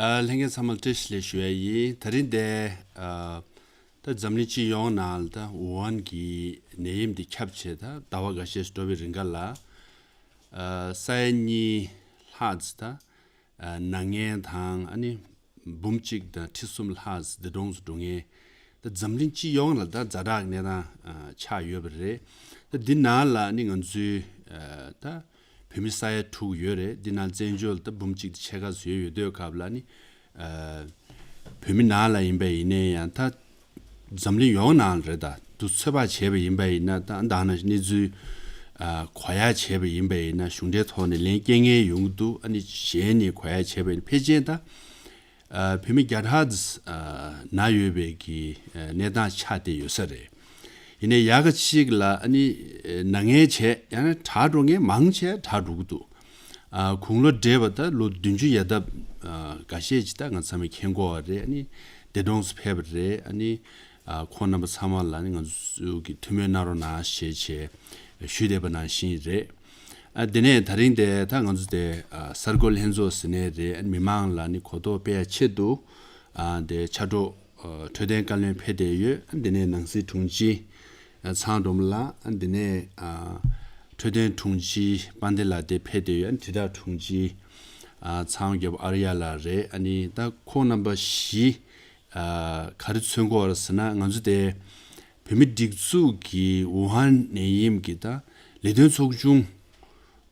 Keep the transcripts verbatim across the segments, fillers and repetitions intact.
ཨ། ལྷན་རྒྱས་ཚང་མར་བཀྲ་ཤིས་བདེ་ལེགས་ཞུ་ཡ་ཡིན། དེ་རིང་འདི་ཨ་ད་འཛམ་གླིང་སྤྱི་ཡོངས་ནང་ལ་ད་ཝུ་ཧན་གྱི་ནད་ཡམས་འདི་ཁྱབ་བྱས་ད་ཟླ་བ་འགའ་ཤས་ཤིག་འགྲོ་བའི་རིང་ག་ལ། ཨ། ས་ཡ་གཉིས་ལྷག་ཙམ་ད་ཨ་ན་མཁན་དང་ཨ་ནི་འབུམ་གཅིག་དང་ཁྲི་གསུམ་ལྷག་ཙམ་འདས་གྲོངས་སུ་འགྲོ་མཁན། ད་འཛམ་གླིང་སྤྱི་ཡོངས་ལ་ད་ཛ་དྲག་གི་གནས་སྟངས་ཨ་ཆགས་ཡོད་པ་རེད། ད་འདི་ནང་ལ་ནི་ང་ཚོའི་ཨ་ད་བོད་མི་ས་ཡ་དྲུག་ཡོད་རེད། འདི་ནང་བཙན་བྱོལ་ད་འབུམ་གཅིག་དང་ཕྱེད་ཀ་ཙམ་ཡོད་ཡོད་དུས་སྐབས་ལ་ནི་ཨ་བོད་མི་ནང་ལ་ཡིན་པ་ཡིན་ནའི་ཡང་ད་འཛམ་གླིང་ཡོངས་ནང་ལ་རེད། ད་དུ་ཚོད་དཔག་བྱས་པ་ཡིན་པ་ཡིན་ན་ད་ད་ནང་གནས་ཚུལ་ཨ་གོ་ཡ་བྱས་པ་ཡིན་པ་ཡིན་ན་གཞུང་འབྲེལ་ཐོག་ནས་ལན་སྐྱེལ་མཁན་ཡོང་གི་འདུག་ཨ་ནི་གཞན་ནས་གོ་ཡ་བྱས་པ་ཡིན་ན་ཕལ་ཆེར་ད་ཨ་བོད་མི་བརྒྱ་ཕྲག་ཙམ་ཨ་ན་ཡོད་པའི་གི་ཨ་གནས་སྟངས་ཆགས་བསྡད་ཡོད་ས་རེད། ཡིན་ནའི་ཡག་ག་ཅིག་ལ་ཨ་ནི་ཨ་ན་མཁན་བྱས་ཡང་ན་དྲག་འགྲོ་མཁན་མང་ཆེ་དྲག་འགྲོ་གི་འདུག་ཨ་དགུང་ལོ་བགྲེས་པ་ད་ལོ་བདུན་ཅུ་ཡར་ལྡབ་ཨ་འགའ་ཤས་ཅིག་ད་ང་ཚང་མས་མཁྱེན་གྱི་ཡོད་རེད། ཨ་ནི་འདས་གྲོངས་སུ་ཕེབས་པ་རེད། ཨ་ནི་ཨ་ཁོང་རྣམ་པ་ཚང་མ་ལ་ནི་ང་ཚོ་གིས་ཐུགས་སྨོན་གནང་རོགས་གནང་ཞེས་བྱས་ཞུས་བསྡད་པ་ནང་བཞིན་རེད། ཨ་དེ་ནས་ད་རིང་དེ་ད་ང་ཚོ་དེ་ཨ་གསར་འགོད་ལྷན་ཚོགས་ཟེར་ནའི་རེད། ཨ་མི་མང་ལ་ནི་གོ་རྟོགས་སྤེལ་ཡ་ཆེད་དུ་ཨ་དེ་ཕྱག་རོགས་ཨ་འཕྲོད་བསྟེན་བཀའ་བློན་ཕེབས་བསྡད་ཡོད། ཨ་དེ་ནས་ནང་སྲིད་དྲུང་ཆེ་ཨ་ཚང་སྒྲོལ་མ་ལགས། ཨ་དེ་ནས་ཨ་འཕྲོད་བསྟེན་དྲུང་ཆེ་དཔལ་ལྡན་ལགས་དེ་ཕེབས་བསྡད་ཡོད། ཨ་དྲིལ་བསྒྲགས་དྲུང་ཆེ་ཨ་ཚང་རྒྱལ་པོ་ཨར་ཡ་ལགས་རེད། ཨ་ནི་ད་ཁོང་རྣམ་པ་བཞི་ཨ་ག་རེ་མཚོན་གྱི་ཡོད་རེད་ཟེར་ན་ང་ཚོ་དེ་བོད་མི་སྒྲིག་འཛུགས་ཀྱི་ཝུ་ཧན་ནད་ཡམས་ཀྱི་ད་ལས་དོན་ཚོགས་ཆུང་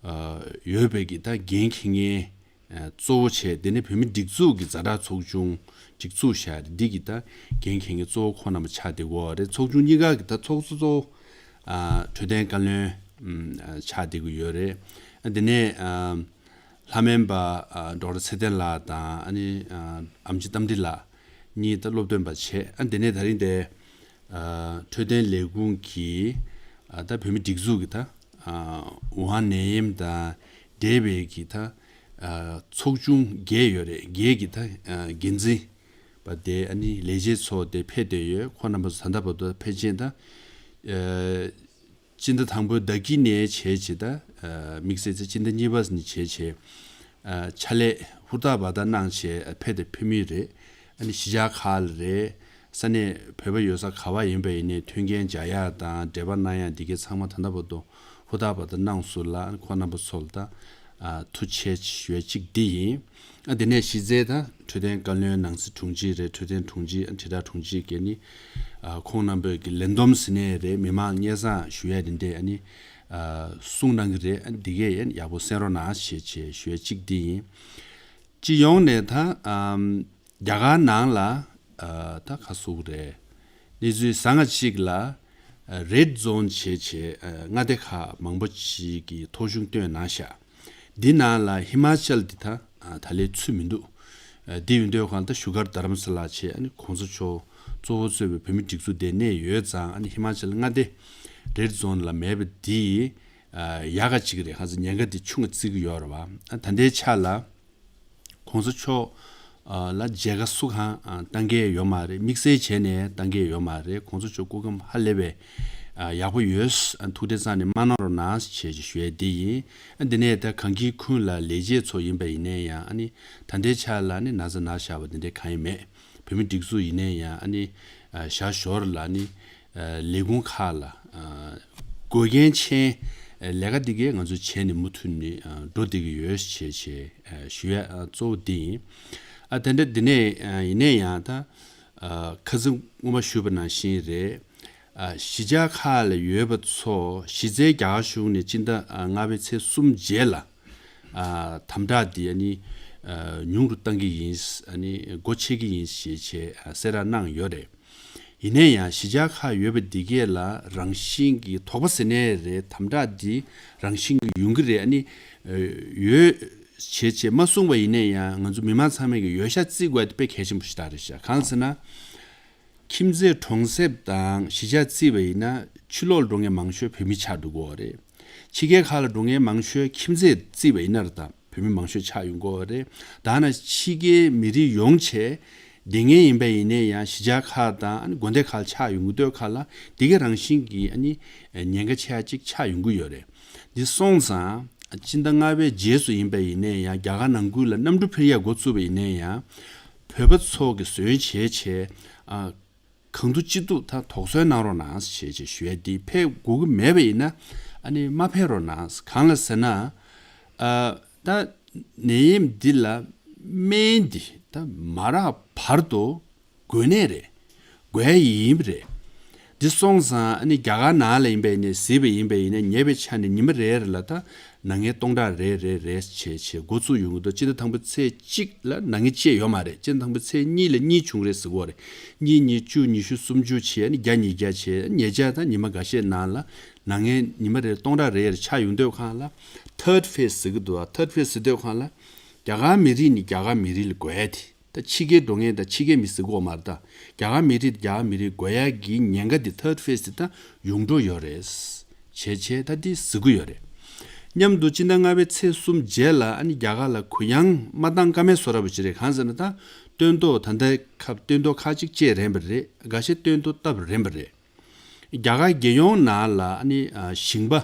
ཨ་ཡོད་པའི་གི་ད་འགན་འཁྱེར་མཁན་ཨ་གཙོ་བོ་བྱས། དེ་ནས་བོད་མི་སྒྲིག་འཛུགས་ཀྱི་ཛ་དྲག་ཚོགས་ཆུང་སྒྲིག་འཛུགས་བྱས་རེད། འདི་གི་ད་འགན་འཁྱེར་མཁན་གཙོ་བོ་ཁོང་རྣམ་པ་ཆགས་བསྡད་ཀྱི་ཡོད་རེད། ཚོགས་ཆུང་གཉིས་ཀ་གི་ད་ཚོགས་གཙོ་གཙོ་བོ་ཨ་འཕྲོད་བསྟེན་བཀའ་བློན་ཨམ་ཨ་ཆགས་བསྡད་ཀྱི་ཡོད་རེད། ཨ་དེ་ནས་ཨ་ལྷ་སྨན་པ་ཨ་ཌོག་ཊར་ཚེ་བརྟན་ལགས་དང་ཨ་ནི་ཨ་ཨེམ་ཆི་རྟ་མགྲིན་ལགས་གཉིས་ད་སློབ་སྟོན་པ་བྱས། ཨ་དེ་ནས་ད་རིང་དེ་ཨ་འཕྲོད་བསྟེན་ལས་ཁུངས་ཀྱི་ཨ་ད་བོད་མི་སྒྲིག་འཛུགས་ཀྱི་ད་ཨ་ཝུ་ཧན་ནད་ཡམས་དང་འབྲེལ་བའི་གི་ད་ཨ་ཚོགས་ཆུང་བརྒྱད་ཡོད་རེད། བརྒྱད་ཀྱི་ད་ཨ་འགན་འཛིན་པ་དེ་ཨ་ནི་ལས་བྱེད་ཚོ་དེ་ཕེབས་བསྡད་ཡོད། ཁོང་རྣམ་པ་ཚོ་ད་ལྟ་བར་དུ་ཕལ་ཆེར་ད་ཨ་སྤྱི་ཟླ་དང་པོའི་ཟླ་དཀྱིལ་ནས་བྱས་བྱས་ད་ཨ་དམིགས་བསལ་ཚེ་སྤྱི་ཟླ་གཉིས་པ་ནས་བྱས་བྱས་ཨ་ཕྱག་ལས་ཧུར་ཐག་འབད་ཐག་གནང་བྱས་ཨ་ཕེབས་དང་ཕེབས་མུས་རེད། ཨ་ནི་གཞིས་ཆགས་ཁག་ལ་རེད། ས་གནས་བོད་པ་ཡོད་ས་ག་བ་ཡིན་པ་ཡིན་ནའི་མཐུན་རྐྱེན་སྦྱར་ཡག་དང་འབྲེལ་བ་གནང་ཡག་འདི་གའི་ཚང་མ་ད་ལྟ་བར་དུ་ཧུར་ཐག་འབད་ཐག་གནང་སོང་ལ། ཨ་ནི་ཁོང་རྣམ་པ་ཚོ་ལ་ད་ཨ་ཐུགས་རྗེ་ཆེ་ཞུ་ཡ་གཅིག་འདི་ཡིན། ཨ་དེ་ནས་གཞི་རྩའི་ད་འཕྲོད་བསྟེན་བཀའ་བློན་ནང་སྲིད་དྲུང་ཆེ་རེད། འཕྲོད་བསྟེན་དྲུང་ཆེ་ཨ་དྲིལ་བསྒྲགས་དྲུང་ཆེ་གིས་ནི་ཨ་ཁོང་རྣམ་པའི་གི་ལན་འདེབས་ཟེར་ནའི་རེད། མི་མང་སྙན་སེང་ཞུ་ཡ་དེ་འདྲས་ཨ་ནི་ཨ་གསུང་གནང་གི་རེད། ཨ་འདི་གས་ཡང་ཡག་པོ་གསན་རོགས་གནང་ཞེས་བྱས་ཞུ་ཡ་གཅིག་འདི་ཡིན། སྤྱི་ཡོངས་ནས་ད་ཨམ་རྒྱ་གར་ནང་ལ་ཨ་ད་ག་ཟེར་དགོས་རེད། གནས་ཚུལ་བཟང་ང་གཅིག་ལ་ཨ་རེཌ་ཛོན་བྱས་བྱས་ཨ་མངའ་སྡེ་ཁག་མང་པོ་ཅིག་གིས་ཐོ་གཞུང་བཏོན་གནང་ཤག་འདི་ནང་ལ་ཧི་མ་ཅལ་འདི་ད་ཨ་ད་ལས་ཚུད་མི་འདུག་ཨ་འདི་ཡིན་དུས་གང་ལྟར་བཞུགས་སྒར་རྡ་རམ་ས་ལ་བྱས་ཨ་ནི་གོང་ས་མཆོག་གཙོ་བོ་གཙོས་པའི་བོད་མི་སྒྲིག་འཛུགས་དེ་གནས་ཡོད་ཙང་། ཨ་ནི་ཧི་མ་ཅལ་མངའ་སྡེ་རེཌ་ཛོན་ལ་མེད་པ་འདི་ཨ་ཡག་ག་ཅིག་རེད། གང་ཟེར་ཉེན་ཁ་འདི་ཆུང་ང་བརྩི་གི་ཡོད་རེད་བ། ཨ་ད་ལྟའི་ཆ་ལ་གོང་ས་མཆོག་ཨ་ལ་མཇལ་ཁ་སུ་གང་ཨ་བཏང་གི་ཡོད་མ་རེད། དམིགས་བསལ་བྱས་ནས་བཏང་གི་ཡོད་མ་རེད། གོང་ས་མཆོག་སྐུ་ཁམས་ཧ་ལས་པའི་ཨ་ཡག་པོ་ཡོད། ཨ་ཐུགས་བདེ་གཙང་ནས་མ་གནང་རོགས་གནང་ཞེས་ཞུ་ཡས་འདི་ཡིན། ཨ་འདི་ནས་ད་གང་གི་ཁུལ་ལ་ལས་བྱེད་ཚོ་ཡིན་པ་ཡིན་ནའི་ཡང་། ཨ་ནི་ད་ལྟའི་ཆ་ལ་ནི་ན་ཚ་ན་ཤག་པ་འདི་འདྲའི་གང་ཡང་མེད། བོད་མི་སྒྲིག་འཛུགས་ཡིན་ནའི་ཡང་། ཨ་ནི་ཨ་ཞར་ཞོར་ལ་ནི་ཨ་ལས་ཁུངས་ཁག་ལ་ཨ་དགོས་གལ་ཆེན་ཨ་ལས་ཀ་འདི་གས་ང་ཚོས་བྱས་ནས་མུ་མཐུད་ནས་ཨ་འགྲོ་བསྡད་ཀྱི་ཡོད་ཞེས་བྱས་ཨ་ཞུ་ཡ་ཨ་གཙོ་བོ་འདི་ཡིན། ཨ་དེ་འདྲ་འདི་ནས་ཨ་ཡིན་ནའི་ཡང་ད་ཨ་ཁ་སང་སྔོན་མ་ཞུས་པ་ནང་བཞིན་རེད། ཨ་གཞིས་ཆགས་ཁག་ལ་ཡོད་པ་ཚོ་གཞི་རྩའི་རྒྱ་གར་གཞུང་ནས་སྤྱི་ཟླ་ཨ་ལྔ་པའི་ཚེས་གསུམ་རྗེས་ལ་ཨ་དམ་དྲག་འདི་ཨ་ནི་ཨ་ཉུང་རུ་གཏང་གི་ཡིན། ཨ་ནི་སྒོ་ཕྱེ་གི་ཡིན་ཞེས་བྱས་ཨ་གསལ་བསྒྲགས་གནང་ཡོད་རེད། ཡིན་ན་ཡང་གཞིས་ཆགས་ཁག་ཡོད་པ་འདི་གས་ལ་རང་བཞིན་གྱི་དོགས་པ་ཟེར་ནའི་རེད། དམ་དྲག་འདི་རང་བཞིན་གྱི་ཡོང་གི་རེད། ཨ་ནི་ཨ་ཡོད་བྱས་བྱས་མ་གསུངས་པ་ཡིན་ན་ཡང་ང་ཚོ་མི་མང་ཚང་མས་ཀྱི་འོས་ཤོག་བརྩི་དགོས་དེ་དཔེ་གལ་ཆེན་པོ་ཞིག་རེད་ཤག་གང་ཟེར་ན། ཁྱིམ་མཚེས་གྲོང་གསེབ་དང་གཞིས་ཆགས་བརྩིས་པ་ཡིན་ན་ཕྱི་ལོགས་ལ་འགྲོ་མཁན་མང་ཤོས་བོད་མི་ཆགས་འགྲོ་གི་ཡོད་རེད། ཕྱི་རྒྱལ་ཁག་ལ་འགྲོ་མཁན་མང་ཤོས་ཁྱིམ་མཚེས་བརྩིས་པ་ཡིན་ན་རེད་ད། བོད་མི་མང་ཤོས་ཆགས་ཡོང་གི་ཡོད་རེད། ད་ནི་ཕྱི་རྒྱལ་མི་རིགས་ཡོང་བྱས་བསྡད་མཁན་ཡིན་པ་ཡིན་ནའི་ཡང་གཞིས་ཆགས་ཁག་དང་ཨ་ནི་དགོན་སྡེ་ཁག་ལ་ཆགས་ཡོང་གི་དུས་ཁག་ལ་འདི་ག་རང་བཞིན་གྱི་ཨ་ནི་ཉེན་ཁ་ཆེ་ཡ་གཅིག་ཆགས་ཡོང་གི་ཡོད་རེད། འདི་སོང་ཙང་ སྤྱི་ཟླ་ལྔ་པའི་རྗེས་སུ་ཡིན་པ་ཡིན་ནའི་ཡང་རྒྱ་གར་ནང་ཁུལ་ལ་གནམ་གྲུ་འཕུར་ཡག་འགོ་བཙུགས་པ་ཡིན་ནའི་ཡང་བོད་པ་ཚོ་གི་ཟོན་བྱས་བྱས་ཨ། གང་ཐུབ་ཅི་ཐུབ་ད་དོགས་ཟོན་གནང་རོགས་གནང་ཞེས་ཞེས་ཞུ་ཡ་འདི་ཕེབས་དགོས་ཀྱི་མེད་པ་ཡིན་ན་ཨ་ནི་མ་ཕེབས་རོགས་གནང་། གང་ལ་ཟེར་ན་ཨ། ད་ནད་ཡམས་འདི་ལ་སྨན་འདི་ད་མ་རག་བར་དུ་དགོས་ནས་རེད། དགོས་ཡ་ཡིན་པ་རེད། འདི་སོང་ཙང་ཨ་ནི་རྒྱ་གར་ནང་ལ་ཡིན་པ་ཡིན་ནའི་གཟིགས་པ་ཡིན་པ་ཡིན་ནའི་ཉེ་བའི་ཆ་ནས་ཉི་མ་རེ་རེ་ལ་ད་ནད་ངན་སྟོང་ཕྲག་རེ་རེ་རེ་བྱས་བྱས་འགོ་ཚུགས་ཡོང་གི་འདུག་སྤྱི་ཟླ་དང་པོའི་ཚེས་གཅིག་ལ་ནད་ངན་སྐྱེས་ཡོད་མ་རེད། སྤྱི་ཟླ་དང་པོའི་ཚེས་གཉིས་ལ་གཉིས་བྱུང་རེད་ཟེར་གོ་རེད། གཉིས་གཉིས་བཅུ་ཉི་ཤུ་སུམ་ཅུ་བྱས་ཨ་ནི་བརྒྱ་ཉིས་བརྒྱ་བྱས་ཉེ་ཆར་ད་ཉི་མ་འགའ་ཤས་ནང་ལ་ནད་ངན་ཉི་མ་རེར་སྟོང་ཕྲག་རེ་རེ་ཆགས་ཡོང་དུས་སྒང་ལ་ཐར་ཌི་ཕེ་སི་ཟེར་གི་འདུག་ཨ། ཐར་ཌི་ཕེ་སི་ཟེར་དུས་སྒང་ལ་རྒྱ་གར་མི་རིགས་ནི་རྒྱ་གར་མི་རིགས་ལ་དགོས་ཡ་དེ། ད་ཕྱི་རྒྱལ་འགྲོ་མཁན་དང་ཕྱི་རྒྱལ་མི་ཟེར་གོ་མ་རེད་ད། རྒྱ་གར་མི་རིགས་རྒྱ་གར་མི་རིགས་དགོས་ཡ་གི་ཉེན་ཁ་དེ་ཐར་ཌི་ཕེ་སི་དེ་ད་ཡོང་འགྲོ་ཡོད་རེད། བྱས་བྱས་ད་དེ་ཟེར་གི་ཡོད་རེད། མཉམ་དུ་སྤྱི་ཟླ་ལྔ་པའི་ཚེས་གསུམ་རྗེས་ལ་ཨ་ནི་རྒྱ་གར་ལ་གུ་ཡངས་མ་བཏང་ཀ་མེད་བཟོ་འདྲ་པོ་ཅིག་རེད། གང་ཟེར་ན་ད་སྟོན་ཐོག་ད་ལྟའི་སྐབས་སྟོན་ཐོག་ཁག་ཅིག་བཅད་རན་པ་རེད། འགའ་ཤས་སྟོན་ཐོག་བཏབ་རན་པ་རེད། རྒྱ་གར་རྒྱལ་ཡོངས་ནང་ལ་ཨ་ནི་ཨ་ཞིང་པ་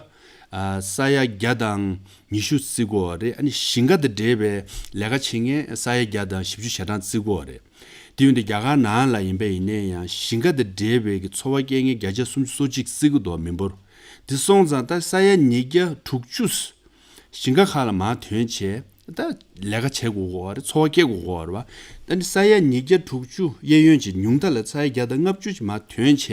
ཨ་ས་ཡ་བརྒྱ་དང་ཉི་ཤུ་བརྩི་གི་ཡོད་རེད། ཨ་ནི་ཞིང་ཁ་དང་འབྲེལ་བའི་ལས་ཀ་བྱེད་མཁན་ས་ཡ་བརྒྱ་དང་བཞི་བཅུ་ཞེ་གྲངས་བརྩི་གི་ཡོད་རེད། དེ་ཡིན་དུས་རྒྱ་གར་ནང་ལ་ཡིན་པ་ཡིན་ནའི་ཡང་ཞིང་ཁ་དང་འབྲེལ་བའི་གི་འཚོ་བ་སྐྱེལ་མཁན་བརྒྱ་ཆ་སུམ་ཅུ་སོ་གཅིག་བརྩི་གི་འདུག་མི་འབོར། དེ་སོང་ཙང་ད་ས་ཡ་ཉིས་བརྒྱ་དྲུག་ཅུ་ཞིང་ཁ་ཁག་ལ་མར་ཐོན་བྱས་ད་ལས་ཀ་བྱེད་དགོས་ཀྱི་ཡོད་རེད། འཚོ་བ་སྐྱེལ་དགོས་ཀྱི་ཡོད་རེད་བ། ད་ནི་ས་ཡ་ཉིས་བརྒྱ་དྲུག་ཅུ་གཡས་གཡོན་གྱི་ཉུང་མཐའ་ལ་ས་ཡ་བརྒྱ་དང་ལྔ་བཅུ་ཞིག་མར་ཐོན་བྱས་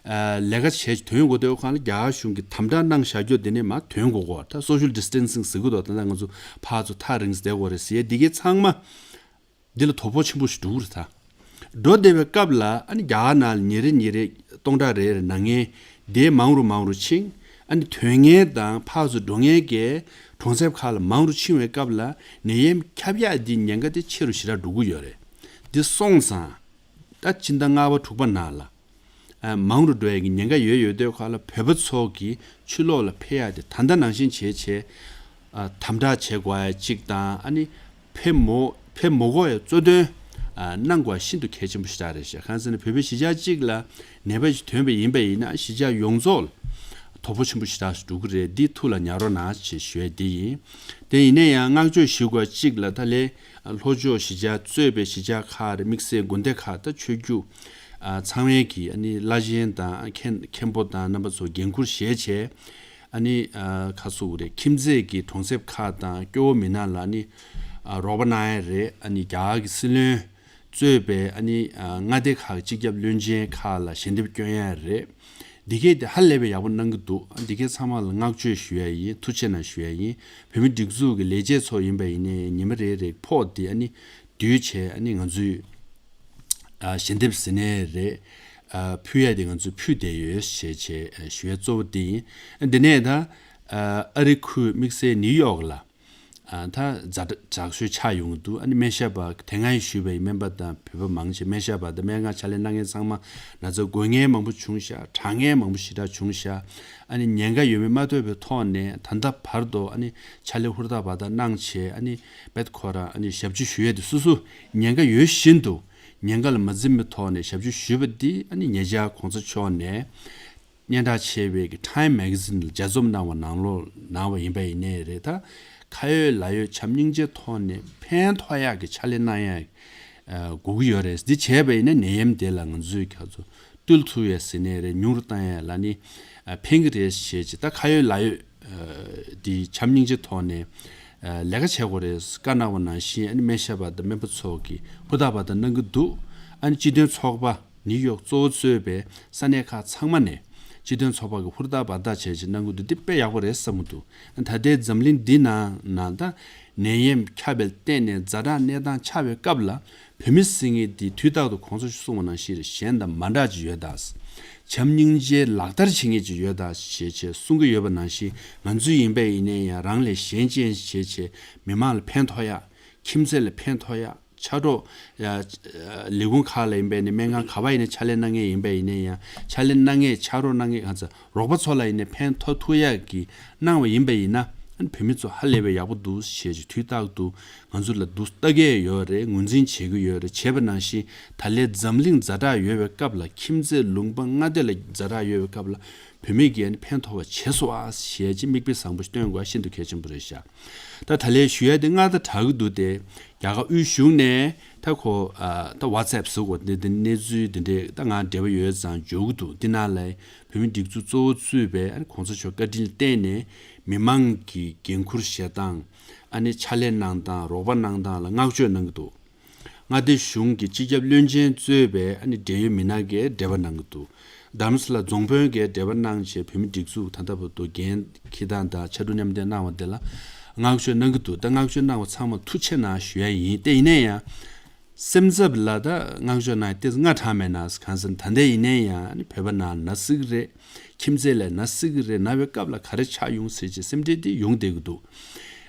ཨ་ལས་ཀ་བྱས་ཐོན་དགོས་དུས་སྒང་ལ་རྒྱ་གར་གཞུང་གིས་དམ་དྲག་གནང་བཞག་རྒྱུ་དེ་ནས་མར་ཐོན་དགོས་ཀྱི་ཡོད་རེད། ད་སོ་ཤལ་ཌི་སི་ཊེན་སིང་ཟེར་གི་འདུག་ད་ལྟ་ང་ཚོ་ཕར་ཚུར་ཐག་རིང་ཙམ་བསྡད་དགོས་རེད་ཟེར་ཡས་འདི་གའི་ཚང་མ་འདི་ལ་དོ་ཕོག་ཆེན་པོ་ཞིག་འགྲོ་གི་རེད་ད། འགྲོ་བསྡད་པའི་སྐབས་ལ་ཨ་ནི་རྒྱ་གར་ནང་ལ་ཉིན་རེ་ཉིན་རེ་སྟོང་ཕྲག་རེ་རེ་ནད་ངན་དེ་མང་རུ་མང་རུ་ཕྱིན། ཨ་ནི་ཐོན་མཁན་དང་ཕར་ཚུར་འགྲོ་མཁན་གྱི་གྲོང་གསེབ་ཁག་ལ་མང་རུ་ཕྱིན་པའི་སྐབས་ལ་ནད་ཡམས་ཁྱབ་ཡག་འདི་ཉེན་ཁ་དེ་ཆེ་རུ་ཞེ་དྲག་འགྲོ་གི་ཡོད་རེད། འདི་སོང་ཙང་ད་ཕྱི་ཟླ་ལྔ་པ་དྲུག་པ་ནང་ལ་ཨ་མང་རུ་འགྲོ་ཡག་གི་ཉེན་ཁ་ཡོད་ཡོད་དུས་སྒང་ལ་བོད་པ་ཚོ་གི་ཕྱི་ལོགས་ལ་ཕེབས་ཡག་དེ་ད་ལྟ་ནང་བཞིན་བྱས་བྱས་ཨ་དམ་དྲག་བྱེད་དགོས་ཡ་གཅིག་དང་། ཨ་ནི་ཕེབས་མོ་ཕེབས་མ་དགོས་ཡ་གཙོ་འདོན་ཨ་གནང་དགོས་ཤིན་ཏུ་གལ་ཆེན་པོ་ཞེ་དྲག་རེད་ཤག་གང་ཟེར་ན་བོད་པའི་གཞིས་ཆགས་གཅིག་ལ་ནད་པ་ཞིག་ཐོན་པ་ཡིན་པ་ཡིན་ན་གཞིས་ཆགས་ཡོངས་རྫོགས་ལ་དོ་ཕོག་ཆེན་པོ་ཞེ་དྲག་ཞིག་འགྲོ་གི་རེད། འདི་ཐུགས་ལ་ཉར་རོགས་གནང་ཞེས་ཞུ་ཡ་འདི་ཡིན། དེ་ཡིན་ན་ཡང་བསྔགས་བརྗོད་ཞུ་དགོས་གཅིག་ལ་ད་ལས་ལྷོ་ཕྱོགས་གཞིས་ཆགས་གཙོས་པའི་གཞིས་ཆགས་ཁག་རེད། དམིགས་བསལ་དགོན་སྡེ་ཁག་ད་ཆོས་བརྒྱུད་ཨ་ཚང་མའི་གི་ཨ་ནི་བླ་ཆེན་དང་མཁན་མཁན་པོ་དང་རྣམ་པ་ཚོ་འགན་འཁུར་བཞེས་བྱས། ཨ་ནི་ཨ་ཁ་སུ་རེད། ཁྱིམ་མཚེས་ཀྱི་གྲོང་གསེབ་ཁག་དང་སྐྱོ་བོ་མི་ནག་ལ་ཨ་ནི་ཨ་རོགས་པ་གནང་ཡ་རེད། ཨ་ནི་རྒྱ་གར་གྱི་སྲིད་བློན་གཙོས་པའི་ཨ་ནི་ཨ་མངའ་སྡེ་ཁག་གི་སྤྱི་ཁྱབ་བློན་ཆེན་ཁག་ལ་ཞལ་འདེབས་སྐྱོན་ཡ་རེད། འདི་གས་དེ་ཧ་ལས་པའི་ཡག་པོ་གནང་གི་འདུག་འདི་གས་ཚང་མ་ལ་བསྔགས་བརྗོད་ཞུ་ཡ་ཡིན། ཐུགས་རྗེ་གནང་ཞུ་ཡ་ཡིན། བོད་མི་སྒྲིག་འཛུགས་ཀྱི་ལས་བྱེད་ཚོ་ཡིན་པ་ཡིན་ནའི་ཉི་མ་རེ་རེ་ཕོགས་དེ་ཨ་ནི་བསྡུས་བྱས་ཨ་ནི་ང་ཚོས་ཨ་ཞལ་འདེབས་ཟེར་ནའི་རེད། ཨ་ཕུལ་ཡ་དེ་ང་ཚོས་ཕུལ་བསྡད་ཡོད་ཞེས་བྱས་ཨ་ཞུ་ཡ་གཙོ་བོ་དེ་ཡིན། འདི་ནས་ད་ཨ་ཨ་རི་ཁུལ་དམིགས་བསལ་ནིའུ་ཡོག་ལ་ཨ་ད་ཛ་དྲག་ཤོས་ཆགས་ཡོང་གི་འདུག་ཨ་ནི་སྨན་ཞབས་པ་དེ་སྔ་ཡི་ཞུས་པ་ཡི་སྨན་པ་དང་བོད་པ་མང་ཆེ་སྨན་ཞབས་པ་དང་སྨན་ཁང་ཕྱག་ལས་གནང་མཁན་ཚང་མ་ན་ཚ་འགོས་མཁན་མང་པོ་བྱུང་ཤག་དྲག་མཁན་མང་པོ་ཞེ་དྲག་བྱུང་ཤག་ཨ་ནི་ཉེན་ཁ་ཡོད་མེད་མ་ཐོས་པའི་ཐོག་ནས་ད་ལྟ་བར་དུ་ཨ་ནི་ཕྱག་ལས་ཧུར་ཐག་བར་ཐག་གནང་བྱས་ཨ་ནི་བེད་ཁོ་རང་ཨ་ནི་ཞབས་ཕྱི་ཞུ་ཡས་དེ་སོ་སོ་ཉེན་ཁ་ཡོད་བཞིན་དུ་ཉེན་ཁ་ལ་མ་འཛེམ་པའི་ཐོག་ནས་ཞབས་ཕྱི་ཞུས་པ་འདི་ཨ་ནི་ཉེ་ཆར་གོང་ས་མཆོག་ནས་སྙན་གྲགས་ཆེ་བའི་གི་Time Magazine ལ་ལྗགས་རྩོམ་གནང་བ་ནང་ལོགས་གནང་བ་ཡིན་པ་ཡིན་ནའི་རེད། ད་ཁ་ཡོད་ལག་ཡོད་བྱམས་སྙིང་རྗེའི་ཐོག་ནས་ཕན་ཐོགས་ཡག་གི་ཕྱག་ལས་གནང་ཡག་ཨ་དགོས་ཀྱི་ཡོད་རེད། འདི་བྱས་པ་ཡིན་ན་ནད་ཡམས་དེ་ལ་ང་ཚོས་ཁ་ཚོ་བཏུལ་ཐུབ་ཡ་ཟེར་ནའི་རེད། ཉུང་རུ་བཏང་ཡ་ལ་ནི་ཨ་ཕན་གི་རེད་ཞེས་ཅི། ད་ཁ་ཡོད་ལག་ཡོད་ཨ་འདི་བྱམས་སྙིང་རྗེའི་ཐོག་ནས་ཨ་ལས་ཀ་བྱེད་དགོས་རེད་བཀའ་གནང་བ་ནང་བཞིན་ཨ་ནི་སྨན་ཞབས་པ་དང་སྨན་པ་ཚོ་གིས་ཧུར་ཐག་པ་དང་གནང་གི་འདུག་ཨ་ནི་སྤྱི་མཐུན་ཚོགས་པ་ནིའུ་ཡོག་གཙོ་བོ་གཙོས་པའི་ས་གནས་ཁག་ཚང་མ་ནས་སྤྱི་མཐུན་ཚོགས་པ་གིས་ཧུར་ཐག་འབད་ཐག་བྱས་བྱས་གནང་གི་འདུག་འདི་དཔེ་ཡག་པོ་རེད་བསམ་གི་འདུག་ད་ལྟའི་འཛམ་གླིང་འདི་ནང་ནང་ད་ནད་ཡམས་ཁྱབ་པའི་སྟེང་ནས་ཛ་དྲག་གནས་སྟངས་ཆགས་པའི་སྐབས་ལ་བོད་མི་ཟེར་མཁན་འདི་དུས་རྟག་ཏུ་གོང་ས་མཆོག་གསུངས་པ་ནང་བཞིན་རེད། གཞན་དང་མ་འདྲ་ཅིག་ཡོད་ད། བྱམས་སྙིང་རྗེ་ལག་བསྟར་བྱེད་མཁན་ཅིག་ཡོད་ད་ཞེས་བྱས་གསུང་གི་ཡོད་པ་ནང་བཞིན་ང་ཚོ་ཡིན་པ་ཡིན་ནའི་ཡང་རང་ལས་གཞན་གཅེས་བྱས་བྱས་མི་མང་ལ་ཕན་ཐོགས་ཡག་ཁྱིམ་མཚེས་ལ་ཕན་ཐོགས་ཡག་ཕྱག་རོགས་ཡ། ལས་ཁུངས་ཁག་ལ་ཡིན་པས་ནི་སྨན་ཁང་ག་པར་ཡིན་ནའི་ཕྱག་ལས་གནང་མཁན་ཡིན་པས་ཡིན་ནའི་ཡང་ཕྱག་ལས་གནང་མཁན་ཕྱག་རོགས་གནང་མཁན་གང་ཚ་རོགས་པ་ཚོ་ལ་ཡིན་ནའི་ཕན་ཐོགས་ཐུབ་ཡག་གི་གནང་བ་ཡིན་པ་ཡིན་ན་ ཨ་ནི་བོད་མི་ཚོ་ཧ་ལས་པའི་ཡག་པོ་འདུག་ཞེས་ཀྱི་དུས་རྟག་ཏུ་ང་ཚོ་ལ་འདུག་ལྟ་གི་ཡོད་རེད། ངོས་འཛིན་བྱེད་ཀྱི་ཡོད་རེད། བྱས་པ་ནང་བཞིན་ད་ལས་འཛམ་གླིང་ཛ་དྲག་ཡོད་པའི་སྐབས་ལ། ཁྱིམ་མཚེས་ལུང་པ་མངའ་སྡེ་ལ་ཛ་དྲག་ཡོད་པའི་སྐབས་ལ་བོད་མི་གིས་ཨ་ནི་ཕན་ཐོགས་པ་བྱས་སོང་ཨ་ཞེས་ཀྱི་མིག་དཔེ་བཟང་པོ་སྟོན་དགོས་པ་ཤིན་ཏུ་གལ་ཆེན་པོ་རེད་ཤག་ད་ད་ལས་ཞུ་ཡ་དེ་སྔར་དང་འདྲ་གི་འདུག་སྟེ། རྒྱ་གར་དབུས་གཞུང་ནས་ད་ཁོ་ཨ་ད་ཝ་ཚེབ་ཟེར་གོ་འདི་འདི་གནས་ཚུལ་འདི་འདྲས་ད་ང་འབྲེལ་བ་ཡོད་ཙང་འབྱོར་གི་འདུག་འདི་ནང་ལ་བོད་མི་སྒྲིག་འཛུགས་གཙོ་བོ་གཙོས་པའི་ཨ་ནི་གོང་ས་མཆོག་བཀའ་དྲིན་བརྟེན་ནས་མི་མང་གི་འགན་འཁུར་བཞེས་སྟངས། ཨ་ནི་ཕྱག་ལས་གནང་སྟངས། རོགས་པ་གནང་སྟངས་ལ་བསྔགས་བརྗོད་གནང་གི་འདུག་མངའ་སྡེ་གཞུང་གི་སྤྱི་ཁྱབ་བློན་ཆེན་གཙོས་པའི་ཨ་ནི་འབྲེལ་ཡོད་མི་སྣ་གིས་འབྲེལ་བ་གནང་གི་འདུག་རྡ་རམ་ས་ལ་རྫོང་དཔོན་གྱིས་འབྲེལ་བ་གནང་བྱས་བོད་མི་སྒྲིག་འཛུགས་ད་ལྟ་བར་དུ་འགན་འཁྱེར་སྟངས་དང་ཕྱར་གྲུ་མཉམ་འདེགས་གནང་བ་དེ་ལ་བསྔགས་བརྗོད་གནང་གི་འདུག་ད་བསྔགས་བརྗོད་གནང་བ་ཚང་མ་ཐུགས་རྗེ་ཆེ་གནང་ཞུ་ཡ་ཡིན། དེ་ཡིན་ན་ཡང་སེམས་འཚབ་ལ་ད་བསྔགས་བརྗོད་གནང་ཡ་ཏོག་ཙམ་སྔ་དྲགས་མེད་ན། གང་ཟེར་ན་ད་ལྟ་ཡིན་ན་ཡང་ཨ་ནི་བོད་པ་ནང་ན་སྲིད་ཀྱི་རེད། ཁྱིམ་མཚེས་ལ་ན་སྲིད་ཀྱི་རེད། ན་བའི་སྐབས་ལ་ག་རེ་ཆགས་ཡོང་ཟེར་བྱས་སེམས་ཁྲལ་དེ་ཡོང་བསྡད་ཀྱི་འདུག་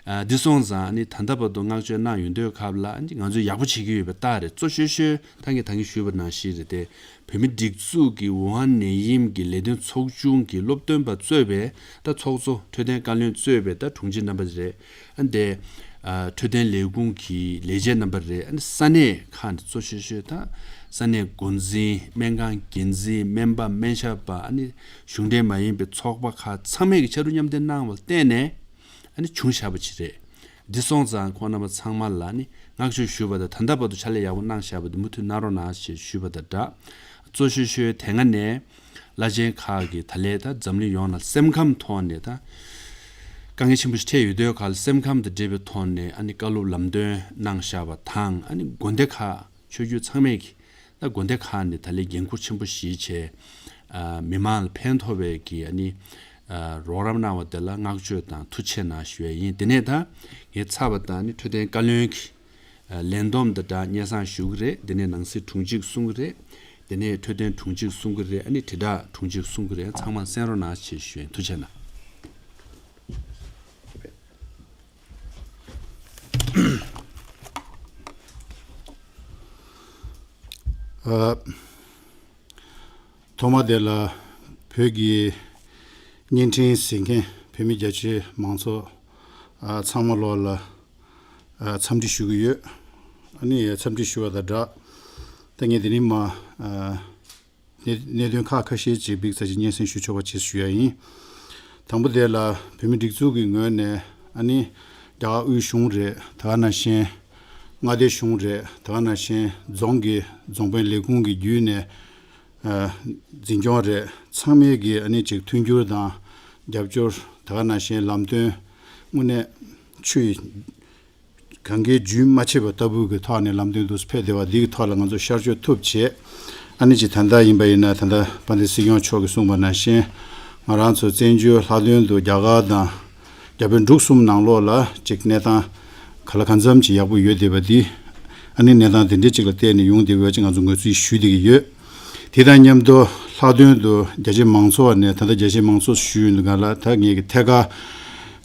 ཨ་འདི་སོང་ཙང་ཨ་ནི་ད་ལྟ་བར་དུ་བསྔགས་བརྗོད་གནང་ཡོང་དུས་སྐབས་ལ་ཨ་ནི་ང་ཚོས་ཡག་པོ་བྱེད་ཀྱི་ཡོད་པ་རྟགས་རེད། གཙོ་ཤོས་ཤོས་ད་ངས་ད་གིན་ཞུས་པ་ནང་བཞིན་རེད་དེ། བོད་མི་སྒྲིག་འཛུགས་ཀྱི་ཝུ་ཧན་ནད་ཡམས་ཀྱི་ལས་དོན་ཚོགས་ཆུང་གི་སློབ་སྟོན་པ་གཙོས་པའི་ད་ཚོགས་གཙོ་འཕྲོད་བསྟེན་བཀའ་བློན་གཙོས་པའི་ད་དྲུང་ཆེ་རྣམ་པ་རེད། ཨ་འདི་ཨ་འཕྲོད་བསྟེན་ལས་ཁུངས་ཀྱི་ལས་བྱེད་རྣམ་པ་རེད། ཨ་ནི་ས་གནས་ཁག་འདི་གཙོ་ཤོས་ཤོས་ད་ས་གནས་འགོ་འཛིན། སྨན་ཁང་འགན་འཛིན། སྨན་པ། སྨན་ཞབས་པ། ཨ་ནི་གཞུང་འབྲེལ་མ་ཡིན་པའི་ཚོགས་པ་ཁག་ཚང་མས་ཀྱི་ཕྱར་གྲུ་མཉམ་འདེགས་གནང་བར་བརྟེན་ནས་ཨ་ནི་བྱུང་བཞག་པ་ཅིག་རེད། འདི་སོང་ཙང་ཁོང་རྣམ་པ་ཚང་མ་ལ་ནི་བསྔགས་བརྗོད་ཞུ་བ་དང་། ད་ལྟ་བར་དུ་ཕྱག་ལས་ཡག་པོ་གནང་བཞག་པ་འདི་མུ་མཐུད་གནང་རོགས་གནང་ཞེས་ཞུས་པ་དང་སྦྲགས། གཙོ་ཤོས་ཤོས་དེ་སྔ་ནས་བླ་ཆེན་ཁག་གིས་ད་ལས་ད་འཛམ་གླིང་ཡོངས་ལ་སེམས་ཁམས་ཐོག་ནས་ད་དཀའ་ངལ་ཆེན་པོ་ཞིག་འཕྲད་ཡོད་དུས་སྐབས་ལ་སེམས་ཁམས་དང་འབྲེལ་བའི་ཐོག་ནས་ཨ་ནི་བཀའ་སློབ་ལམ་སྟོན་གནང་བཞག་པ་དང་། ཨ་ནི་དགོན་སྡེ་ཁག་ཆོས་བརྒྱུད་ཚང་མས་ཀྱིས་ད་དགོན་སྡེ་ཁག་ནས་ད་ལས་འགན་འཁུར་ཆེན་པོ་བཞེས་བྱས། ཨ་མི་མང་ལ་ཕན་ཐོགས་པའི་གི་ཨ་ནི་ཨ་རོགས་རམ་གནང་བ་དེ་ལ་བསྔགས་བརྗོད་དང་ཐུགས་རྗེ་ཆེ་གནང་ཞུ་ཡ་ཡིན། དེ་ནས་ད་ངས་ཚར་བ་དང་ནི་འཕྲོད་བསྟེན་བཀའ་བློན་གྱི་ཨ་ལས་བསྡོམས་དང་སྦྲགས་སྙན་སེང་ཞུ་གི་རེད། དེ་ནས་ནང་སྲིད་དྲུང་ཆེ་གསུང་གི་རེད། དེ་ནས་འཕྲོད་བསྟེན་དྲུང་ཆེ་གསུང་གི་རེད། ཨ་ནི་དྲིལ་བསྒྲགས་དྲུང་ཆེ་གསུང་གི་རེད། ཚང་མ་གསན་རོགས་གནང་ཞེས་ཞུ་ཡ་ཡིན། ཐུགས་རྗེ་ཆེ་གནང་། ཨ། ཐོག་མ་དེ་ལ་བོད་ཀྱི་བརྙན་འཕྲིན་གཟིགས་མཁན་བོད་མི་རྒྱ་ཆེའི་མང་ཚོགས་ཨ་ཚང་མ་ལོག་ལ་ཨ་འཚམས་འདྲི་ཞུ་གི་ཡོད། ཨ་ནི་འཚམས་འདྲི་ཞུ་བ་དང་སྦྲགས། ད་ངས་དེ་རིང་མ་ཨ་གནད་གནད་དོན་ཁག་ཁ་ཤས་ཅིག་ཕྱིན་ཚར་ཅིག་སྙན་སེང་ཞུ་ཆོག་པ་བྱེད་ཞུ་ཡ་ཡིན། དང་པོ་དེ་ལ་བོད་མི་སྒྲིག་འཛུགས་ཀྱི་ངོས་ནས་ཨ་ནི་རྒྱ་གར་དབུས་གཞུང་རེད། དེ་ག་ནང་བཞིན་མངའ་སྡེ་གཞུང་རེད། དེ་ག་ནང་བཞིན་རྫོང་གི་རྫོང་དཔོན་ལས་ཁུངས་ཀྱི་བརྒྱུད་ནས་ཨ་འཛིན་སྐྱོང་རེད། ཚང་མས་ཀྱི་ཨ་ནི་ཅིག་མཐུན་འགྱུར་དང་རྒྱབ་སྐྱོར། དེ་ག་ནང་བཞིན་ལམ་སྟོན་དངོས་གནས་ཆུ་ཡི་གངྒཱའི་རྒྱུན་མ་ཆད་པ་ལྟ་བུ་གི་ཐོག་ནས་ལམ་སྟོན་འདུག་སེ་ཕེབས་བསྡད་པ་འདི་གི་ཐོག་ལ་ང་ཚོ་ཤར་བསྐྱོད་ཐུབ་བྱས། ཨ་ནི་ཅིག་ད་ལྟ་ཡིན་པ་ཡིན་ན་ད་ལྟ་དཔལ་ལྡན་སྲིད་སྐྱོང་མཆོག་གིས་གསུངས་པ་ནང་བཞིན་ང་རང་ཚོ་བཙན་བྱོལ་ལྷག་དོན་དུ་རྒྱ་གར་དང་རྒྱ་བལ་འབྲུག་གསུམ་ནང་ལོགས་ལ་ཅིག་གནས་སྟངས་ག་ལ་གང་འཚམ་ཅིག་ཡག་པོ་ཡོད་བསྡད་པ་འདི། ཨ་ནི་གནས་སྟངས་དེ་འདྲའི་ཅིག་ལ་བལྟས་ནས་ཡོང་བསྡད་པ་ཅིག་ང་ཚོ་ངོས་འཛིན་ཞུ་བསྡད་ཀྱི་ཡོད། དེ་དང་མཉམ་དུ་ལྷག་དོན་དུ་རྒྱ་ཆེ་མང་ཚོགས་ནས། ད་ལྟ་རྒྱ་ཆེ་མང་ཚོགས་ཞུས་ཡོང་དུས་སྒང་ལ་ད་ངེད་ཀྱི་ཐད་ཀར་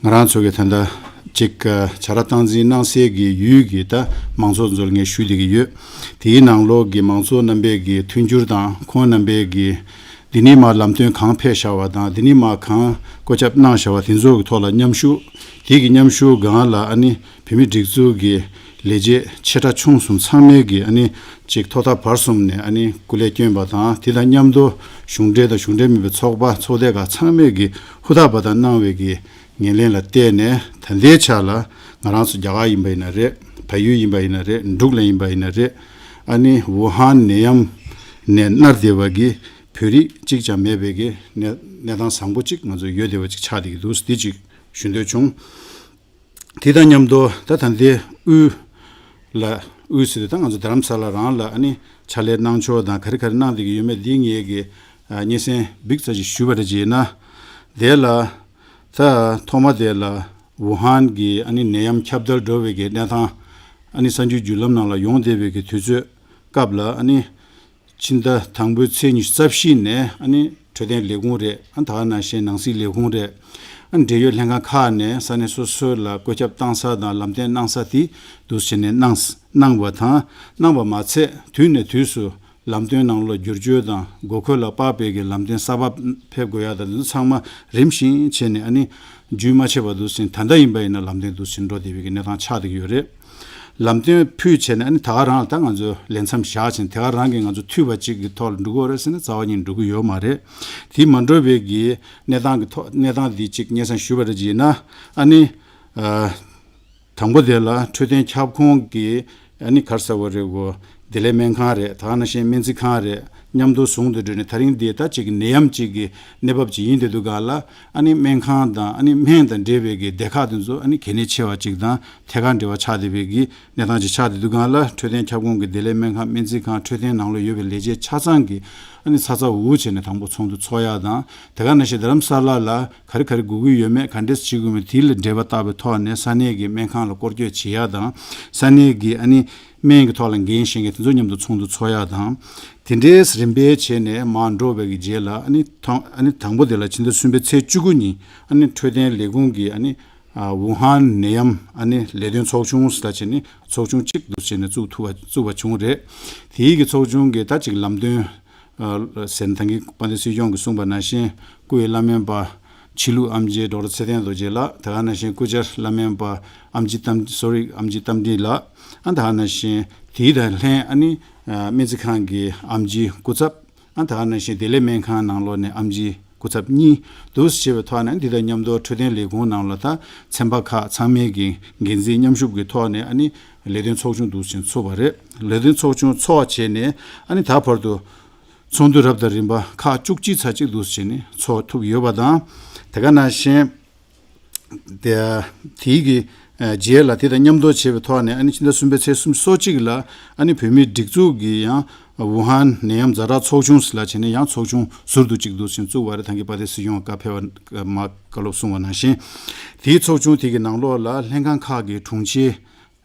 ང་རང་ཚོ་གི་ད་ལྟ་ཅིག་བྱ་ར་སྟངས་འཛིན་གནང་སའི་གི་ཡུལ་གྱི་ད་མང་ཚོགས་ཚོ་ལ་ངས་ཞུ་བསྡད་ཀྱི་ཡོད། དེའི་ནང་ལོགས་ཀྱི་མང་ཚོགས་རྣམ་པས་ཀྱི་མཐུན་འགྱུར་དང་། ཁོང་རྣམ་པས་ཀྱི་འདི་ནས་མར་ལམ་སྟོན་གང་ཕེབས་བཞག་པ་དང་། འདི་ནས་མར་གང་བཀོད་ཁྱབ་གནང་བཞག་པ་དེ་ཚོ་གི་ཐོག་ལ་མཉམ་ཞུགས། དེ་གི་མཉམ་ཞུགས་སྒང་ལ་ཨ་ནི་བོད་མི་སྒྲིག་འཛུགས་ཀྱི་ལས་བྱེད་ཆེ་ཕྲ་ཆུང་གསུམ་ཚང་མས་ཀྱི་ཨ་ནི་ཅིག་ཐོག་མཐའ་བར་གསུམ་ནས་ཨ་ནི་སྐུ་ལས་བསྐྱོན་པ་དང་། དེ་དང་མཉམ་དུ་གཞུང་འབྲེལ་དང་གཞུང་འབྲེལ་མིན་པའི་ཚོགས་པ་ཚོགས་སྡེ་ཁག་ཚང་མས་ཀྱི་ཧུར་ཐག་འབད་ཐག་གནང་བའི་གི་ངོས་ལེན་ལ་བརྟེན་ནས་ད་ལྟའི་ཆ་ལ་ང་རང་ཚོ་རྒྱ་གར་ཡིན་པ་ཡིན་ན་རེད། བལ་ཡུལ་ཡིན་པ་ཡིན་ན་རེད། འབྲུག་ལ་ཡིན་པ་ཡིན་ན་རེད། ཨ་ནི་ཝུ་ཧན་ནད་ཡམས་ནས་མནར་བསྡད་པ་གི་བོད་རིགས་གཅིག་ཀྱང་མེད་པའི་གི་གནས་གནས་སྟངས་བཟང་པོ་གཅིག་ང་ཚོ་ཡོད་བསྡད་པ་གཅིག་ཆགས་བསྡད་ཀྱི་འདུག་འདི་གཅིག་ཞུ་འདོད་བྱུང་། དེ་དང་མཉམ་དུ་ད་ད་ལྟའི་དབུས་ལ། དབུས་ཟེར་དུས་ད་ང་ཚོ་རྡ་རམ་ས་ལ་རང་ལ་ཨ་ནི་ཕྱག་ལས་གནང་ཕྱོགས་དང་ག་རེ་ག་རེ་གནང་བསྡད་ཀྱི་ཡོད་མེད་འདི་ངེད་ཀྱི་ཨ་སྙན་སེང་ཕྱིན་ཚར་ཅིག་ཞུས་པ་རེད། བྱས་ན་དེ་ལ་ད་ཐོག་མ་དེ་ལ་ཝུ་ཧན་གྱི་ཨ་ནི་ནད་ཡམས་ཁྱབ་གདལ་འགྲོ་བའི་གི་གནས་སྟངས་ཨ་ནི་གསར་འགྱུར་བརྒྱུད་ལམ་ནང་ལ་ཡོང་བསྡད་པའི་གི་དུས་ཚོད་སྐབས་ལ། ཨ་ནི་ཕྱི་ཟླ་དང་པོའི་ཚེས་ཉི་ཤུ་རྩ་བཞི་ནས་ཨ་ནི་འཕྲོད་བསྟེན་ལས་ཁུངས་རེད། ཨ་ད་ག་ནང་བཞིན་ནང་སྲིད་ལས་ཁུངས་རེད། ཨ་འབྲེལ་ཡོད་ལྷན་ཁང་ཁག་ནས་ས་གནས་སོ་སོ་ལ་བཀོད་ཁྱབ་བཏང་ས་དང་ལམ་སྟོན་གནང་ས་དེ་འདུག་སེ་བྱས་ནས་གནང་གནང་བ་དང་། གནང་བ་མ་ཚད་དུས་ནས་དུས་སུ་ ལམ་སྟོན་ནང་ལ་བསྒྱུར་བཅོས་དང་དགོས་མཁོ་ལ་དཔག་པའི་གི་ལམ་སྟོན་གསར་པ་ཕེབས་དགོས་ཡ་དང་དེ་ཚོ་ཚང་མ་རིམ་བཞིན་བྱས་ནས་ཨ་ནི་རྒྱུན་མ་ཆད་པ་འདུག་ཟིན། ད་ལྟ་ཡིན་པ་ཡིན་ན་ལམ་སྟོན་འདུག་ཟིན་འགྲོ་བསྡད་པའི་གི་གནས་སྟངས་ཆགས་བསྡད་ཀྱི་ཡོད་རེད། ལམ་སྟོན་ཕུལ་བྱས་ནས་ཨ་ནི་ད་ག་རང་ལ་ད་ང་ཚོ་ལས་མཚམས་བཞག་བྱས་ནས་དེ་ག་རང་གི་ང་ཚོ་འཐུས་པ་གཅིག་གི་ཐོག་ལ་འགྲོ་གི་ཡོད་རེད་ཟེར་ན་རྩ་བ་ཉིད་འགྲོ་གི་ཡོད་མ་རེད། དེ་མ་འགྲོ་བའི་གི་གནས་སྟངས་ཀྱི་ཐོག་གནས་སྟངས་འདི་གཅིག་སྙན་སེང་ཞུ་བ་རེད་ཅེ་ན། ཨ་ནི། ཨ། དང་པོ་དེ་ལ་འཕྲོད་བསྟེན་ཁྱབ་ཁོངས་ཀྱི་ཨ་ནི་ག་རེ་ཟེར་དགོས་རེད་གོ། བདེ་ལེགས་སྨན་ཁང་རེད། ད་ག་ནང་བཞིན་སྨན་རྩིས་ཁང་རེད། མཉམ་དུ་ཟུང་དུ་འབྲེལ་ནས་ད་རིང་འདི་ད་ཅིག་ནད་ཡམས་ཅིག་གི་གནས་བབ་ཅིག་ཡིན་དེ་འདུག་ག་ལ། ཨ་ནི་སྨན་ཁང་དང་ཨ་ནི་སྨན་དང་འབྲེལ་བའི་གི་སྡེ་ཁག་དེ་ཚོ་ཨ་ནི་གལ་གནད་ཆེ་བ་ཅིག་དང་ཐད་ཀར་འབྲེལ་བ་ཆགས་བསྡད་པའི་གི་གནས་སྟངས་ཅིག་ཆགས་བསྡད་འདུག་ག་ལ། འཕྲོད་བསྟེན་ཁྱབ་ཁོངས་ཀྱི་བདེ་ལེགས་སྨན་ཁང་སྨན་རྩིས་ཁང་འཕྲོད་བསྟེན་ནང་ལོགས་ཡོད་པའི་ལས་བྱེད་ཆ་ཚང་གིས་ཨ་ནི་ཚ་ཚ་འུར་འུར་བྱས་ནས་དང་པོ་ཚོགས་འདུ་ཚོགས་ཡ་དང་། དེ་ག་ནང་བཞིན་རྡ་རམ་ས་ལ་ལ་ག་རེ་ག་རེ་དགོས་ཀྱི་ཡོད་མེད། ག་འདྲས་བྱེད་དགོས་མེད། དེ་ལ་འབྲེལ་བ་བཏགས་པའི་ཐོག་ནས་ས་གནས་ཀྱི་སྨན་ཁང་ལ་སྐོར་སྐྱོད་བྱེད་ཡ་དང་། ས་གནས་ཀྱི་ཨ་ནི་སྨན་གྱི་ཐོག་ལ་འགན་བཞེས་མཁན་དེ་ཚོ་མཉམ་དུ་ཚོགས་འདུ་ཚོགས་ཡ་དང་། དེ་འདྲའི་རིམ་པས་བྱས་ནས་མར་འགྲོ་བའི་གི་རྗེས་ལ་ཨ་ནི་དང་ཨ་ནི་དང་པོ་དེ་ལ་ཕྱི་ཟླ་གསུམ་པའི་ཚེས་བཅུ་དགུ་ཉིན་ཨ་ནི་འཕྲོད་བསྟེན་ལས་ཁུངས་ཀྱི་ཨ་ནི་ཨ་ཝུ་ཧན་ནད་ཡམས་ཨ་ནི་ལས་དོན་ཚོགས་ཆུང་ཟེར་བྱས་ནས་ཚོགས་ཆུང་གཅིག་ཏུ་བྱས་ནས་བཙུགས་ཐུབ་པ་བཙུགས་པ་བྱུང་རེད། དེའི་གི་ཚོགས་ཆུང་གི་ད་ཅིག་ལམ་སྟོན། ཟེར་ན་ད་གིན་དཔལ་ལྡན་སྲིད་སྐྱོང་གིས་གསུངས་པ་ནང་བཞིན་སྐུའི་བླ་སྨན་པ་ཕྱི་ལུགས་ཨེམ་ཆི་ཌོག་ཊར་ཚེ་བརྟན་རྡོ་རྗེ་ལགས། དེ་ག་ནང་བཞིན་སྐུ་བཅར་བླ་སྨན་པ་ཨེམ་ཆི་རྟ་སོ་རི་ཨེམ་ཆི་རྟ་མགྲིན་ལགས། ཨ་དེ་ག་ནང་བཞིན་དེའི་དང་ལྷན་ཨ་ནི་སྨན་རྩིས་ཁང་གི་ཨེམ་ཆི་སྐུ་ཚབ། ཨ་དེ་ག་ནང་བཞིན་བདེ་ལེགས་སྨན་ཁང་ནང་ལོགས་ནས་ཨེམ་ཆི་སྐུ་ཚབ་གཉིས་འདུག་སེ་བྱས་པའི་ཐོག་ནས་འདི་དང་མཉམ་དུ་འཕྲོད་བསྟེན་ལས་ཁུངས་ནང་ལ་ད་ཚན་པ་ཁག་ཚང་མའི་གི་འགན་འཛིན་མཉམ་ཞུགས་ཀྱི་ཐོག་ནས་ཨ་ནི་ལས་དོན་ཚོགས་ཆུང་འདུག་སེ་ཚོགས་པ་རེད། ལས་དོན་ཚོགས་ཆུང་ཚོགས་བྱས་ནས་ཨ་ནི་ད་བར་དུ། ཚོགས་འདུ་རབ་དང་རིམ་པ་ཁག་བཅུ་གཅིག་ཙམ་ཅིག་འདུག་སེ་བྱས་ནས་ཚོགས་ཐུབ་ཡོད་པ་དང་། དེ་ག་ནང་བཞིན་དེ་དེའི་གི་རྗེས་ལ་དེ་དང་མཉམ་དུ་བྱས་པའི་ཐོག་ནས་ཨ་ནི་ཕྱི་ཟླ་གསུམ་པའི་ཚེས་སོ་གཅིག་ལ་ཨ་ནི་བོད་མིའི་སྒྲིག་འཛུགས་ཀྱི་ཡང་ཝུ་ཧན་ནད་ཡམས་ཛ་དྲག་ཚོགས་ཆུང་ཟེར་ལ་བྱས་ནས་ཡང་ཚོགས་ཆུང་ཟུར་དུ་གཅིག་འདུག་སེ་བཙུགས་པ་རེད། ད་གིན་དཔལ་ལྡན་སྲིད་སྐྱོང་བཀའ་ཕེབས་པ་མ་བཀའ་སློབ་གསུངས་པ་ནང་བཞིན། དེའི་ཚོགས་ཆུང་དེ་གི་ནང་ལོགས་ལ་ལྷན་ཁང་ཁག་གི་དྲུང་ཆེ།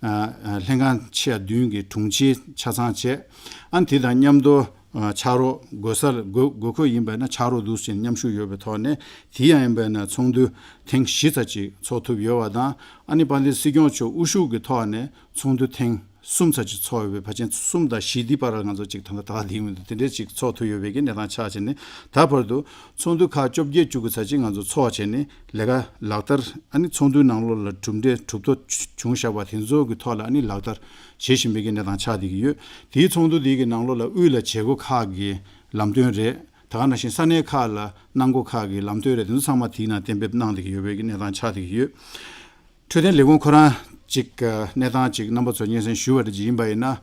ལྷན་ཁང་ཆེ་བ་བདུན་གྱི་དྲུང་ཆེ་ཆ་ཚང་བྱས། ཨ་ནི་དེ་དང་མཉམ་དུ་ཕྱག་རོགས་དགོས་ས་དགོས་དགོས་མཁོ་ཡིན་པ་ན་ཕྱག་རོགས་འདུག་ཅེས་མཉམ་ཞུགས་ཡོད་པའི་ཐོག་ནས་དེ་ཡང་ཡིན་པ་ན་ཚོགས་འདུ་ཐེངས་བཞི་ཙམ་ཅིག་ཚོགས་ཐུབ་ཡོད་པ་དང་། ཨ་ནི་དཔལ་ལྡན་སྲིད་སྐྱོང་མཆོག་དབུ་བཞུགས་ཀྱི་ཐོག་ནས་ཚོགས་འདུ་ཐེངས་གསུམ་ཙམ་ཅིག་ཚོགས་ཡོད་པའི་ཕལ་ཆེར་གསུམ་དང་བཞི་འདི་བར་ལ་ང་ཚོ་ཅིག་ད་ལྟ་ད་ལྟ་དེ་མི་འདུག་དེ་འདྲས་ཅིག་ཚོགས་ཐུབ་ཡོད་པའི་གི་གནས་སྟངས་ཆགས་བྱས་ནས་ད་བར་དུ། ཚོགས་འདུ་ཁག་བཅོ་བརྒྱད་བཅུ་དགུ་ཙམ་ཅིག་ང་ཚོ་ཚོགས་བྱས་ནས་ལས་ཀ་ལག་བསྟར་ཨ་ནི་ཚོགས་འདུའི་ནང་ལོགས་ལ་གྲུབ་འབྲས་གྲུབ་ཐོབ་བྱུང་བཞག་པ་དེ་ཚོ་གི་ཐོག་ལ་ཨ་ནི་ལག་བསྟར་བྱེད་བཞིན་པའི་གི་གནས་སྟངས་ཆགས་བསྡད་ཀྱི་ཡོད། དེའི་ཚོགས་འདུ་དེའི་གི་ནང་ལོགས་ལ་དབུས་ལ་བྱེད་སྒོ་ཁག་གི་ལམ་སྟོན་རེད། ད་ག་ནང་བཞིན་ས་གནས་ཁག་ལ་གནང་སྒོ་ཁག་གི་ལམ་སྟོན་རེད། དེ་ཚོ་ཚང་མ་དེའི་ནང་གཏན་འབེབས་གནང་བསྡད་ཀྱི་ཡོད་པའི་གི་གནས་སྟངས་ཆགས་བསྡད་ཀྱི་ཡོད། འཕྲོད་བསྟེན་ལས་ཁུངས་ཁོ་རང་ཅིག་གནས་སྟངས་ཅིག་རྣམ་པ་ཚོ་སྙན་སེང་ཞུ་བ་རེ་ཅིག་ཡིན་པ་ཡིན་ན།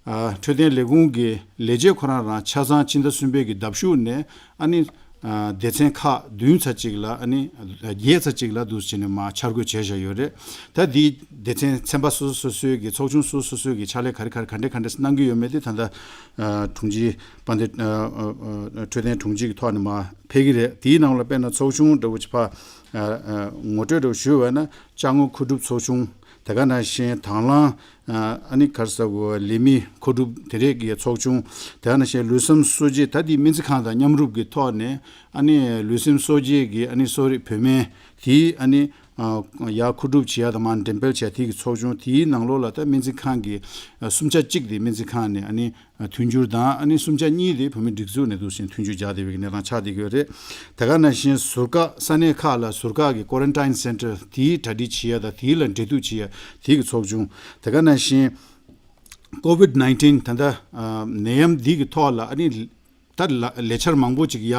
འཕྲོད་བསྟེན་ལས་ཁུངས་ཀྱི་ལས་བྱེད་ཁོ་རང་རང་ཆ་ཚང་ཕྱི་ཟླ་གསུམ་པའི་གི་ཟླ་མཇུག་ནས་ཨ་ནི་སྡེ་ཚན་ཁག་བདུན་ཙམ་ཅིག་ལ་ཨ་ནི་བརྒྱད་ཙམ་ཅིག་ལ་འདུག་སེ་བྱས་ནས་མར་འཆར་འགོད་བྱས་བཞག་ཡོད་རེད། ད་འདི་སྡེ་ཚན་ཚན་པ་སོ་སོ་སོ་སོའི་གི་ཚོགས་ཆུང་སོ་སོ་སོ་སོའི་གི་ཕྱག་ལས་ག་རེ་ག་རེ་ག་འདྲས་ག་འདྲས་གནང་གི་ཡོད་མེད་དེ་ད་ལྟ་དྲུང་ཆེ་དཔལ་ལྡན་འཕྲོད་བསྟེན་དྲུང་ཆེ་གི་ཐོག་ནས་མར་ཕེབས་ཀྱི་རེད། དེའི་ནང་ལ་དཔེར་ན་ཚོགས་ཆུང་འདྲ་བོ་ཅིག་ཕར་ངོ་སྤྲོད་འདྲ་བོ་ཞུས་པ་ན་ཅ་དངོས་མཁོ་སྒྲུབ་ཚོགས་ཆུང་། དེ་ག་ནང་བཞིན་དང་བླངས་ཨ་ནི་ག་རེ་ཟེར་དགོས། ལས་མི་མཁོ་སྒྲུབ་དེ་འདྲས་ཀྱི་ཚོགས་ཆུང་། དེ་ག་ནང་བཞིན་ལུས་སེམས་གསོ་བྱེད་ད་འདི་སྨན་རྩིས་ཁང་དང་མཉམ་རུབ་ཀྱི་ཐོག་ནས་ཨ་ནི་ལུས་སེམས་གསོ་བྱེད་ཀྱི་ཨ་ནི་གསོ་རིག་བོད་སྨན་དེ་ཨ་ནི་ཡར་མཁོ་སྒྲུབ་བྱེད་ཡ་དང་མར་འགྲེམས་སྤེལ་བྱེད་ཡ་དེ་གི་ཚོགས་ཆུང་དེའི་ནང་ལོགས་ལ་ད་སྨན་རྩིས་ཁང་གི་གསུམ་ཆ་གཅིག་དེ་སྨན་རྩིས་ཁང་ནས་ཨ་ནི་མཐུན་འགྱུར་དང་ཨ་ནི་གསུམ་ཆ་གཉིས་དེ་བོད་མིའི་སྒྲིག་འཛུགས་ནས་འདུག་སེ་མཐུན་འགྱུར་བྱས་བསྡད་པའི་གནས་སྟངས་ཆགས་བསྡད་ཀྱི་ཡོད་རེད། དེ་ག་ནང་བཞིན་ཟུར་བཀག་ས་གནས་ཁག་ལ་ཟུར་བཀག་གི་quarantine center་དེའི་གྲ་སྒྲིག་བྱེད་ཡ་དང་དེའི་ལ་འབྲེལ་གཏུག་བྱེད་ཡ་དེའི་གི་ཚོགས་ཆུང་། དེ་ག་ནང་བཞིན་COVID nineteen་ད་ལྟ་ནད་ཡམས་འདི་གི་ཐོག་ལ་ཨ་ནི་ད་ལ་ལས་འཆར་མང་པོ་ཅིག་ཡ་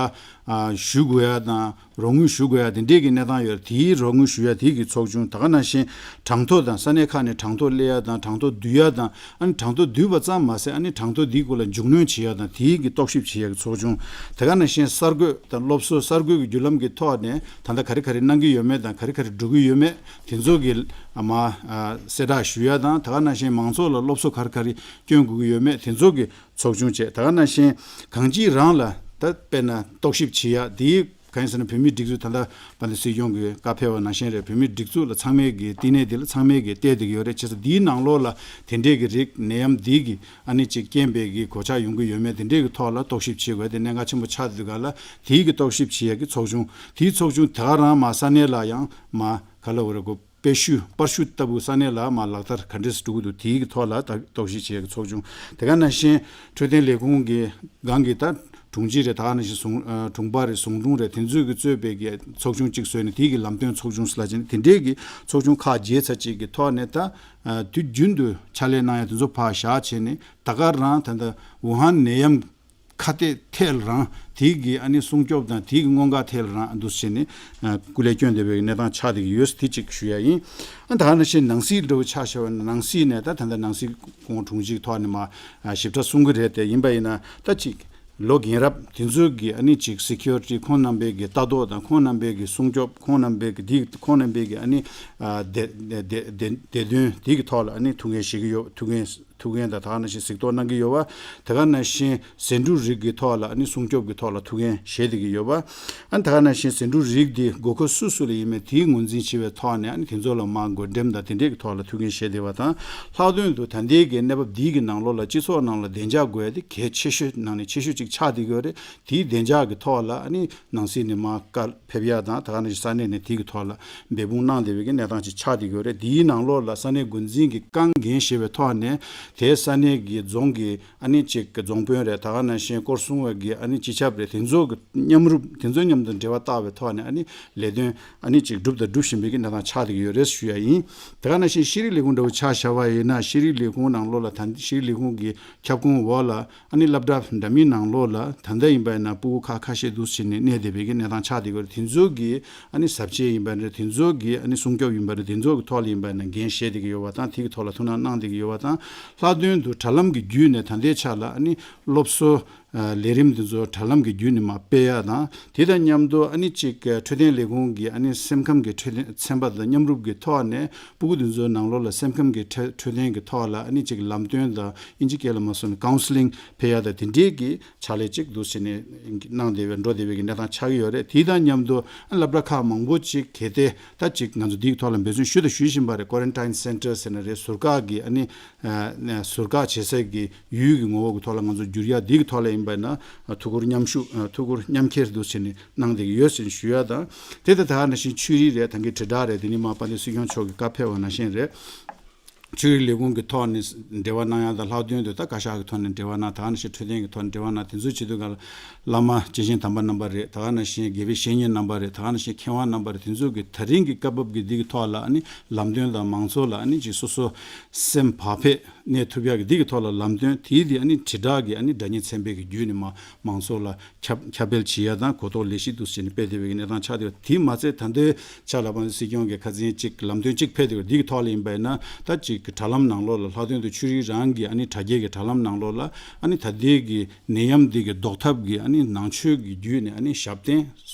ཞུ་དགོས་ཡ་དང་རོགས་དངུལ་ཞུ་དགོས་ཡ་དེ་འདྲས་ཀྱི་གནས་སྟངས་ཡོད་རེད། དེའི་རོགས་དངུལ་ཞུ་ཡ་དེའི་གི་ཚོགས་ཆུང་། ད་ག་ནང་བཞིན་གྲངས་ཐོ་དང་ས་གནས་ཁག་ནས་གྲངས་ཐོ་སླེབས་ཡ་དང་གྲངས་ཐོ་བསྡུ་ཡ་དང་། ཨ་ནི་གྲངས་ཐོ་བསྡུས་པ་ཙམ་མ་ཟད་ཨ་ནི་གྲངས་ཐོ་འདིའི་སྐོར་ལ་མཇུག་གནོན་བྱེད་ཡ་དང་དེའི་གི་རྟོག་ཞིབ་བྱེད་ཡ་གི་ཚོགས་ཆུང་། དེ་ག་ནང་བཞིན་གསར་འགོད་དང་སློབ་གསོ་གསར་འགོད་ཀྱི་བརྒྱུད་ལམ་གྱི་ཐོག་ནས་ད་ལྟ་ག་རེ་ག་རེ་གནང་གི་ཡོད་མེད་དང་ག་རེ་ག་རེ་འགྲོ་གི་ཡོད་མེད་དེ་ཚོ་གི་མ་གསལ་བསྒྲགས་ཞུ་ཡ་དང་། དེ་ག་ནང་བཞིན་མང་ཚོགས་ལ་སློབ་གསོ་ག་རེ་ག་རེ་སྐྱོན་དགོས་ཀྱི་ཡོད་མེད་དེ་ཚོ་གི་ཚོགས་ཆུང་བྱས། དེ་ག་ནང་བཞིན་གང་ཅིའི་རང་ལ་ད་དཔེར་ན་རྟོག་ཞིབ་བྱེད་ཡ་དེའི་གང་ཡིན་ཟེར་ན་བོད་མིའི་སྒྲིག་འཛུགས་ད་ལྟ་དཔལ་ལྡན་སྲིད་སྐྱོང་གིས་བཀའ་ཕེབས་པ་ནང་བཞིན་རེད། བོད་མིའི་སྒྲིག་འཛུགས་ལ་ཚང་མས་ཀྱི་བསྟི་གནས་དེ་ལ་ཚང་མས་ཀྱི་བལྟས་བསྡད་ཀྱི་ཡོད་རེད། བྱས་ཙང་འདིའི་ནང་ལོགས་ལ་དེ་འདྲས་ཀྱི་རིགས་ནད་ཡམས་འདི་གི་ཨ་ནི་ཅིག་རྐྱེན་པས་ཀྱི་གོད་ཆག་ཡོང་གི་ཡོད་མེད་དེ་འདྲས་ཀྱི་ཐོག་ལ་རྟོག་ཞིབ་བྱེད་དགོས་དེ་གནད་འགག་ཆེན་པོ་ཆགས་འདུག་ག་ལ། དེའི་གི་རྟོག་ཞིབ་བྱེད་ཡ་གི་ཚོགས་ཆུང་དེའི་ཚོགས་ཆུང་དེ་ག་རང་མ་ས་གནས་ལ་ཡང་མ་ག་ལ་འོ་རེ་དགོས། པད་ཤུ་པར་ཤུ་ལྟ་བུ་ས་གནས་ལ་མར་ལག་བསྟར་ག་འདྲས་འགྲོ་གི་འདུག་དེའི་གི་ཐོག་ལ་ད་རྟོག་ཞིབ་བྱེད་ཡག་གི་ཚོགས་ཆུང་། དེ་ག་ནང་བཞིན་འཕྲོད་བསྟེན་ལས་ཁུངས་ཀྱི་སྒང་གི་ད་དྲུང་ཆེ་རེད། ད་ག་ནང་བཞིན་ཟུང་ཨ་དྲུང་པ་རེད། ཟུང་དྲུང་རེད། དེ་ཚོས་ཀྱི་གཙོས་པའི་གི་ཚོགས་ཆུང་གཅིག་བཟོས་ནས་དེའི་གི་ལམ་སྟོན་ཚོགས་ཆུང་ཟེར་ལབ་བྱས་ནས་དེ་འདྲའི་གི་ཚོགས་ཆུང་ཁག་བརྒྱད་ཙམ་ཅིག་གི་ཐོག་ནས་ད་ཨ་དུས་རྒྱུན་དུ་ཕྱག་ལས་གནང་ཡག་དེ་ཚོ་ཕར་བཞག་བྱས་ནས་ད་ག་རང་ད་ལྟ་ཝུ་ཧན་ནད་ཡམས་ཁ་གཏད་ཐད་རང་དེའི་གི་ཨ་ནི་སྲུང་སྐྱོབ་དང་དེའི་གི་སྔོན་འགོག་ཐད་རང་འདུག་བྱས་ནས་ཨ་སྐུ་ལས་བསྐྱོན་བསྡད་པའི་གནས་སྟངས་ཆགས་བསྡད་ཀྱི་ཡོད། དེ་གཅིག་ཞུ་ཡ་ཡིན། ཨ་ད་ག་ནང་བཞིན་ནང་སྲིད་འདྲ་བོ་ཆ་བཞག་པ་ན་ནང་སྲིད་ནས་ད་ད་ལྟ་ནང་སྲིད་ཁོང་དྲུང་ཆེའི་ཐོག་ནས་མར་ཨ་ཞིབ་ཕྲ་གསུང་གི་རེད། དེ་ཡིན་པ་ཡིན་ན་ད་ཅིག་ལོ་རྒན་རབས་དེ་ཚོའི་གི་ཨ་ནི་ཅིག་སི་ཀུ་རི་ཊི་ཁོང་རྣམ་པའི་གི་ལྟ་རྟོག་དང་ཁོང་རྣམ་པའི་གི་སྲུང་སྐྱོབ་ཁོང་རྣམ་པའི་གི་དེ་ཁོང་རྣམ་པའི་གི་ཨ་ནི་ཨ་བདེ་བདེ་བདེ་བདེ་བདེ་དོན་དེ་གི་ཐོག་ལ་ཨ་ནི་ཐུགས་འགན་བཞེས་ཀྱི་ཡོད། ཐུགས་འགན་ཐུགས་འགན་དང་ད་ག་ནང་བཞིན་གཟིགས་རྟོག་གནང་གི་ཡོད་པ། ད་ག་ནང་བཞིན་ཟེའུ་འབྲུ་རིགས་ཀྱི་ཐོག་ལ་ཨ་ནི་སྲུང་སྐྱོབ་ཀྱི་ཐོག་ལ་ཐུགས་འགན་བཞེས་བསྡད་ཀྱི་ཡོད་པ། ཨ་ནི་ད་ག་ནང་བཞིན་ཟེའུ་འབྲུ་རིགས་འདི་དགོས་མཁོ་སུ་སུ་ལ་ཡིན་མིན་དེའི་ངོས་འཛིན་བྱེད་པའི་ཐོག་ནས་ཨ་ནི་དེ་ཚོ་ལ་མར་བགོ་འགྲེམས་དང་དེ་འདྲས་ཀྱི་ཐོག་ལ་ཐུགས་འགན་བཞེས་བསྡད་པ་དང་། ལྷག་དོན་དུ་ད་ལྟའི་གི་གནས་བབ་འདིའི་གི་ནང་ལོགས་ལ་སྤྱི་ཚོགས་ནང་ལ་བདེ་འཇགས་དགོས་ཡ་དེ་གལ་ཆེ་ཤོས་ནང་ནས་ཆེ་ཤོས་ཅིག་ཆགས་བསྡད་ཀྱི་ཡོད་རེད། དེའི་བདེ་འཇགས་ཀྱི་ཐོག་ལ་ཨ་ནི་ནང་སྲིད་ནས་མར་བཀའ་ཕེབས་ཡ་དང་ད་ག་ནང་བཞིན་ས་གནས་ནས་དེའི་གི་ཐོག་ལ་འབད་འབུངས་གནང་བསྡད་པའི་གི་གནས་སྟངས་ཅིག་ཆགས་བསྡད་ཀྱི་ཡོད་རེད། དེའི་ནང་ལོགས་ལ་ས་གནས་འགོ་འཛིན་གྱིས་རྐང་འགན་བཞེས་པའི་ཐོག་ནས་དེའི་ས་གནས་ཀྱི་རྫོང་གི་ཨ་ནི་ཅིག་རྫོང་དཔོན་རེད། ད་ག་ནང་བཞིན་སྐོར་སྲུང་བའི་གི་ཨ་ནི་སྤྱི་ཁྱབ་རེད། དེ་ཚོ་གི་མཉམ་རུབ་དེ་ཚོ་མཉམ་དུ་འབྲེལ་བ་བཏགས་པའི་ཐོག་ནས་ཨ་ནི་ལས་དོན་ཨ་ནི་ཅིག་སྒྲུབ་དང་སྒྲུབ་བཞིན་པའི་གི་གནས་སྟངས་ཆགས་བསྡད་ཀྱི་ཡོད་རེད་ཞུ་ཡ་ཡིན། དེ་ག་ནང་བཞིན་ཤེས་རིག་ལས་ཁུངས་འདྲ་བོ་ཆ་བཞག་པ་ཡིན་ན་ཤེས་རིག་ལས་ཁུངས་ནང་ལོགས་ལ་ད་ཤེས་རིག་ལས་ཁུངས་ཀྱི་ཁྱབ་ཁོངས་འོག་ལ་ཨ་ནི་སློབ་གྲྭ་འདྲ་མིན་ནང་ལོགས་ལ་ད་ལྟ་ཡིན་པ་ཡིན་ན་སྤུ་གུ་ཁག་ཁ་ཤས་འདུག་ཕྱིན་ནས་གནས་བསྡད་པའི་གི་གནས་སྟངས་ཆགས་བསྡད་ཀྱི་ཡོད་རེད། དེ་ཚོ་གི་ཨ་ནི་ཟབ་ཆས་ཡིན་པ་རེད། དེ་ཚོ་གི་ཨ་ནི་སྲུང་སྐྱོབ་ཡིན་པ་རེད། དེ་ཚོ་གི་ཐོག་ལ་ཡིན་པ་ཡིན་ན་འགན་བཞེས་བསྡད་ཀྱི་ཡོད་པ་དང་དེ་གི་ཐོག་ལ་ཐུགས་སྣང་གནང་བསྡད་ཀྱི་ཡོད་པ་དང་། ལྷག་དོན་དུ་དྲ་ལམ་གྱི་བརྒྱུད་ནས་ད་ལྟའི་ཆ་ལ་ཨ་ནི་སློབ་གསོ་ལས་རིམ་དེ་ཚོ་དྲ་ལམ་གྱི་བརྒྱུད་ནས་མར་སྤེལ་ཡ་དང་དེ་དང་མཉམ་དུ་ཨ་ནི་ཅིག་འཕྲོད་བསྟེན་ལས་ཁུངས་ཀྱི་ཨ་ནི་སེམས་ཁམས་ཀྱི་འཕྲོད་བསྟེན་ཚན་པ་དང་མཉམ་རུབ་ཀྱི་ཐོག་ནས་སྤུ་གུ་དེ་ཚོའི་ནང་ལོགས་ལ་སེམས་ཁམས་ཀྱི་འཕྲོད་འཕྲོད་བསྟེན་གྱི་ཐོག་ལ་ཨ་ནི་ཅིག་ལམ་སྟོན་དང་ཨིན་ཇི་སྐད་ལ་མ་སོང་ན་ཀའུན་སི་ལིང་སྤེལ་ཡ་དང་དེ་འདྲའི་གི་ཕྱག་ལས་ཅིག་འདུག་ཟེར་ནས་གནང་བསྡད་པའི་འགྲོ་བསྡད་པའི་གི་གནས་སྟངས་ཆགས་ཀྱི་ཡོད་རེད། དེ་དང་མཉམ་དུ་སློབ་གྲྭ་ཁག་མང་པོ་ཅིག་གལ་ཏེ་ད་ཅིག་ང་ཚོ་འདིའི་ཐོག་ལ་འབད་བརྩོན་ཞུ་དང་ཞུ་བཞིན་པ་རེད། ཀོ་རན་ཊིན་སེན་ཊར་ཟེར་ན་རེད། ཟུར་བཀག་གི་ཨ་ནི་ཟུར་བཀག་བྱེད་སའི་གི་ཡུལ་གྱི་ངོ་བོ་གི་ཐོག་ལ་ང་ཚོ་བསྒྱུར་ཡ་འདིའི་གི་ཐོག་ལ་ཡིན་པ་ཡིན་ན་ཐུགས་ཁུར་མཉམ་ཞུགས་ཐུགས་ཁུར་མཉམ་འཁྱེར་འདུག་ཟེར་ནས་གནང་བསྡད་ཀྱི་ཡོད་ཟེར་ནས་ཞུ་ཡ་དང་། དེ་ལྟ་ད་ག་ནང་བཞིན་ཆོས་རིག་རེད། ད་གིན་དྲིལ་བསྒྲགས་རེད། དེ་ནས་མར་དཔལ་ལྡན་སྲིད་སྐྱོང་མཆོག་གི་བཀའ་ཕེབས་པ་ནང་བཞིན་རེད། ཆོས་རིག་ལས་ཁུངས་ཀྱི་ཐོག་ནས་འབྲེལ་བ་གནང་ཡ་དང་ལྷག་དོན་དུ་ད་བཀའ་ཤག་གི་ཐོག་ནས་འབྲེལ་བ་གནང་། ད་ག་ནང་བཞིན་འཕྲོད་བསྟེན་གྱི་ཐོག་ནས་འབྲེལ་བ་གནང་། དེ་ཚོ་བྱེད་དུས་ག་ལ་བླ་མ་སྐྱེས་ཆེན་དམ་པ་རྣམ་པ་རེད། ད་ག་ནང་བཞིན་དགེ་བའི་བཤེས་གཉེན་རྣམ་པ་རེད། ད་ག་ནང་བཞིན་མཁས་དབང་རྣམ་པ་རེད། དེ་ཚོ་གི་ད་རིང་གི་སྐབས་བབ་ཀྱི་འདི་གི་ཐོག་ལ་ཨ་ནི་ལམ་སྟོན་དང་མང་ཚོགས་ལ་ཨ་ནི་ཅིག་སོ་སོ་སེམས་བག་ཕེབས་གནས་ཐུབ་ཡ་གི་འདི་གི་ཐོག་ལ་ལམ་སྟོན་དེའི་དེ་ཨ་ནི་དྲིལ་བསྒྲགས་ཀྱི་ཨ་ནི་སྒྲ་སྙན་ཚན་པའི་གི་བརྒྱུད་ནས་མ་མང་ཚོགས་ལ་ཁྱབ་ཁྱབ་སྤེལ་བྱེད་ཡ་དང་གོ་རྟོགས་ལས་གཞི་འདུག་ཟེར་ནས་སྤེལ་བསྡད་པའི་གནས་སྟངས་ཆགས་བསྡད་པ། དེ་མ་ཚད་ད་ལྟའི་ཆ་ལ་དཔལ་ལྡན་སྲིད་སྐྱོང་གིས་ཁ་སང་གཅིག་ལམ་སྟོན་གཅིག་ཕེབས་བསྡད་པ་འདི་གི་ཐོག་ལ་ཡིན་པ་ཡིན་ན་ད་ཅིག་གི་དྲ་ལམ་ནང་ལོགས་ལ་ལྷག་དོན་དུ་ཆོས་རིག་རང་གི་ཨ་ནི་དྲ་རྒྱའི་གི་དྲ་ལམ་ནང་ལོགས་ལ་ཨ་ནི་ད་ལྟའི་གི་ནད་ཡམས་འདི་གི་ཟློག་ཐབས་ཀྱི་ཨ་ནི་ནང་ཆོས་ཀྱི་བརྒྱུད་ནས་ཨ་ནི་ཞབས་བརྟན་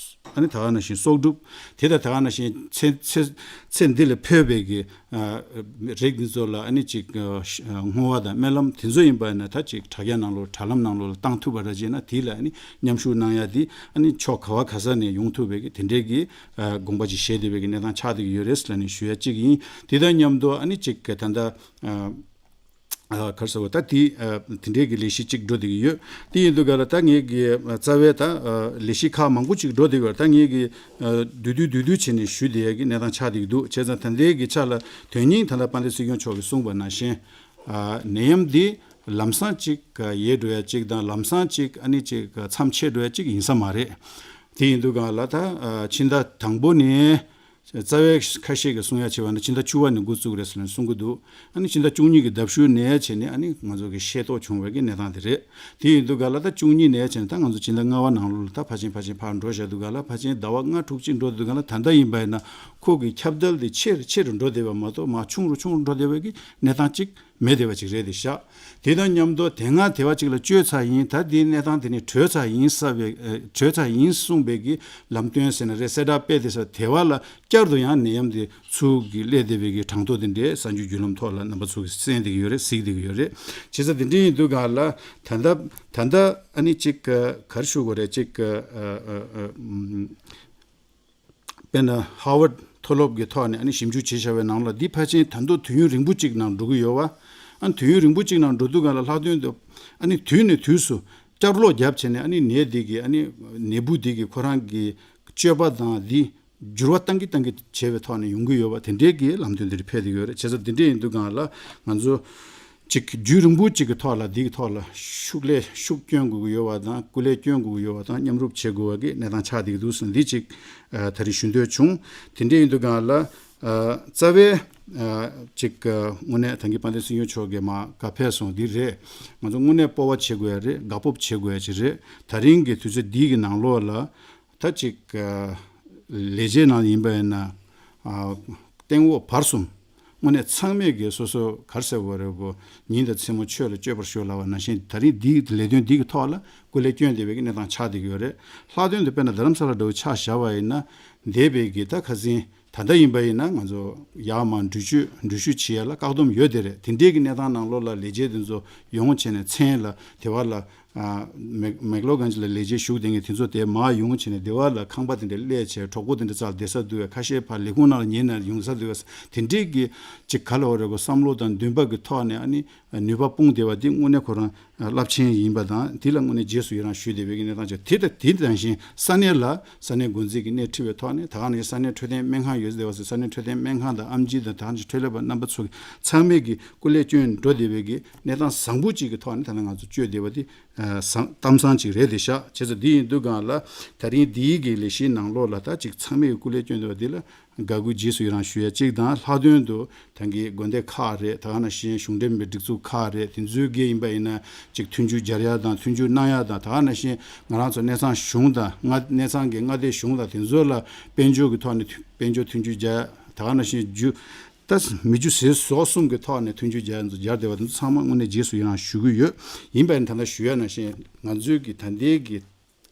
ཨ་ནི་ད་ག་ནང་བཞིན་གསོག་སྒྲུབ་དེ་དང་ད་ག་ནང་བཞིན་ཚེ་ཚེ་ཚེ་འདི་ལ་ཕོད་པའི་གི་རིགས་འདི་ཚོ་ལ་ཨ་ནི་ཅིག་བསྔོ་བ་དང་སྨོན་ལམ་དེ་ཚོ་ཡིན་པ་ཡིན་ན་ད་ཅིག་དྲ་རྒྱ་ནང་ལོགས་དྲ་ལམ་ནང་ལོགས་ལ་བཏང་ཐུབ་པ་ར་བྱས་ན་དེ་ལ་ཨ་ནི་མཉམ་ཞུགས་གནང་ཡ་དེ་ཨ་ནི་ཕྱོགས་ག་བ་ག་ས་ནས་ཡོང་ཐུབ་པའི་གི་དེ་འདྲའི་གི་དགོངས་པ་ཅིག་བཞེས་བསྡད་པའི་གི་གནས་སྟངས་ཆགས་བསྡད་ཀྱི་ཡོད་རེད་ཟེར་ལབ་ནས་ཞུ་ཡ་གཅིག་ཡིན། དེ་དང་མཉམ་དུ་ཨ་ནི་ཅིག་ད་ལྟ་ག་རེ་ཟེར་བ་ད་དེ་དེ་འདྲའི་གི་ལས་གཞི་གཅིག་འགྲོ་བསྡད་ཀྱི་ཡོད། དེ་ཡིན་དུས་ག་ལ་ད་ངས་གི་རྩ་བའི་ད་ལས་གཞི་ཁག་མང་པོ་ཅིག་འགྲོ་བསྡད་ཀྱི་ཡོད། ད་ངས་གི་ཨ་བསྡུས་བསྡུས་བསྡུས་བསྡུས་བྱས་ནས་ཞུ་བསྡད་ཡ་གི་གནས་སྟངས་ཆགས་བསྡད་ཀྱི་འདུག་བྱས་ཙང་ད་ལྟའི་གི་ཆ་ལ་དོན་སྙིང་ད་ལྟ་དཔལ་ལྡན་སྲིད་སྐྱོང་མཆོག་གིས་གསུངས་པ་ནང་བཞིན་ཨ་ནད་ཡམས་འདི་ལམ་སང་ཅིག་ཡལ་འགྲོ་ཡ་ཅིག་དང་ལམ་སང་ཅིག་ཨ་ནི་ཅིག་མཚམས་ཆད་འགྲོ་ཡ་ཅིག་ཡིན་ས་མ་རེད། དེ་ཡིན་དུས་ག་ལ་ད་ཨ་ཕྱི་ཟླ་དང་པོ་ནས་རྩ་བའི་ཁ་ཤས་ཀྱིས་གསུང་ཡ་བྱས་པ་ན་ཕྱི་ཟླ་བཅུ་པ་ནས་འགོ་བཙུགས་རེད་ཟེར་ནས་གསུང་གི་འདུག་ཨ་ནི་ཕྱི་ཟླ་བཅུ་གཉིས་ཀྱི་ཟླ་གཞུག་ནས་བྱས་ནས་ཨ་ནི་ང་ཚོ་གི་ཤེས་རྟོགས་བྱུང་བའི་གི་གནས་སྟངས་དེ་རེད། དེ་ཡིན་དུས་ག་ལ་ད་བཅུ་གཉིས་ནས་བྱས་ནས་ད་ང་ཚོ་ཕྱི་ཟླ་ལྔ་པ་ནང་ལོགས་ལ་ད་ཕར་ཕྱིན་ཕར་ཕྱིན་ཕར་འགྲོ་བཞག་དུས་ག་ལ་ཕར་ཕྱིན་ཟླ་བ་ལྔ་དྲུག་ཅིག་འགྲོ་དུས་ག་ལ་ད་ལྟ་ཡིན་པ་ཡིན་ན་ཁོ་གི་ཁྱབ་གདལ་དེ་ཆེ་རུ་ཆེ་རུ་འགྲོ་བསྡད་པ་མ་གཏོགས་མར་ཆུང་རུ་ཆུང་རུ་འགྲོ་བསྡད་པའི་གི་གནས་སྟངས་གཅིག་མེད་བསྡད་པ་ཅིག་རེད་དེ་ཤག་དེ་དང་མཉམ་དུ་དེ་སྔ་དེ་བ་ཅིག་ལ་བཅོས་ཚར་ཡིན། ད་དེའི་གནས་སྟངས་དེ་ནི་གྲོལ་ཚར་ཡིན་ས་བའི་ཨ་གྲོལ་ཚར་ཡིན་གསུངས་པའི་གི་ལམ་སྟོན་ཟེར་ན་རེད། གསལ་བསྒྲགས་སྤེལ་དེ་ས་དེ་བ་ལ་བསྐྱར་དུ་ཡང་ནད་ཡམས་དེ་ཚུར་གི་སླེབས་བསྡད་པའི་གི་གྲངས་ཐོ་དེ་འདྲའི་གསར་འགྱུར་བརྒྱུད་ལམ་ཐོག་ལ་རྣམ་པ་ཚོ་གིས་གསན་བསྡད་ཀྱི་ཡོད་རེད། གཟིགས་བསྡད་ཀྱི་ཡོད་རེད། བྱས་ཙང་དེ་འདྲ་ཡིན་དུས་ག་ལ་ད་ལྟ་ད་ལྟ་ཨ་ནི་ཅིག་ག་ག་རེ་ཞུ་དགོས་རེད། ཅིག་ཨ་ཨ་ཨ་ཨམ། དཔེར་ན་ཧར་ཝརཌ་མཐོ་སློབ་ཀྱི་ཐོག་ནས་ཨ་ནི་ཞིབ་འཇུག་བྱས་བཞག་པའི་ནང་ལ་འདི་ཕལ་ཆེར་ད་དུང་དུས་ཡུན་རིང་པོ་གཅིག་ནང་འགྲོ་གི་ཡོད་པ། ཨ་ནི་དུས་ཡུན་རིང་པོ་གཅིག་ནང་འགྲོ་དུས་ག་ལ་ལྷག་དོན་དུ་ཨ་ནི་དུས་ནས་དུས་སུ་བསྐྱར་ལོག་བརྒྱབ་བྱས་ནས་ཨ་ནི་ནད་འདི་གི་ཨ་ནི་ནད་འབུ་འདི་གི་ཁོ་རང་གི་སྤྱོད་པ་དང་འདི་ འགྱུར་བ་གཏང་གི་གཏང་གི་བྱས་པའི་ཐོག་ནས་ཡོང་གི་ཡོད་པ་དེ་འདྲའི་གི་ལམ་སྟོན་དེ་འདྲ་ཕེབས་ཀྱི་ཡོད་རེད། བྱས་ཙང་དེ་འདྲ་ཡིན་དུས་སྒང་ལ་ང་ཚོ་ཅིག་རྒྱུན་རིང་པོ་ཅིག་གི་ཐོག་ལ་འདི་གི་ཐོག་ལ་ཤུགས་ལས་ཤུགས་སྐྱོན་དགོས་ཀྱི་ཡོད་པ་དང་སྐུ་ལས་སྐྱོན་དགོས་ཀྱི་ཡོད་པ་དང་མཉམ་རུབ་བྱེད་དགོས་པ་གི་གནས་སྟངས་ཆགས་བསྡད་ཀྱི་འདུག་ཟེར་ནས་འདི་ཅིག་ཨ་ད་རེས་ཞུ་འདོད་བྱུང་། དེ་འདྲ་ཡིན་དུས་སྒང་ལ་ཨ་རྩ་བའི་ཨ་ཅིག་ཨ་དངོས་གནས་ད་གིན་དཔལ་ལྡན་སྲིད་སྐྱོང་མཆོག་གིས་མར་བཀའ་ཕེབས་སོང་འདི་རེད། ང་ཚོ་དངོས་གནས་སྤོབས་པ་བྱེད་དགོས་ཡ་རེད། དགའ་སྤོབས་བྱེད་དགོས་ཡ་ཅིག་རེད། ད་རིང་གི་དུས་ཚོད་འདི་གི་ནང་ལོགས་ལ། ད་ཅིག་ཨ་ལས་བྱེད་ནང་ཡིན་པ་ཡིན་ན་ཨ་སྟེང་འོག་བར་གསུམ་དངོས་གནས་ཚང་མས་ཀྱི་སོ་སོ་ག་རེ་ཟེར་དགོས་རེད་གོ། ཉིན་དང་མཚན་མོ་ཆོས་ལ་སྤྱོད་པར་ཤོག་ལབ་པ་ནང་བཞིན་ད་རིང་འདིའི་ལས་དོན་འདི་གི་ཐོག་ལ་སྐུ་ལས་བསྐྱོན་བསྡད་པའི་གི་གནས་སྟངས་ཆགས་བསྡད་ཀྱི་ཡོད་རེད། ལྷག་དོན་དུ་དཔེར་ན་རྡ་རམ་ས་ལ་འདྲ་བོ་ཆ་བཞག་པ་ཡིན་ན་འདས་པའི་གི་ད་ཁ་སང་ད་ལྟ་ཡིན་པ་ཡིན་ན་ང་ཚོ་ཡར་མར་འགྲུལ་བཞུད་འགྲུལ་བཞུད་བྱེད་ཡ་ལ་བཀག་སྡོམ་ཡོད་དེ་རེད། དེ་འདྲའི་གི་གནས་སྟངས་ནང་ལོགས་ལ་ལས་བྱེད་དེ་ཚོ་ཡོང་བྱས་ནས་མཚན་ལ་དེ་བ་ལ། ཨ་མེག་མེག་ལོ་གྷན་ཇི་ལ་ལས་བྱེད་ཞུགས་བསྡད་མཁན་དེ་ཚོ་དེ་མར་ཡོང་བྱས་ནས་སྡེ་བ་ལ་ཁང་པ་དེ་འདྲ་གླས་བྱས་གྲོགས་པོ་དེ་འདྲ་རྩ་ལ་བསྡད་ས་འདུག་བས། ཁ་ཤས་ཕར་ལས་ཁུངས་ནང་ལ་ཉལ་ནས་ཡོང་ས་འདུག་བས། དེ་འདྲས་ཀྱི་ཅིག་ག་ལ་བ་རེད་གོ། བསམ་བློ་དང་འདུན་པ་གི་ཐོག་ནས་ཨ་ནི་ནུས་པ་སྤུངས་བསྡད་པ་འདི་དངོས་གནས་ཁོ་རང་རླབས་ཆེན་ཡིན་པ་དང་དེ་ལ་དངོས་གནས་རྗེས་སུ་ཡི་རང་ཞུ་བསྡད་པའི་གི་གནས་སྟངས་ཅིག་དེ་དང་དེ་ནང་བཞིན་ས་གནས་ལ་ས་གནས་འགོ་འཛིན་གྱི་སྣེ་ཁྲིད་པའི་ཐོག་ནས་ད་ག་ནང་བཞིན་ས་གནས་འཕྲོད་བསྟེན་སྨན་ཁང་ཡོད་ཟེར་བ་ཟེར། ས་གནས་འཕྲོད་བསྟེན་སྨན་ཁང་དང་ཨེམ་ཆི་དང་ད་ག་ནང་བཞིན་འཕྲོད་ལས་པ་རྣམ་པ་ཚོ་གི་ཚང་མས་ཀྱི་སྐུ་ལས་བསྐྱོན་འགྲོ་བསྡད་པའི་གི་གནས་སྟངས་བཟང་པོ་ཅིག་གི་ཐོག་ནས་ད་ནང་ང་ཚོ་བསྐྱོད་བསྡད་པ་དེ། ཨ་བསམ་གཏམ་བཟང་ཅིག་རེད་དེ་ཤག་བྱས་ཙང་འདི་ཡིན་དུས་སྒང་ལ་ད་རིང་འདིའི་གི་ལས་གཞིའི་ནང་ལོགས་ལ་ད་ཅིག་ཚང་མས་སྐུ་ལས་བསྐྱོན་འདུག་པ་འདི་ལ་དགའ་གུས་རྗེས་སུ་ཡི་རང་ཞུ་ཡ་གཅིག་དང་། ལྷག་དོན་དུ་ད་གིན་དགོན་སྡེ་ཁག་རེད། ད་ག་ནང་བཞིན་གཞུང་འབྲེལ་མིན་པའི་སྒྲིག་འཛུགས་ཁག་རེད། དེ་ཚོའི་གི་ཡིན་པ་ཡིན་ན་ཅིག་མཐུན་འགྱུར་སྦྱར་ཡ་དང་མཐུན་འགྱུར་གནང་ཡ་དང་། ད་ག་ནང་བཞིན་ང་རང་ཚོ་གནས་ཚང་གཞུང་དང་མངའ་གནས་ཚང་གི་མངའ་སྡེ་གཞུང་དང་དེ་ཚོ་ལ་དཔལ་འབྱོར་གི་ཐོག་ནས་དཔལ་འབྱོར་མཐུན་འགྱུར་སྦྱར་ཡ། ད་ག་ནང་བཞིན་རྒྱུ་ད་མི་རྒྱུ་ཟས་ཟོག་གསུམ་གྱི་ཐོག་ནས་མཐུན་འགྱུར་སྦྱར་ཡ་ཚོ་སྦྱར་བསྡད་པ་དེ་ཚོ་ཚང་མ་དངོས་གནས་རྗེས་སུ་ཡི་རང་ཞུ་གི་ཡོད། ཡིན་པ་ཡིན་ད་ལྟ་ཞུ་ཡ་ནང་བཞིན་ང་ཚོའི་གི་ད་ལྟའི་གི་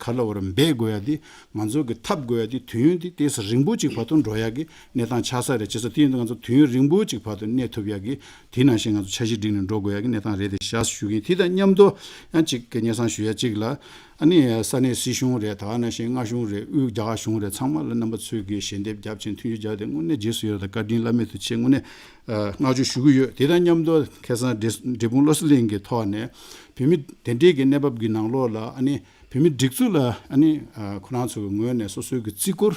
ག་ལ་བར་འབད་དགོས་ཡ་དེ་ང་ཚོ་གི་འཐབ་དགོས་ཡ་དེ་དུས་ཡུན་དེ་ཏོག་ཙམ་རིང་པོ་ཅིག་བར་དུ་འགྲོ་ཡ་གི་གནས་སྟངས་ཆགས་ས་རེད། བྱས་ཙང་དེ་ཡིན་དུས་ང་ཚོ་དུས་ཡུན་རིང་པོ་ཅིག་བར་དུ་གནས་ཐུབ་ཡ་གི་དེ་ནང་བཞིན་ང་ཚོ་འཆར་གཞི་བསྒྲིགས་ནས་འགྲོ་དགོས་ཡ་གི་གནས་སྟངས་རེད་དེ་ཤག་ཞུ་གི་ཡིན། དེ་དང་མཉམ་དུ་ཡང་ཅིག་གི་སྙན་སེང་ཞུ་ཡ་གཅིག་ལ་ཨ་ནི་ས་གནས་སྲིད་གཞུང་རེད། ད་ག་ནང་བཞིན་མངའ་གཞུང་རེད། དབུས་རྒྱ་གར་གཞུང་རེད། ཚང་མ་ལ་རྣམ་པ་ཚོས་གི་ཞལ་འདེབས་བརྒྱབ་ཅིང་མཐུན་འགྱུར་བརྒྱབ་སྟེ་དངོས་གནས་རྗེས་སུ་ཡི་རང་དང་བཀའ་དྲིན་བླ་མེད་དུ་ཆེ། དངོས་གནས་ཨ་བསྔགས་བརྗོད་ཞུ་གི་ཡོད། དེ་དང་མཉམ་དུ་ཁ་སང་འབྲས་འབྲས་སྤུངས་བློ་གསལ་གླིང་གི་ཐོག་ནས་བོད་མི་དེ་འདྲའི་གི་གནས་བབ་ཀྱི་ནང་ལོགས་ལ་ཨ་ནི་བོད་མི་སྒྲིག་འཛུགས་ལ་ཨ་ནི་ཨ་ཁོ་རང་ཚོ་གི་ངོས་ནས་སོ་སོའི་གི་བརྩི་བཀུར་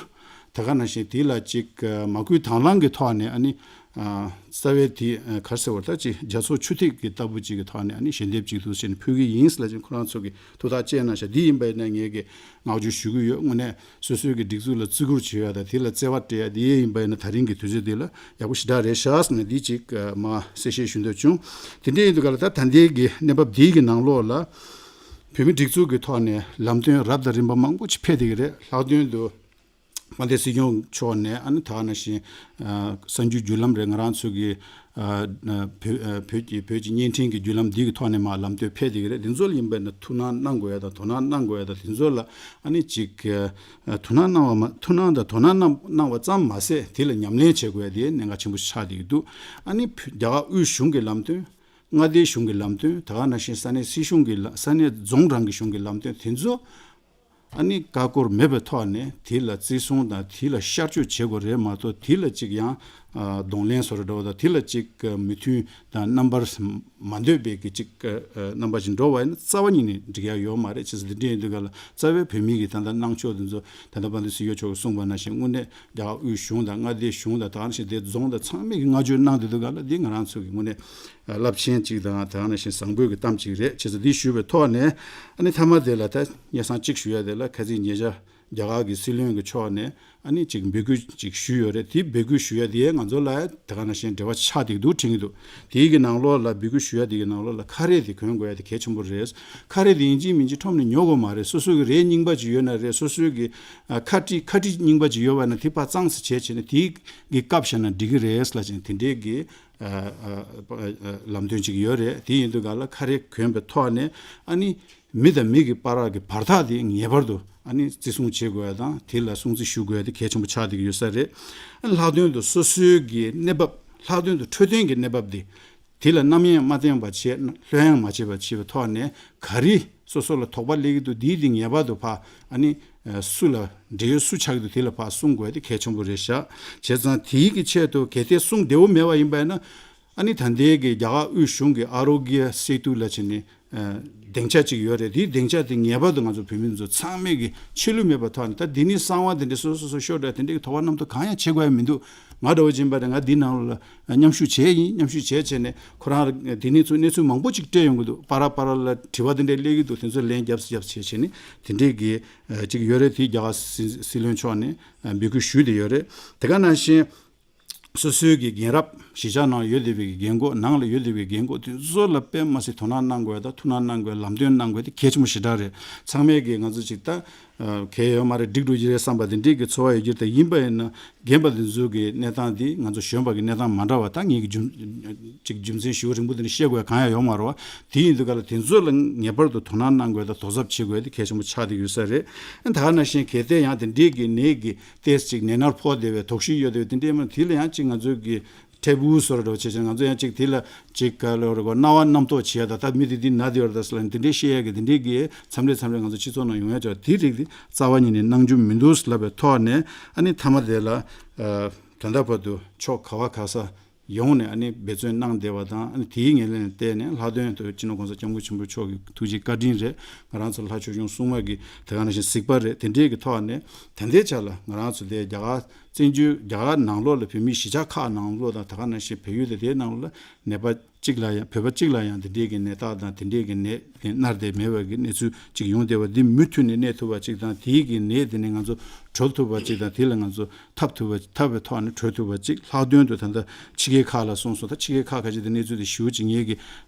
ད་ག་ནང་བཞིན་དེ་ལ་ཅིག་ཨ་མ་བསྐུལ་དང་བླངས་ཀྱི་ཐོག་ནས་ཨ་ནི་ཨ་རྩ་བའི་དེ་ཨ་ག་རེ་ཟེར་བ་ད་ཅིག་རྒྱ་མཚོ་ཆུ་ཐིགས་ཀྱི་ལྟ་བུ་ཅིག་གི་ཐོག་ནས་ཨ་ནི་ཞལ་འདེབས་ཅིག་འདུག་ཟེར་ནས་ཕུལ་གི་ཡིན་ཟེར་ལབ་ཅིང་ཁོ་རང་ཚོ་གི་ཐུགས་ཐག་བཅད་གནང་ཤག་འདི་ཡིན་པ་ཡིན་ན་ངས་གི་བསྔགས་བརྗོད་ཞུ་གི་ཡོད། དངོས་གནས་སོ་སོའི་གི་སྒྲིག་འཛུགས་ལ་བརྩི་བཀུར་བྱེད་ཡ་དང་དེ་ལ་བརྩེ་བ་སྤྲད་ཡ་དེ་ཡིན་པ་ཡིན་ན་ད་རིང་གི་དུས་ཚོད་འདི་ལ་ཡག་པོ་ཞེ་དྲག་རེད་ཤག་ཟེར་ནས་འདི་ཅིག་མ་གསལ་བཤད་ཞུ་འདོད་བྱུང་། དེ་འདྲ་ཡིན་དུས་ག་ལ་ད་ད་ལྟའི་གི་གནས་བབ་འདིའི་གི་ནང་ལོགས་ལ་བོད་མི་སྒྲིག་འཛུགས་ཀྱི་ཐོག་ནས་ལམ་སྟོན་རབ་དང་རིམ་པ་མང་པོ་ཅིག་ཕེབས་བསྡད་ཀྱི་རེད། ལྷག་དོན་དུ་དཔལ་ལྡན་སྲིད་སྐྱོང་མཆོག་ནས་ཨ་ནི་ད་ག་ནང་བཞིན་ཨ་གསར་འགྱུར་བརྒྱུད་ལམ་རེད། ང་རང་ཚོ་གི་ཨ་ཨ་བོད་ཨ་བོད་ཀྱི་བོད་ཀྱི་བརྙན་འཕྲིན་གྱི་བརྒྱུད་ལམ་འདི་གི་ཐོག་ནས་མར་ལམ་སྟོན་ཕེབས་བསྡད་ཀྱི་རེད། འདི་ཚོ་ལ་ཡིན་པ་ན་ཐུགས་སྣང་གནང་དགོས་ཡ་དང་དོ་སྣང་གནང་དགོས་ཡ་དང་དེ་ཚོ་ལ་ཨ་ནི་ཅིག་ཨ་ཐུགས་སྣང་གནང་བ་མ་ཐུགས་སྣང་དང་དོ་སྣང་གནང་གནང་བ་ཙམ་མ་ཟད་དེ་ལ་ཉམས་ལེན་བྱེད་དགོས་ཡ་དེ་གནད་འགག་ཆེན་པོ་ཆགས་བསྡད་ཀྱི་འདུག་ཨ་ནི་བོད་རྒྱ་གར་དབུས་གཞུང་གི་ལམ་སྟོན། མངའ་སྡེའི་གཞུང་གི་ལམ་སྟོན། ད་ག་ནང་བཞིན་ས་གནས་སྲིད་གཞུང་གི་ལ་ས་གནས་རྫོང་རང་གི་གཞུང་གི་ལམ་སྟོན་དེ་ཚོ་ཨ་ནི་ཀ་ཀོར་མེད་པའི་ཐོག་ནས་དེ་ལ་བརྩི་སྲུང་དང་དེ་ལ་ཤར་བསྐྱོད་བྱེད་དགོས་རེད་མ་གཏོགས་དེ་ལ་ཅིག་ཡང་ཨ་གདོང་ལེན་བཟོ་འདྲ་འདྲ་བོ་དང་དེ་ལ་ཅིག་མོས་མཐུན་དང་རྣམ་པར་མ་འདོད་པའི་གི་ཅིག་རྣམ་པ་ཅིག་འགྲོ་བ་ཡིན་ན་རྩ་བ་ཉིད་ནས་འགྲིག་ཡ་ཡོད་མ་རེད། བྱས་ཙང་འདི་འདྲ་ཡིན་དུས་ག་ལ་རྩ་བའི་བོད་མི་གི་ད་ལྟ་གནང་ཕྱོགས་དེ་ཚོ་ད་ལྟ་དཔལ་ལྡན་སྲིད་སྐྱོང་མཆོག་གིས་གསུངས་པ་ནང་བཞིན་དངོས་གནས་རྒྱ་གར་དབུས་གཞུང་དང་མངའ་སྡེའི་གཞུང་དང་ད་ག་ནང་བཞིན་དེ་རྫོང་དང་ཚང་མས་ཀྱི་བསྔགས་བརྗོད་གནང་བསྡད་འདུག་ག་ལ་འདི་ང་རང་ཚོ་གི་དངོས་གནས་རླབས་ཆེན་གཅིག་དང་ད་ག་ནང་བཞིན་བཟང་པོའི་གི་གཏམ་གཅིག་རེད། བྱས་ཙང་འདི་ཞུས་པའི་ཐོག་ནས་ཨ་ནི་མཐའ་མ་དེ་ལ་ད་སྙན་སེང་གཅིག་ཞུ་ཡ་དེ་ལ་ཁ་སང་ཉེ་ཆར་རྒྱ་གར་གྱི་སྲིད་བློན་གྱི་ཕྱོགས་ནས་ཨ་ནི་ཅིག་འབོད་སྐུལ་ཅིག་ཞུས་ཡོད་རེད། དེ་འབོད་སྐུལ་ཞུ་ཡ་དེ་ང་ཚོ་ལ་ད་ག་ནང་བཞིན་འབྲེལ་བ་ཆགས་བསྡད་འདུག་དྲན་གྱི་འདུག་དེའི་གི་ནང་ལོགས་ལ་འབོད་སྐུལ་ཞུ་ཡ་དེ་གི་ནང་ལོགས་ལ་ཁ་རས་དེ་གྱོན་དགོས་ཡ་དེ་གལ་ཆེན་པོ་རེད། ཁ་རས་དེ་ཡིན་གཅིག་མིན་གཅིག་ཁྲོམ་ནས་ཉོ་དགོས་མ་རེད། སོ་སོ་གི་རས་རྙིང་པ་ཅིག་ཡོད་ན་རེད། སོ་སོའི་གི་ཨ་ཁ་དཀྲིས་ཁ་དཀྲིས་རྙིང་པ་ཅིག་ཡོད་པ་ན་དེ་ཕར་གཙང་སེ་བྱས་བྱས་ནས་དེའི་གི་བཀབ་བཞག་ན་འགྲིག་གི་རེད་ལབ་བྱས་ནས་དེ་འདྲའི་གི་ལམ་སྟོན་ཅིག་ཡོད་རེད། དེ་ཡིན་དུས་ག་ལ་ཁ་རས་གྱོན་པའི་ཐོག་ནས་ཨ་ནི་མི་དང་མི་གི་བར་གྱི་བར་ཐག་དེ་ངེས་པར་དུ་ཨ་ནི་བརྩི་སྲུང་བྱེད་དགོས་ཡ་དང་དེ་ལ་སྲུང་བརྩི་ཞུ་དགོས་ཡ་དེ་གལ་ཆེན་པོ་ཆགས་བསྡད་ཀྱི་ཡོད་ས་རེད། ཨ་ནི་ལྷག་དོན་དུ་སོ་སོའི་གི་གནས་བབ་ལྷག་དོན་དུ་འཕྲོད་བསྟེན་གྱི་གནས་བབ་དེ་དེ་ལ་རྣམ་གཡེང་མ་བསྟེན་པ་བྱས་ལྷོད་གཡེང་མ་བྱེད་པ་བྱེད་པའི་ཐོག་ནས་ག་རེ་སོ་སོ་ལ་དོགས་པ་སླེབས་ཀྱི་འདུག་དེའི་དེ་ངེས་པར་དུ་ཕར་ཨ་ནི་སུ་ལ་འབྲེལ་ཡོད་སུ་ཆགས་ཀྱི་འདུག་དེ་ལ་ཕར་གསུང་དགོས་ཡ་དེ་གལ་ཆེན་པོ་རེད་ཤག་བྱས་ཙང་དེའི་གི་ཆེད་དུ་གལ་ཏེ་གསུང་བདེ་བོ་མེད་པ་ཡིན་པ་ཡིན་ན། ཨ་ནི་ད་ལྟའི་གི་རྒྱ་གར་དབུས་གཞུང་གི་ཨ་རོ་གྱ་སེ་ཏུ་ལ་བྱས་ནས་ སྡིངས་ཆ་གཅིག་ཡོད་རེད། དེའི་སྡིངས་ཆ་དེ་ངེས་པར་དུ་ང་ཚོ་བོད་མི་ཚོ་ཚང་མས་ཀྱི་ཆད་ལུས་མེད་པ་ཐོག་ནས། ད་འདི་ནི་གསང་བ་དེ་འདྲའི་སོ་སོ་སོ་ཤོར་འདྲ་དེ་འདྲའི་གི་དོགས་པ་རྣམ་རྟོག་གང་ཡང་བྱེད་དགོས་ཡ་མི་འདུག་ང་འདྲ་བོ་ཅིག་ཡིན་པ་རེད། ང་འདི་ནང་ལ་མཉམ་ཞུགས་བྱས་ཡིན། མཉམ་ཞུགས་བྱས་བྱས་ནས་ཁོ་རང་དེ་ནས་ཚུར་གནས་ཚུལ་མང་པོ་ཅིག་སྤྲད་ཡོང་གི་འདུག་པ་ར་པ་ར་ལ་དྲི་བ་དེ་འདྲའི་སླེབས་ཀྱི་འདུག་དེ་ཚོ་ལན་རྒྱབ་སུ་རྒྱབ་བྱས་བྱས་ནས་དེ་འདྲའི་གི་ཅིག་ཡོད་རེད། དེ་རྒྱ་གར་སྲིད་སྲིད་བློན་མཆོག་ནས་འབོད་སྐུལ་ཞུས་བསྡད་ཡོད་རེད། དེ་ག་ནང་བཞིན། སོ་སོའི་གི་རྒན་རབས་གཞིས་ཆགས་ནང་ཡོད་བསྡད་པའི་གི་རྒན་གོག་ནང་ལ་ཡོད་བསྡད་པའི་རྒན་གོག་དེ་ཚོ་ལ་དཔེ་མ་སྲིད་དོ་སྣང་གནང་དགོས་དང་ཐུགས་སྣང་གནང་དགོས། ལམ་སྟོན་གནང་དགོས་དེ་གལ་ཆེན་པོ་ཞེ་དྲག་རེད། ཚང་མས་གི་ང་ཚོ་ཅིག་ད་གལ་ཡོད་མ་རེད། འགྲིག་འགྲོ་གི་རེད་བསམ་པ་དེ་འདྲའི་གི་ཚོར་བ་ཡོད་ཀྱི་རེད། ད་ཡིན་པ་ཡིན་ན་རྒན་པ་དེ་ཚོའི་གི་གནས་སྟངས་དེ་ང་ཚོ་གཞོན་པ་གི་གནས་སྟངས་མ་འདྲ་བ། ད་ངས་གི་རྒྱུ་ཅིག་རྒྱུ་མཚན་ཞུ་རིང་པོ་དེ་འདྲ་བཤད་དགོས་གང་ཡང་ཡོད་མ་རེད་བ། དེ་ཡིན་དུས་ག་ལ་དེ་ཚོ་ལ་ངེས་པར་དུ་དོ་སྣང་གནང་དགོས་དང་དོ་གཟབ་བྱེད་དགོས་དེ་གལ་ཆེན་པོ་ཆགས་བསྡད་ཡོད་ས་རེད། ད་ག་ནང་བཞིན་གལ་ཏེ་ཡང་དེ་འདྲའི་གི་ནད་ཀྱི་ཏེས་ཅིག་ནད་མནར་ཕོག་བསྡད་པའི་དོགས་གཞི་ཡོད་བསྡད་པའི་དེ་འདྲའི་མ་དེ་ལ་ཡང་ཅིག་ང་ཚོའི་གི་ཊེ་བུ་བཟོ་འདྲ་བྱས་ཙང་ང་ཚོ་ཡང་ཅིག་དེ་ལ་ཅིག་ག་ལ་རེ་གོ་རྣ་བ་རྣམ་རྟོག་བྱེད་ཡ་ད་ད་མི་དེ་འདི་ན་དེ་ཡོད་རེད་ད་ཟེར་ལ་དེ་འདྲའི་བཤད་ཡ་གི་དེ་འདྲའི་གི་མཚམས་རེ་མཚམས་རེ་ང་ཚོ་སྤྱི་ཚོགས་ནང་ཡོང་ཡ་ཅིག་དེ་རིགས་དེ་རྩ་བ་ཉིད་ནས་གནང་རྒྱུ་མི་འདུག་ལབ་པའི་ཐོག་ནས། ཨ་ནི་མཐའ་མ་དེ་ལ་ད་ལྟ་བར་དུ་ཕྱོགས་ག་བ་ག་ས་ཡོང་ནས་ཨ་ནི་འབད་བརྩོན་གནང་བསྡད་པ་དང་། ཨ་ནི་དེའི་ངོས་ལེན་བལྟས་ནས་ལྷག་དོན་དུ་སྤྱི་ནོར་༸གོང་ས་༸སྐྱབས་མགོན་ཆེན་པོ་མཆོག་གི་ཐུགས་རྗེ་བཀའ་དྲིན་རེད། ང་རང་ཚོ་ལྷ་ཆོས་སྐྱོང་སྲུང་མ་གི་དེ་ག་ནང་བཞིན་གཟིགས་པ་རེད། དེ་འདྲའི་གི་ཐོག་ནས་ད་ལྟའི་ཆ་ལ་ང་རང་ཚོ་དེ་རྒྱ་གར་བཙན་བྱོལ་རྒྱ་གར་ནང་ལོགས་ལ་བོད་མིའི་གཞིས་ཆགས་ཁག་ནང་ལོགས་དང་དེ་ག་ནང་བཞིན་བལ་ཡུལ་དེ་དེའི་ནང་ལོགས་ལ་ནད་པ་གཅིག་ལ་ཡང་བོད་པ་གཅིག་ལ་ཡང་དེ་འདྲའི་གི་ནད་རྟགས་དང་དེ་འདྲའི་གི་ནད་དེ་མནར་ཏེ་མེད་པ་གི་གནས་ཚུལ་ཅིག་ཡོང་བསྡད་པ་འདི་མུ་མཐུད་ནས་གནས་ཐུབ་པ་ཅིག་དང་། དེའི་གི་ནད་དེ་ནས་ང་ཚོ་གྲོལ་ཐུབ་པ་ཅིག་དང་། དེ་ལ་ང་ཚོ་ཐབས་ཐུབ་པ་ཐབས་པའི་ཐོག་ནས་གྲོལ་ཐུབ་པ་ཅིག་ལྷག་དོན་དུ་ད་ལྟ་ཕྱི་རྒྱལ་ཁག་ལ་སོང་སོང་། ད་ཕྱི་རྒྱལ་ཁག་ཁ་ཤས་དེ་གནས་ཚུལ་དེ་ཞུ་ཅིག་ངེད་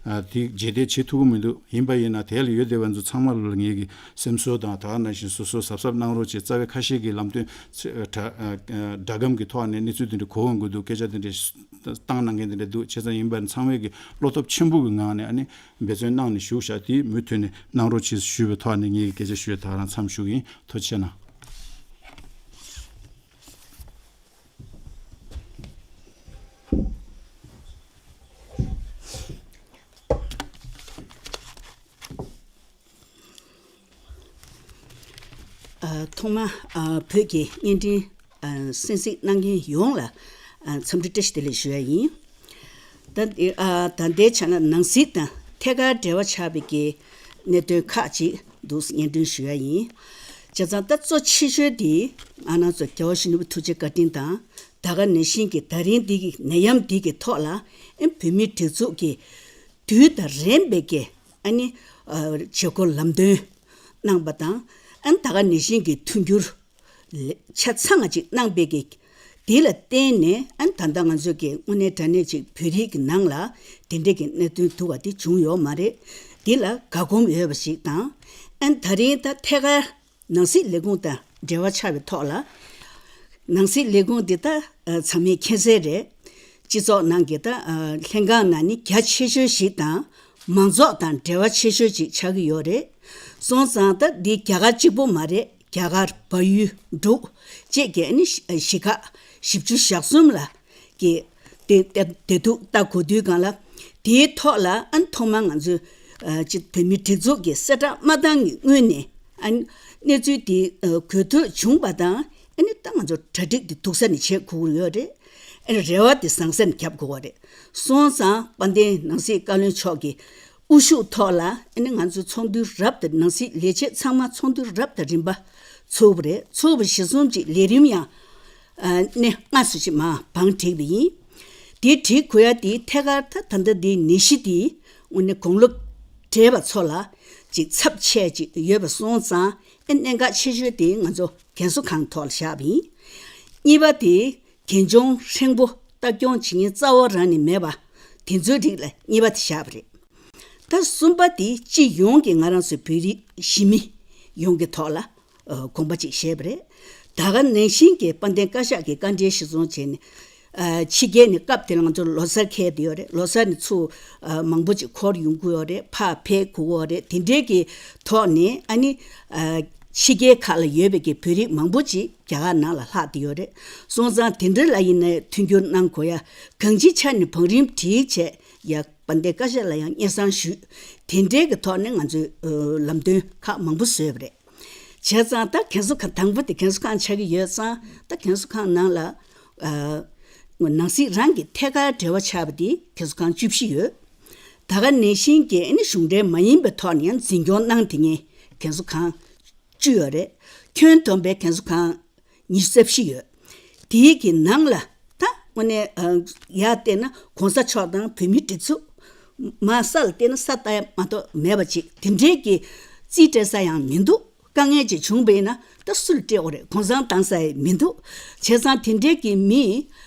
ཀྱི་དེ་རྗེས་འདེད་བྱེད་ཐུབ་ཀྱི་མི་འདུག་ཡིན་པ་ཡིན་ན་དེ་ལ་ཡོད་བསྡད་པ་ཚོ་ཚང་མ་ལ་ངེད་ཀྱི་སེམས་གསོ་དང་དེ་ག་ནང་བཞིན་སོ་སོ་གཟབ་གཟབ་གནང་རོགས་བྱེད། རྩ་བའི་ཁ་ཤས་ཀྱི་ལམ་སྟོན་སྒྲ་སྒམ་གྱི་ཐོག་ནས་གནས་ཚུལ་དེ་འདྲ་གོ་འོང་གི་འདུག་སྐད་ཆ་དེ་འདྲ་བཏང་གནང་མཁན་དེ་འདྲ་འདུག་བྱས་ཙང་ཡིན་པ་ཚང་མས་ཀྱི་བློ་སྟོབས་ཆེན་པོ་གི་ངང་ནས་ཨ་ནི་འབད་བརྩོན་གནང་ནས་བཞུགས་ཤག་དེ་མུ་མཐུད་ནས་གནང་རོགས་བྱེད་ཞུས་པའི་ཐོག་ནས་ངེད་ཀྱི་སྐད་ཆ་ཞུས་ད་རང་མཚམས་ཞུ་གི་ཡིན། ཐུགས་རྗེ་གནང་། ཐོག་མ་བོད་ཀྱི་བརྙན་འཕྲིན་གསན་གཟིགས་གནང་མཁན་ཡོངས་ལ་འཚམས་འདྲི་བཀྲ་ཤིས་བདེ་ལེགས་ཞུ་ཡ་ཡིན། ད་ད་ལྟའི་ཆ་ན་ནང་སྲིད་དང་ཐད་ཀར་འབྲེལ་བ་ཆགས་པའི་གི་གནད་དོན་ཁག་ཅིག་འདུག་སྙན་སྒྲོན་ཞུ་ཡ་ཡིན། བྱས་ཙང་ད་གཙོ་ཆེ་ཤོས་དེ་ང་རང་ཚོ་རྒྱལ་བ་ཡིད་བཞིན་ནོར་བུ་ཐུགས་རྗེ་བཀའ་དྲིན་དང་། ད་ག་ནང་བཞིན་གྱི་ད་རིང་འདི་གི་ནད་ཡམས་འདི་གི་ཐོག་ལ་ཨེ་བོད་མིའི་སྒྲིག་འཛུགས་ཀྱི་དུས་དང་རན་པའི་གི་ཨ་ནི་བྱེད་སྒོ་ལམ་སྟོན་གནང་པ་དང་། ཨ་ནི་ད་ག་ནང་བཞིན་གྱི་མཐུན་འགྱུར་ཆ་ཚང་ཅིག་གནང་པའི་གི་དེ་ལ་བརྟེན་ནས་ཨ་ནི་ད་ལྟ་ང་ཚོས་ཀྱི་དངོས་གནས་དྲང་གནས་ཅིག་བོད་རིགས་ཀྱི་ནང་ལ་དེ་འདྲའི་གི་གནད་དོན་འདུག་པ་དེ་བྱུང་ཡོད་མ་རེད། དེ་ལ་དགའ་སྒོམ་ཡོད་པ་ཞིག་དང་། ཨ་ནི་ད་རིང་ད་ཐད་ཀར་ནང་སྲིད་ལས་ཁུངས་དང་འབྲེལ་བ་ཆགས་པའི་ཐོག་ལ། ནང་སྲིད་ལས་ཁུངས་འདི་ད་ཚང་མས་མཁྱེན་གསལ་རེད། སྤྱི་ཚོགས་ནང་གི་ད་ལྷན་ཁང་ནང་ནི་རྒྱ་ཆེ་ཤོས་ཤིག་དང་མང་ཚོགས་དང་འབྲེལ་བ་ཆེ་ཤོས་ཤིག་ཆགས་ཀྱི་ཡོད་རེད། སོང་ཙང་ད་འདི་རྒྱ་གར་གཅིག་པོ་མ་རེད། རྒྱ་གར། བལ་ཡུལ། འབྲུག་བཅས་ཀྱི་ཨ་ནི་གཞིས་ཁག་བཞི་བཅུ་ཞེ་གསུམ་ལ་གི་དེ་དེ་དེ་དུས་ལྟ་གོ་དུས་སྒང་ལ་དེའི་ཐོག་ལ་ཨ་ནི་ཐོག་མར་ང་ཚོས་ཨ་ཅིག་བོད་མིའི་སྒྲིག་འཛུགས་ཀྱི་གསལ་བསྒྲགས་མ་བཏང་གི་སྔོན་ནས་ཨ་ནི་གནས་ཚུལ་དེ་ཨ་གོ་ཐོས་བྱུང་པ་དང་། ཨ་ནི་ད་ང་ཚོ་གྲ་སྒྲིག་དེ་སྡུག་ས་ནས་བྱེད་དགོས་ཀྱི་ཡོད་རེད། ཨ་ནི་རེ་བ་དེ་བཟང་ས་ནས་རྒྱབ་དགོས་པ་རེད། སོང་ཙང་དཔལ་ལྡན་ནང་སྲིད་བཀའ་བློན་མཆོག་གི་དབུ་བཞུགས་ཐོག་ལ་ཨ་ནི་ང་ཚོ་ཚོགས་འདུ་རབ་དང་། ནང་སྲིད་ལས་བྱེད་ཚང་མ་ཚོགས་འདུ་རབ་དང་རིམ་པ་ཚོགས་པ་རེད། ཚོགས་པ་གཞིར་བཟུང་གཅིག་ལས་རིམ་ཡང་ཨ་ནི་སྔ་སུ་ཅིག་མ་བང་བསྒྲིགས་པ་ཡིན། དེ་སྒྲིག་དགོས་ཡ་དེ་ཐད་ཀར་ད་ད་ལྟ་འདི་ནད་གཞི་དེ་དངོས་གནས་དགུང་ལོ་བགྲེས་པ་ཚོ་ལ་ཅིག་ཚབས་ཆེ་ཅིག་ཡོད་པ་སོང་ཙང་ཨ་གནད་འགག་ཆེ་ཤོས་དེ་ང་ཚོ་རྒན་གསོ་ཁང་ཐོག་ལ་བཞག་པ་ཡིན། གཉིས་པ་དེ་རྒན་གཞོན་ཧྲིལ་པོ་ལྟ་སྐྱོང་བྱེད་མཁན་རྩ་བ་རང་ནས་མེད་པ་དེ་ཚོའི་རིགས་ལ་གཉིས་པ་དེ་བཞག་པ་རེད། ད་གསུམ་པ་དེ་སྤྱི་ཡོངས་ཀྱི་ང་རང་ཚོའི་བོད་རིགས་གཞིས་མི་ཡོངས་ཀྱི་ཐོག་ལ་ཨ་དགོངས་པ་ཅིག་བཞེས་པ་རེད། ད་ག་ནང་བཞིན་གྱི་དཔལ་ལྡན་བཀའ་ཤག་གི་བཀའ་འབྲེལ་གཞིར་བཟུང་བྱས་ནས་ཨ་ཕྱི་རྒྱལ་ནས་སྐབས་དེར་ང་ཚོ་ལོ་གསར་འཁེལ་བསྡད་ཡོད་རེད། ལོ་གསར་ནས་ཚུར་ཨ་མང་པོ་ཅིག་འཁོར་ཡོང་གི་ཡོད་རེད། ཕར་ཕེབས་དགོས་ཀྱི་ཡོད་རེད། དེ་འདྲའི་གི་ཐོག་ནས་ཨ་ནི་ཨ་ཕྱི་རྒྱལ་ཁག་ལ་ཡོད་པའི་གི་བོད་རིགས་མང་པོ་ཅིག་རྒྱ་གར་ནང་ལ་ལྷག་བསྡད་ཡོད་རེད། སོང་ཙང་དེ་འདྲ་ལ་ཡིན་ནའི་མཐུན་འགྱུར་གནང་དགོས་ཡ། གང་ཅིའི་ཆ་ནས་བང་རིམ་སྒྲིག་བྱས་ཡ། དཔལ་ལྡན་བཀའ་ཤག་ལ་ཡང་སྙན་སེང་ཞུས། དེ་འདྲའི་གི་ཐོག་ནས་ང་ཚོས་ཨ་ལམ་སྟོན་ཁག་མང་པོ་བཟོས་པ་རེད། བྱས་ཙང་ད་རྒན་གསོ་ཁང་དང་པོ་དེ་རྒན་གསོ་ཁང་ཆགས་ཀྱི་ཡོད་ཙང་། ད་རྒན་གསོ་ཁང་ནང་ལ་ཨ་ནང་སྲིད་རང་གི་ཐད་ཀར་འབྲེལ་བ་ཆགས་པ་དེ་རྒན་གསོ་ཁང་བཅུ་བཞི་ཡོད། ད་ག་ནང་བཞིན་གྱི་ཨ་ནི་གཞུང་འབྲེལ་མ་ཡིན་པའི་ཐོག་ནས་ཡང་འཛིན་སྐྱོང་གནང་དེ་ངས་རྒན་གསོ་ཁང་བཅུ་ཡོད་རེད། ཁྱོན་བསྡོམས་པའི་རྒན་གསོ་ཁང་ཉི་ཤུ་རྩ་བཞི་ཡོད། དེའི་གི་ནང་ལ་ད་དངོས་གནས་ཡར་བལྟས་ན་གོང་ས་མཆོག་དང་བོད་མིའི་སྒྲིག་འཛུགས་མར་ས་ལ་བལྟས་ན་ས་ལྟ་ཡ་མ་གཏོགས་མེད་པ་ཅིག་དེ་འདྲའི་གི་རྩིས་སྤྲད་ས་ཡང་མི་འདུག་དཀའ་ངལ་ཅིག་བྱུང་བ་ཡིན་ན་ད་སུ་ལ་སྤྲད་དགོས་རེད། གུང་སེང་བཏང་ས་ཡང་མི་འདུག་བྱས་ཙང་དེ་འདྲའི་གི་མི་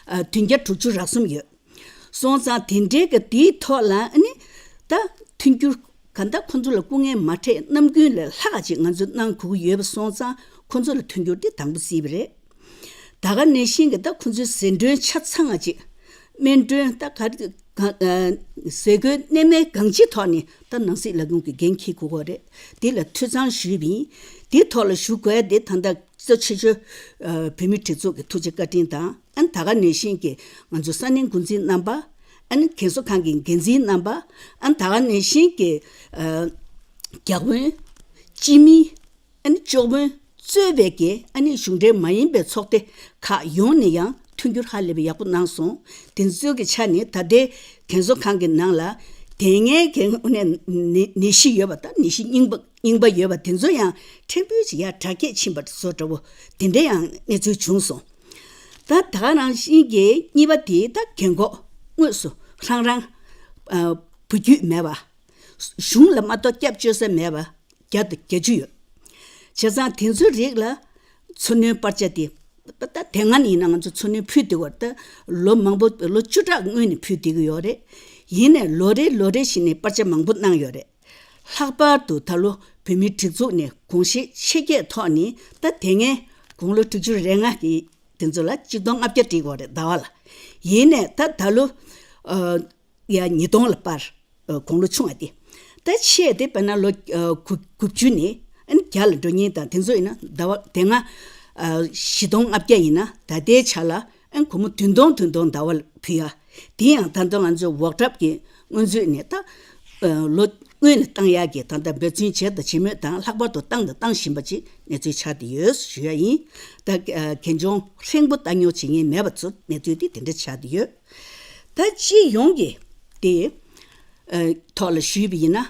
བདུན་བརྒྱ་དྲུག་ཅུ་རེ་གསུམ་ཡོད། སོང་ཙང་དེ་འདྲའི་གི་དེའི་ཐོག་ལ་ཨ་ནི་ད་མཐུན་འགྱུར་ག་འདྲ་ཁོ་ཚོ་ལ་སྐུ་ངལ་མ་འཕྲད་ནམ་རྒྱུན་ལས་ལྷག་ཅིག་ང་ཚོས་གནང་དགོས་ཀྱི་ཡོད་པ་སོང་ཙང་ཁོ་ཚོ་ལ་མཐུན་འགྱུར་དེ་དང་པོ་སྲིད་པ་རེད། ད་ག་ནང་བཞིན་གི་ད་ཁོ་ཚོའི་ཟད་གྲོན་ཆ་ཚང་ང་ཅིག་སྨན་གྲོན་ད་ག་རེ་ག་ཟས་གོས་གནས་མལ་གང་ཅིའི་ཐོག་ནས་ད་ནང་སྲིད་ལས་ཁུངས་ཀྱི་འགན་འཁྱེར་དགོས་ཀྱི་རེད། དེ་ལ་ཐུགས་བསམ་ཞུས་པ་ཡིན། དེའི་ཐོག་ལ་ཞུ་དགོས་དེ་ད་ལྟ་གཙོ་ཆེ་ཤོས་བོད་མིའི་སྒྲིག་འཛུགས་ཀྱི་ཐུགས་རྗེ་བཀའ་དྲིན་དང་། ཨ་ནི་ད་ག་ནང་བཞིན་གྱི་ང་ཚོ་ས་གནས་འགོ་འཛིན་རྣམ་པ། ཨ་ནི་རྒན་གསོ་ཁང་གི་འགན་འཛིན་རྣམ་པ། ཨ་ནི་ད་ག་ནང་བཞིན་གྱི་ཨ་བརྒྱ་དཔོན། སྤྱི་མི། ཨ་ནི་བཅུ་དཔོན་གཙོས་པའི་གི་ཨ་ནི་གཞུང་འབྲེལ་མ་ཡིན་པའི་ཚོགས་སྡེ་ཁག་ཡོངས་ནས་ཡང་མཐུན་འགྱུར་ཧ་ལས་པའི་ཡག་པོ་གནང་སོང་། དེ་ཚོའི་གི་ཆ་ནས་ད་ལྟའི་རྒན་གསོ་ཁང་གི་ནང་ལ་དེ་སྔའི་གི་ནད་གཞི་ཡོད་པ་དང་ནད་གཞི་རྙིང་པ་རྙིང་པ་ཡོད་པ་དེ་ཚོ་ཡང་ཕྲན་བུ་ཅིག་ཡར་དྲག་སྐྱེད་ཕྱིན་པ་བཟོ་འདྲ་བོ་དེ་འདྲ་ཡང་གནས་ཚུལ་བྱུང་སོང་། ད་ད་ག་ནང་བཞིན་གྱི་གཉིས་པ་དེ་ད་རྒན་འཁོགས་དངོས་སུ་རང་རང་ཨ་བུ་རྒྱུད་མེད་པ། གཞུང་ལ་མ་གཏོགས་སྐྱབས་བཅོལ་ས་མེད་པ་བརྒྱ་དང་བརྒྱད་ཅུ་ཡོད། བྱས་ཙང་དེ་ཚོའི་རིགས་ལ་འཚོ་སྣོན་སྤར་ཆ་དེ་ད་དེ་སྔ་ནས་ཡིན་ན་ང་ཚོ་འཚོ་སྣོན་ཕུལ་བསྡད་ཡོད་རེད། ད་ལོ་མང་པོ་ལོ་བཅུ་ཕྲག་སྔོན་ནས་ཕུལ་བསྡད་ཀྱི་ཡོད་རེད། ཡིན་ནའི་ལོ་རེ་ལོ་རེ་བཞིན་ནས་སྤར་ཆ་མང་པོ་གནང་ཡོད་རེད། ལྷག་པར་དུ་ད་ལོ་བོད་མིའི་སྒྲིག་འཛུགས་ནས་དགོངས་བཞེས་ཆེ་བསྐྱེད་ཐོག་ནས་ད་དེ་སྔའི་དགུང་ལོ་དྲུག་ཅུ་རེ་ལྔ་གི་དེ་ཚོ་ལ་གཅིག་སྟོང་ལྔ་བརྒྱ་སྤྲད་ཀྱི་ཡོད་རེད་ཟླ་བ་ལ། ཡིན་ནའི་ད་ད་ལོ་ཨ་ཡ་ཉིས་སྟོང་ལ་སྤར། ཨ་དགུང་ལོ་ཆུང་བ་དེ། ད་ཆེ་དེ་དཔེར་ན་ལོ་ཨ་དགུ་དགུ་བཅུ་ནས་ཨ་ནི་བརྒྱ་ལ་འགྲོ་མཁན་དང་དེ་ཚོ་ཡིན་ན་ཟླ་བ་དེ་སྔ་ཨ་བཞི་སྟོང་ལྔ་བརྒྱ་ཡིན་ན་ད་ལྟའི་ཆ་ལ་ཨ་ནི་སྒོར་མོ་བདུན་སྟོང་བདུན་སྟོང་ཟླ་བ་ལ་ཕུལ་ཡ། དེ་ཡང་ད་ལྟ་ང་ཚོའི་འོག་གྲབས་ཀྱི་སྔོན་ཚུད་ནས་ད་ཨ་ལོ་སྔོན་ལ་བཏང་ཡག་གི་ད་ལྟ་འབད་བརྩོན་བྱས་དང་བྱེད་མུས་དང་ལྷག་པར་དུ་བཏང་དང་བཏང་བཞིན་པ་ཅིག་གནས་ཚུལ་ཆགས་བསྡད་ཡོད་ཞུ་ཡ་ཡིན། ད་ཨ་གན་ཆུང་ཧྲེང་པོ་ལྟ་རྙོག་བྱེད་མཁན་མེད་པ་ཚོ་གནས་ཚུལ་དེ་དེ་འདྲ་ཆགས་བསྡད་ཡོད། ད་སྤྱི་ཡོངས་ཀྱི་དེ་ཨ་ཐོག་ལ་ཞུས་པ་ཡིན་ན།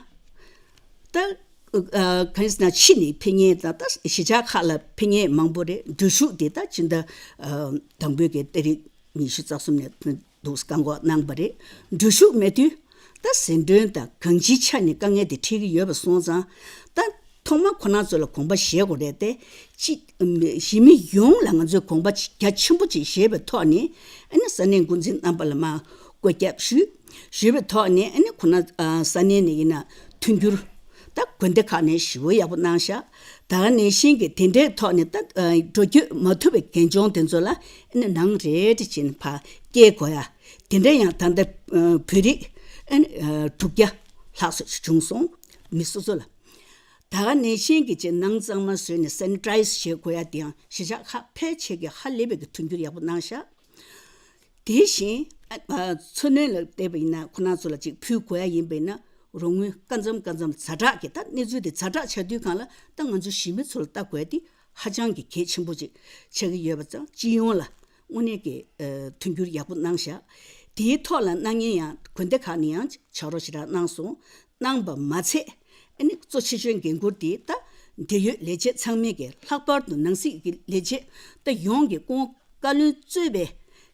ད་ཨ་གང་ཡིན་ཟེར་ན་ཕྱི་ནས་ཕེབས་མཁན་དང་ད་གཞིས་ཆགས་ཁག་ལ་ཕེབས་མཁན་མང་པོ་རེད། འགྲུལ་བཞུད་དེ་ད་སྤྱི་ཟླ་ཨ་དང་པོའི་གི་ཏ་རིག་ཉི་ཤུ་རྩ་གསུམ་ནས་འདུག་བཀག་འགོག་གནང་པ་རེད། འགྲུལ་བཞུད་མེད་དུས་ད་ཟད་གྲོན་དང་གང་ཅིའི་ཆ་ནས་དཀའ་ངལ་དེ་འཕྲད་ཀྱི་ཡོད་པ་སོང་ཙང་ད་ཐོག་མ་ཁོ་རང་ཚོ་ལ་དགོངས་པ་བཞེས་དགོས་རེད་དེ། གཅིག་གཞིས་མི་ཡོངས་ལ་ང་ཚོས་དགོངས་པ་རྒྱ་ཆེན་པོ་ཅིག་བཞེས་པའི་ཐོག་ནས་ཨ་ནི་ས་གནས་འགོ་འཛིན་རྣམ་པ་ལ་མར་བཀོད་ཁྱབ་ཞུས། ཞུས་པའི་ཐོག་ནས་ཨ་ནི་ཁོ་ན་ས་གནས་ནས་ཡིན་ན་མཐུན་འགྱུར་ད་དགོན་སྡེ་ཁག་ནས་ཞེ་པོ་ཡག་པོ་གནང་ཤག་ད་ག་ནང་བཞིན་གྱི་དེ་འདྲའི་ཐོག་ནས་ད་འགྲོ་སྐྱོད་མ་ཐུབ་པའི་རྒན་གཞོན་དེ་ཚོ་ལ་ཨ་ནི་ནང་རེ་རེ་བྱས་ནས་ཕར་སྐྱེལ་དགོས་ཡ། དེ་འདྲ་ཡང་ད་ལྟ་བོད་རིགས་ཨ་ནི་དྲུག་བརྒྱ་ལྷག་ཙམ་བྱུང་སོང་། མི་སོ་སོ་ལ། ད་ག་ནང་བཞིན་གྱི་ཅིག་ནང་གཙང་མ་བཟོས་ནས་སེ་ནི་ཊའི་ཛི་བྱེད་དགོས་ཡ་དེ་ཡང་གཞིས་ཆགས་ཁག་ཕལ་ཆེར་གྱིས་ཧ་ལས་པའི་གི་མཐུན་འགྱུར་ཡག་པོ་གནང་ཤག་དེ་བཞིན་ཨ་ཨ་འཚོ་སྣོན་ལ་བལྟས་པ་ཡིན་ན་ཁོ་རང་ཚོ་ལ་ཅིག་ཕུལ་དགོས་ཡ་ཡིན་པ་ཡིན་ན་རོགས་དངུལ་སྐར་མཚམས་སྐར་མཚམས་ཛ་དྲག་གི་ད་གནས་ཚུལ་དེ་ཛ་དྲག་ཆགས་དུས་སྒང་ལ་ད་ང་ཚོ་གཞིས་མི་ཚོ་ལ་ལྟ་དགོས་ཡ་དེ་ཧ་ཅང་གི་གལ་ཆེན་པོ་ཅིག་ཆགས་ཀྱི་ཡོད་པ་ཙང་སྤྱི་ཡོངས་ལ་དངོས་གནས་ཀྱི་ཨ་མཐུན་འགྱུར་ཡག་པོ་གནང་ཤག་དེའི་ཐོག་ལ་གནང་མཁན་ཡང་དགོན་སྡེ་ཁག་ནས་ཡང་ཕྱག་རོགས་ཞེ་དྲག་གནང་སོང་། གནང་བ་མ་ཚད་ཨ་ནི་གཙོ་ཆེ་ཤོས་འགན་འཁུར་དེ་ད་འབྲེལ་ཡོད་ལས་བྱེད་ཚང་མས་ཀྱི་ལྷག་པར་དུ་ནང་སྲིད་ཀྱི་ལས་བྱེད་ད་ཡོངས་ཀྱི་སྐུ་ངོ་བཀའ་བློན་གཙོས་པའི་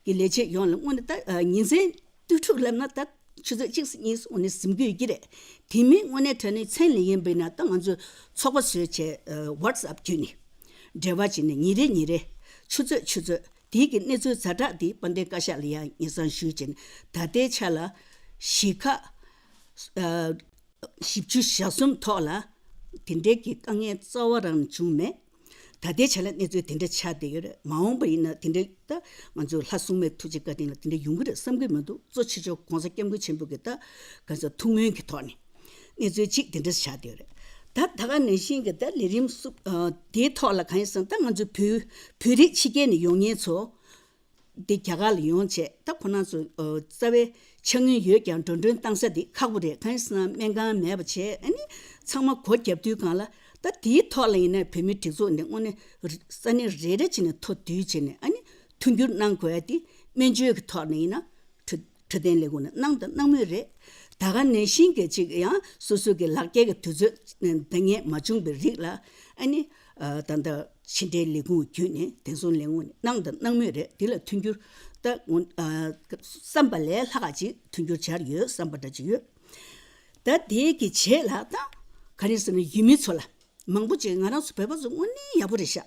གི་ལས་བྱེད་ཡོངས་ལ་དངོས་གནས་ད་ཉིན་མཚན་དུས་དྲུག་ལབ་ན་ད་ཆུ་ཚོད་གཅིག་གཉིས་སུ་དངོས་གནས་ཟིན་གྱི་ཡོད་ཀྱི་རེད། དེ་མིན་དངོས་གནས་དྲང་གནས་མཚན་ལ་ཡིན་པས་ན་ད་ང་ཚོས་ཚོགས་པ་བཟོས་བྱས་ཝ་ཊི་སི་ཨེབ་བརྒྱུད་ནས་འབྲེལ་བ་བྱས་ནས་ཉིན་རེ་ཉིན་རེ་ཆུ་ཚོད་ཆུ་ཚོད་དེའི་གི་གནས་ཚུལ་ཛ་དྲག་དེ་དཔལ་ལྡན་བཀའ་ཤག་ལ་ཡང་སྙན་སེང་ཞུས་བྱས་ནས་ད་ལྟའི་ཆ་ལ་གཞིས་ཁག་བཞི་བཅུ་ཞེ་གསུམ་ཐོག་ལ་དེ་འདྲའི་གི་དཀའ་ངལ་རྩ་བ་རང་ནས་བྱུང་མེད། ད་ལྟའི་ཆ་ལ་གནས་ཚུལ་དེ་འདྲ་ཆགས་བསྡད་ཡོད་རེད། མ་འོངས་པ་ཡིན་ན་དེ་འདྲའི་ད་ང་ཚོའི་ལྷ་སྲུང་མའི་ཐུགས་རྗེ་བཀའ་དྲིན་ལ་དེ་འདྲ་ཡོང་གི་རེད་བསམ་གྱི་མི་འདུག་གཙོ་ཆེ་ཤོས་༸གོང་ས་༸སྐྱབས་མགོན་ཆེན་པོ་གི་ད་ག་ཚོད་ཐུགས་སྨོན་གྱི་ཐོག་ནས་གནས་ཚུལ་གཅིག་དེ་འདྲ་ཆགས་བསྡད་ཡོད་རེད། ད་ད་ག་ནང་བཞིན་གྱི་ད་ལས་རིམ་སུ་དེའི་ཐོག་ལ་གང་ཡིན་ཟེར་ན་ད་ང་ཚོའི་བོད་བོད་རིགས་ཕྱི་རྒྱལ་ནས་ཡོང་མཁན་ཚོ། འདི་རྒྱ་གར་ལ་ཡོང་བྱས་ད་ཁོ་རང་ཚོ་ཨ་རྩ་བའི་ཕྱག་དངུལ་ཡོད་ཀྱང་འགྲོ་གྲོན་བཏང་ས་འདི་ཁག་པོ་རེད། གང་ཡིན་ཟེར་ན་སྨན་ཁང་མེད་པ་བྱས་ཨ་ནི་ཚང་མ་སྒོ་བརྒྱབ་དུས་སྒང་ལ་ད་དེའི་ཐོག་ལ་ཡིན་ན་བོད་མིའི་སྒྲིག་འཛུགས་འདི་དངོས་གནས་རི་ས་གནས་རེ་རེ་བྱས་ནས་ཐོ་བསྡུས་བྱས་ནས་ཨ་ནི་མཐུན་འགྱུར་གནང་དགོས་ཡ་དེ་སྨན་བཅོས་ཀྱི་ཐོག་ནས་ཡིན་ན་འཕྲོད་འཕྲོད་བསྟེན་ལས་ཁུངས་ནས་གནང་དང་གནང་མུས་རེད། ད་ག་ནང་བཞིན་གྱི་ཅིག་ཡང་སོ་སོ་གི་ལག་འཁྱེར་གྱི་དུས་ཚོད་འདང་ངེས་མ་བྱུང་བའི་རིགས་ལ་ཨ་ནི་ད་ལྟ་ཕྱི་འབྲེལ་ལས་ཁུངས་བརྒྱུད་ནས་བདེ་སྲུང་ལས་ཁུངས་ནས་གནང་དང་གནང་མུས་རེད། དེ་ལ་མཐུན་འགྱུར་ད་བསམ་པ་ལས་ལྷག་ཅིག་མཐུན་འགྱུར་བྱར་ཡོད་བསམ་པ་འདྲ་ཅིག་ཡོད། ད་དེའི་གི་རྗེས་ལ་ད་ག་རེ་ཟེར་ན་ཡུལ་མི་ཚོ་ལ། མང་པོ་ཅིག་ང་རང་ཚོ་བོད་པ་ཚོ་དངོས་གནས་ཡག་པོ་རེད་ཤག་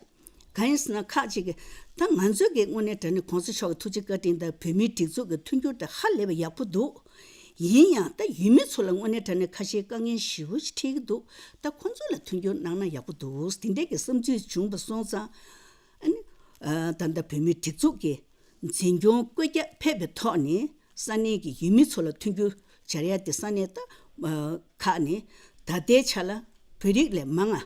གང་ཡིན་ཟེར་ན་ཁག་ཅིག་གིས་ད་ང་ཚོའི་གི་དངོས་གནས་དྲང་གནས་གོང་ས་མཆོག་གི་ཐུགས་རྗེ་བཀའ་དྲིན་དང་བོད་མིའི་སྒྲིག་འཛུགས་ཀྱི་མཐུན་འགྱུར་དེ་ཧ་ལས་པའི་ཡག་པོ་འདུག་ཡིན་ཡང་ད་ཡུལ་མི་ཚོ་ལ་དངོས་གནས་དྲང་གནས་ཁ་ཤས་དཀའ་ངལ་ཞེ་པོ་ཞིག་འཕྲད་ཀྱི་འདུག་ད་ཁོང་ཚོ་ལ་མཐུན་འགྱུར་གནང་ན་ཡག་པོ་འདུག་དེ་འདྲའི་གི་བསམ་ཚུལ་བྱུང་བ་སོང་ཙང་ཨ་ནི་ད་ལྟ་བོད་མིའི་སྒྲིག་འཛུགས་ཀྱི་འཛིན་སྐྱོང་བཀོད་རྒྱ་ཕེབས་པའི་ཐོག་ནས་ས་གནས་ཀྱི་ཡུལ་མི་ཚོ་ལ་མཐུན་འགྱུར་སྦྱར་ཡ་དེ་ས་གནས་ད་ཁག་ནས་ད་ལྟའི་ཆ་ལ་བོད་རིགས་ལས་མང་ང་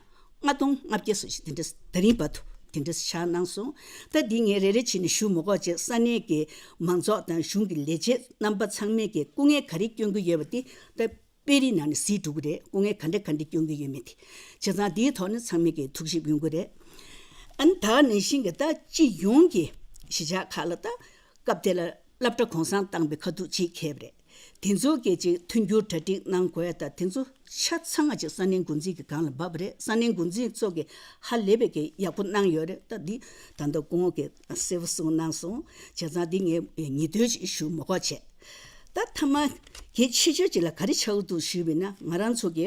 ལྔ་སྟོང་ལྔ་བརྒྱ་སུ་ཞིག་དེ་འདྲ་ད་རིང་བར་དུ་དེ་འདྲ་ཆགས་གནང་སོང་། ད་འདི་ངས་རེ་རེ་བྱས་ནས་ཞུ་མི་དགོས་བྱས་ས་གནས་ཀྱི་མང་ཚོགས་དང་གཞུང་གི་ལས་བྱེད་རྣམ་པ་ཚང་མས་ཀྱི་སྐུ་ངལ་ག་རེ་སྐྱོན་གྱི་ཡོད་པ་དེ་ད། དཔེ་རིས་ནང་ནས་གཟིགས་འགྲོ་གི་རེད། སྐུ་ངལ་ག་འདྲ་ག་འདྲ་སྐྱོན་གྱི་ཡོད་མེད་དེ། བྱས་ཙང་འདིའི་ཐོག་ནས་ཚང་མས་ཀྱི་ཐུགས་ཞིབ་ཡོང་གི་རེད། ཨ་ནི་ད་ག་ནང་བཞིན་གྱི་ད་སྤྱི་ཡོངས་ཀྱི་གཞིས་ཆགས་ཁག་ལ་ད་སྐབས་དེ་ལ་སློབ་གྲྭ་གུང་སེང་བཏང་པའི་ཁ་ཐུག་ཅིག་ཁེལ་བ་རེད། དེ་ཚོ་གི་ཅིག་མཐུན་འགྱུར་གྲ་སྒྲིག་གནང་དགོས་ཡ་ད་དེ་ཚོ་ཆ་ཚང་ང་ཅིག་ས་གནས་འགོ་འཛིན་གྱི་སྒང་ལ་བབས་པ་རེད། ས་གནས་འགོ་འཛིན་ཚོ་གི་ཧ་ལས་པའི་གི་ཡག་པོ་གནང་ཡོད་རེད། ད་འདི་ད་ལྟ་སྐུ་ངོ་གི་གསལ་པོ་གསུངས་གནང་སོང་། བྱས་ཙང་འདི་ངས་ཉིས་དོན་ཞིག་ཞུ་མ་དགོས་བྱས། ད་མཐའ་མ་གལ་ཆེ་ཤོས་ཅིག་ལ་ག་རེ་ཆགས་ཀྱི་འདུག་ཞུས་པ་ཡིན་ན་ང་རང་ཚོ་གི་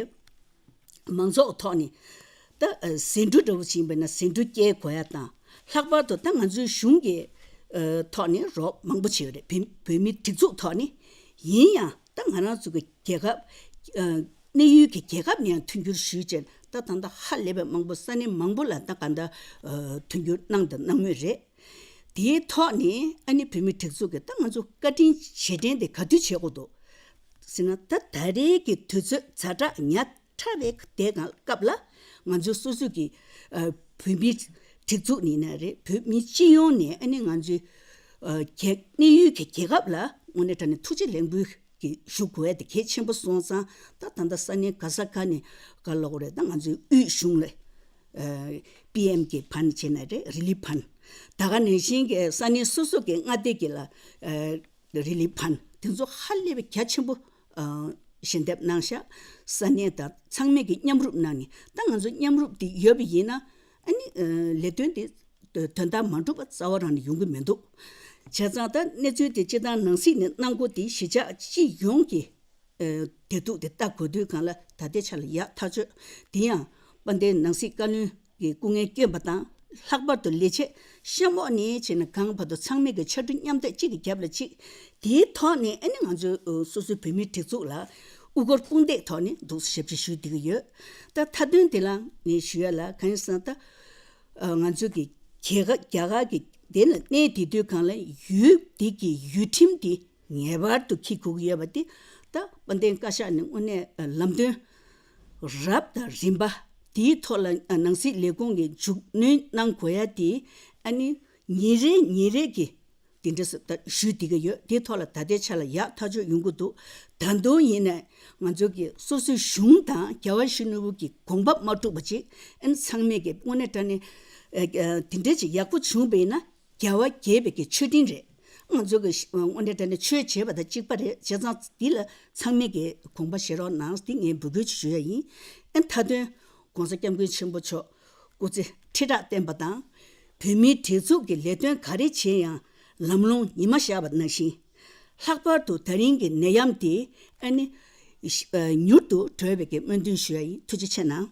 མང་ཚོགས་ཐོག་ནས་ད་ཟིང་འཁྲུག་འདྲ་བོ་ཅིག་ཡིན་པ་ཡིན་ན་ཟིང་འཁྲུག་སྐྱེལ་དགོས་ཡ་དང་། ལྷག་པར་དུ་ད་ང་ཚོའི་གཞུང་གི་ཐོག་ནས་རོགས་མང་པོ་བྱས་ཡོད་རེད། བོད་བོད་མིའི་སྒྲིག་འཛུགས་ཐོག་ནས། ཡིན་ཡང་ད་ང་རང་ཚོ་གི་རྒྱལ་ཁབ་གནས་ཡུལ་གྱི་རྒྱལ་ཁབ་ནས་ཡང་མཐུན་འགྱུར་ཞུས་བྱས་ད་ད་ལྟ་ཧ་ལས་པའི་མང་པོ་ས་གནས་མང་པོ་ལ་ད་ག་འདྲ་མཐུན་འགྱུར་གནང་དང་གནང་མུས་རེད། དེའི་ཐོག་ནས་ཨ་ནི་བོད་མིའི་སྒྲིག་འཛུགས་ཀྱིས་ད་ང་ཚོ་བཀའ་དྲིན་རྗེས་དྲན་དེ་ག་དུས་བྱེད་དགོས་འདུག་ཟེར་ན། ད་ད་རེས་ཀྱི་དུས་ཚོད་ཛ་དྲག་ཉག་ཕྲ་བའི་དེ་སྐབས་ལ་ང་ཚོ་སོ་སོ་གི་ཨ་བོད་མིའི་སྒྲིག་འཛུགས་ནས་ན་རེད། བོད་མི་སྤྱི་ཡོངས་ནས་ཨ་ནི་ང་ཚོའི་ཨ་རྒྱལ་གནས་ཡུལ་གྱི་རྒྱལ་ཁབ་ལ་དངོས་གནས་དྲང་གནས་ཐུགས་རྗེ་ལེགས་འབུལ་གྱི་ཞུ་དགོས་དེ་གལ་ཆེན་པོ་སོང་ཙང་། ད་ད་ལྟ་ས་གནས་ག་ས་ག་ནས་ག་ལབ་དགོས་རེད། ད་ང་ཚོའི་དབུས་གཞུང་ལ་ཨ་པི་ཨེམ་གྱི་ཕན་བྱས་ན་རེད། རི་ལིབ་ཕན། ད་ག་ནང་བཞིན་གྱི་ས་གནས་སོ་སོ་གི་མངའ་སྡེ་གི་ལ་ཨ་རི་ལིབ་ཕན་དེ་ཚོ་ཧ་ལས་པའི་རྒྱ་ཆེན་པོ་ཨ་ཞལ་འདེབས་གནང་ཤག་ས་གནས་དང་ཚང་མས་ཀྱི་མཉམ་རུབ་གནང་ནས། ད་ང་ཚོ་མཉམ་རུབ་དེ་ཡོད་པ་ཡིན་ན་ཨ་ནི་ཨ་ལས་དོན་དེ་དོན་དག་མ་འགྲུབ་པ་རྩ་བ་རང་ནས་ཡོང་གི་མི་འདུག་བྱས་ཙང་ད་གནས་ཚུལ་དེ་སྤྱི་བཏང་ནང་སྲིད་ནས་གནང་སྒོ་དེ་གཞིས་ཆགས་སྤྱི་ཡོངས་ཀྱི་ཨ་བདེ་སྡུག་དེ་ལྟ་དགོས་དུས་སྒང་ལ་ད་ལྟའི་ཆ་ལ་ཡག་ཐག་ཆོད། དེ་ཡང་དཔལ་ལྡན་ནང་སྲིད་བཀའ་བློན་གྱི་སྐུ་ངལ་བསྐྱོན་པ་དང་། ལྷག་པར་དུ་ལས་བྱེད་གཤམ་འོག་ནས་བྱས་ན་གང་བར་དུ་ཚང་མས་ཀྱི་ཕྱར་གྲུ་མཉམ་འདེགས་གཅིག་གི་རྒྱབ་ལ་གཅིག་དེའི་ཐོག་ནས་ཨ་ནི་ང་ཚོའི་སོ་སོའི་བོད་མིའི་སྒྲིག་འཛུགས་ལ་དབུ་སྐོར་དཔུང་འདེགས་ཐོག་ནས་འདུག་ཞབས་ཕྱི་ཞུ་བསྡད་ཀྱི་ཡོད། ད་མཐའ་དོན་དེ་ལ་ངས་ཞུ་ཡ་ལ་གང་ཡིན་ཟེར་ན། ད་ང་ཚོ་གི་རྒྱ་གར་རྒྱ་གར་གྱི་དེ་ལ་གནས་དེ་དུས་སྒང་ལ་ཡུལ་དེ་གི་ཡུལ་ཁྲིམས་དེ་ངེས་པར་དུ་འཁྱེར་དགོས་ཀྱི་ཡོད་པ་དེ། ད་དཔལ་ལྡན་བཀའ་ཤག་ནས་དངོས་གནས་ལམ་སྟོན་རབ་དང་རིམ་པ་དེའི་ཐོག་ལ་ནང་སྲིད་ལས་ཁུངས་ཀྱིས་མཇུག་སྣོན་གནང་དགོས་ཡ་དེ་ཨ་ནི་ཉིན་རེ་ཉིན་རེ་གི་དེ་འདྲ་ཞུ་བསྡད་ཀྱི་ཡོད། དེའི་ཐོག་ལ་ད་ལྟའི་ཆ་ལ་ཡག་ཐག་ཆོད་ཡོང་གི་འདུག་ད་དུང་ཡིན་ནའི་ང་ཚོ་གི་སོ་སོའི་གཞུང་དང་རྒྱལ་བ་ཡིད་བཞིན་ནོར་བུ་གི་དགོངས་པ་མ་འཁྲུགས་པ་ཅིག་ཨ་ནི་ཚང་མས་ཀྱི་དངོས་གནས་དྲང་གནས་དེ་འདྲ་ཅིག་ཡག་པོ་བྱུང་བ་ཡིན་ན། རྒྱལ་བ་དགྱེས་པའི་གི་མཆོད་སྤྲིན་རེད། ང་ཚོ་གི་དངོས་གནས་དྲང་གནས་ཆོས་བྱེད་པ་དང་གཅིག་པ་རེད། བྱས་ཙང་འདི་ལ་ཚང་མས་ཀྱི་དགོངས་པ་བཞེས་རོགས་གནང་། འདི་ངས་འབོད་སྐུལ་ཞུ་ཡ་ཡིན། ཨ་མཐའ་དོན་༸གོང་ས་༸སྐྱབས་མགོན་ཆེན་པོ་མཆོག་སྐུ་ཚེ་ཁྲི་ཕྲག་བརྟན་པ་དང་། བོད་མིའི་སྒྲིག་འཛུགས་ཀྱི་ལས་དོན་ག་རེ་བྱེད་ཡང་ལམ་ལྷོང་ཉི་མ་ཤར་བ་ནང་བཞིན། ལྷག་པར་དུ་ད་རིང་གི་ནད་ཡམས་དེ་ཨ་ནི་མྱུར་དུ་གྲོལ་བའི་གི་སྨོན་འདུན་ཞུ་ཡ་ཡིན། ཐུགས་རྗེ་ཆེ་གནང་།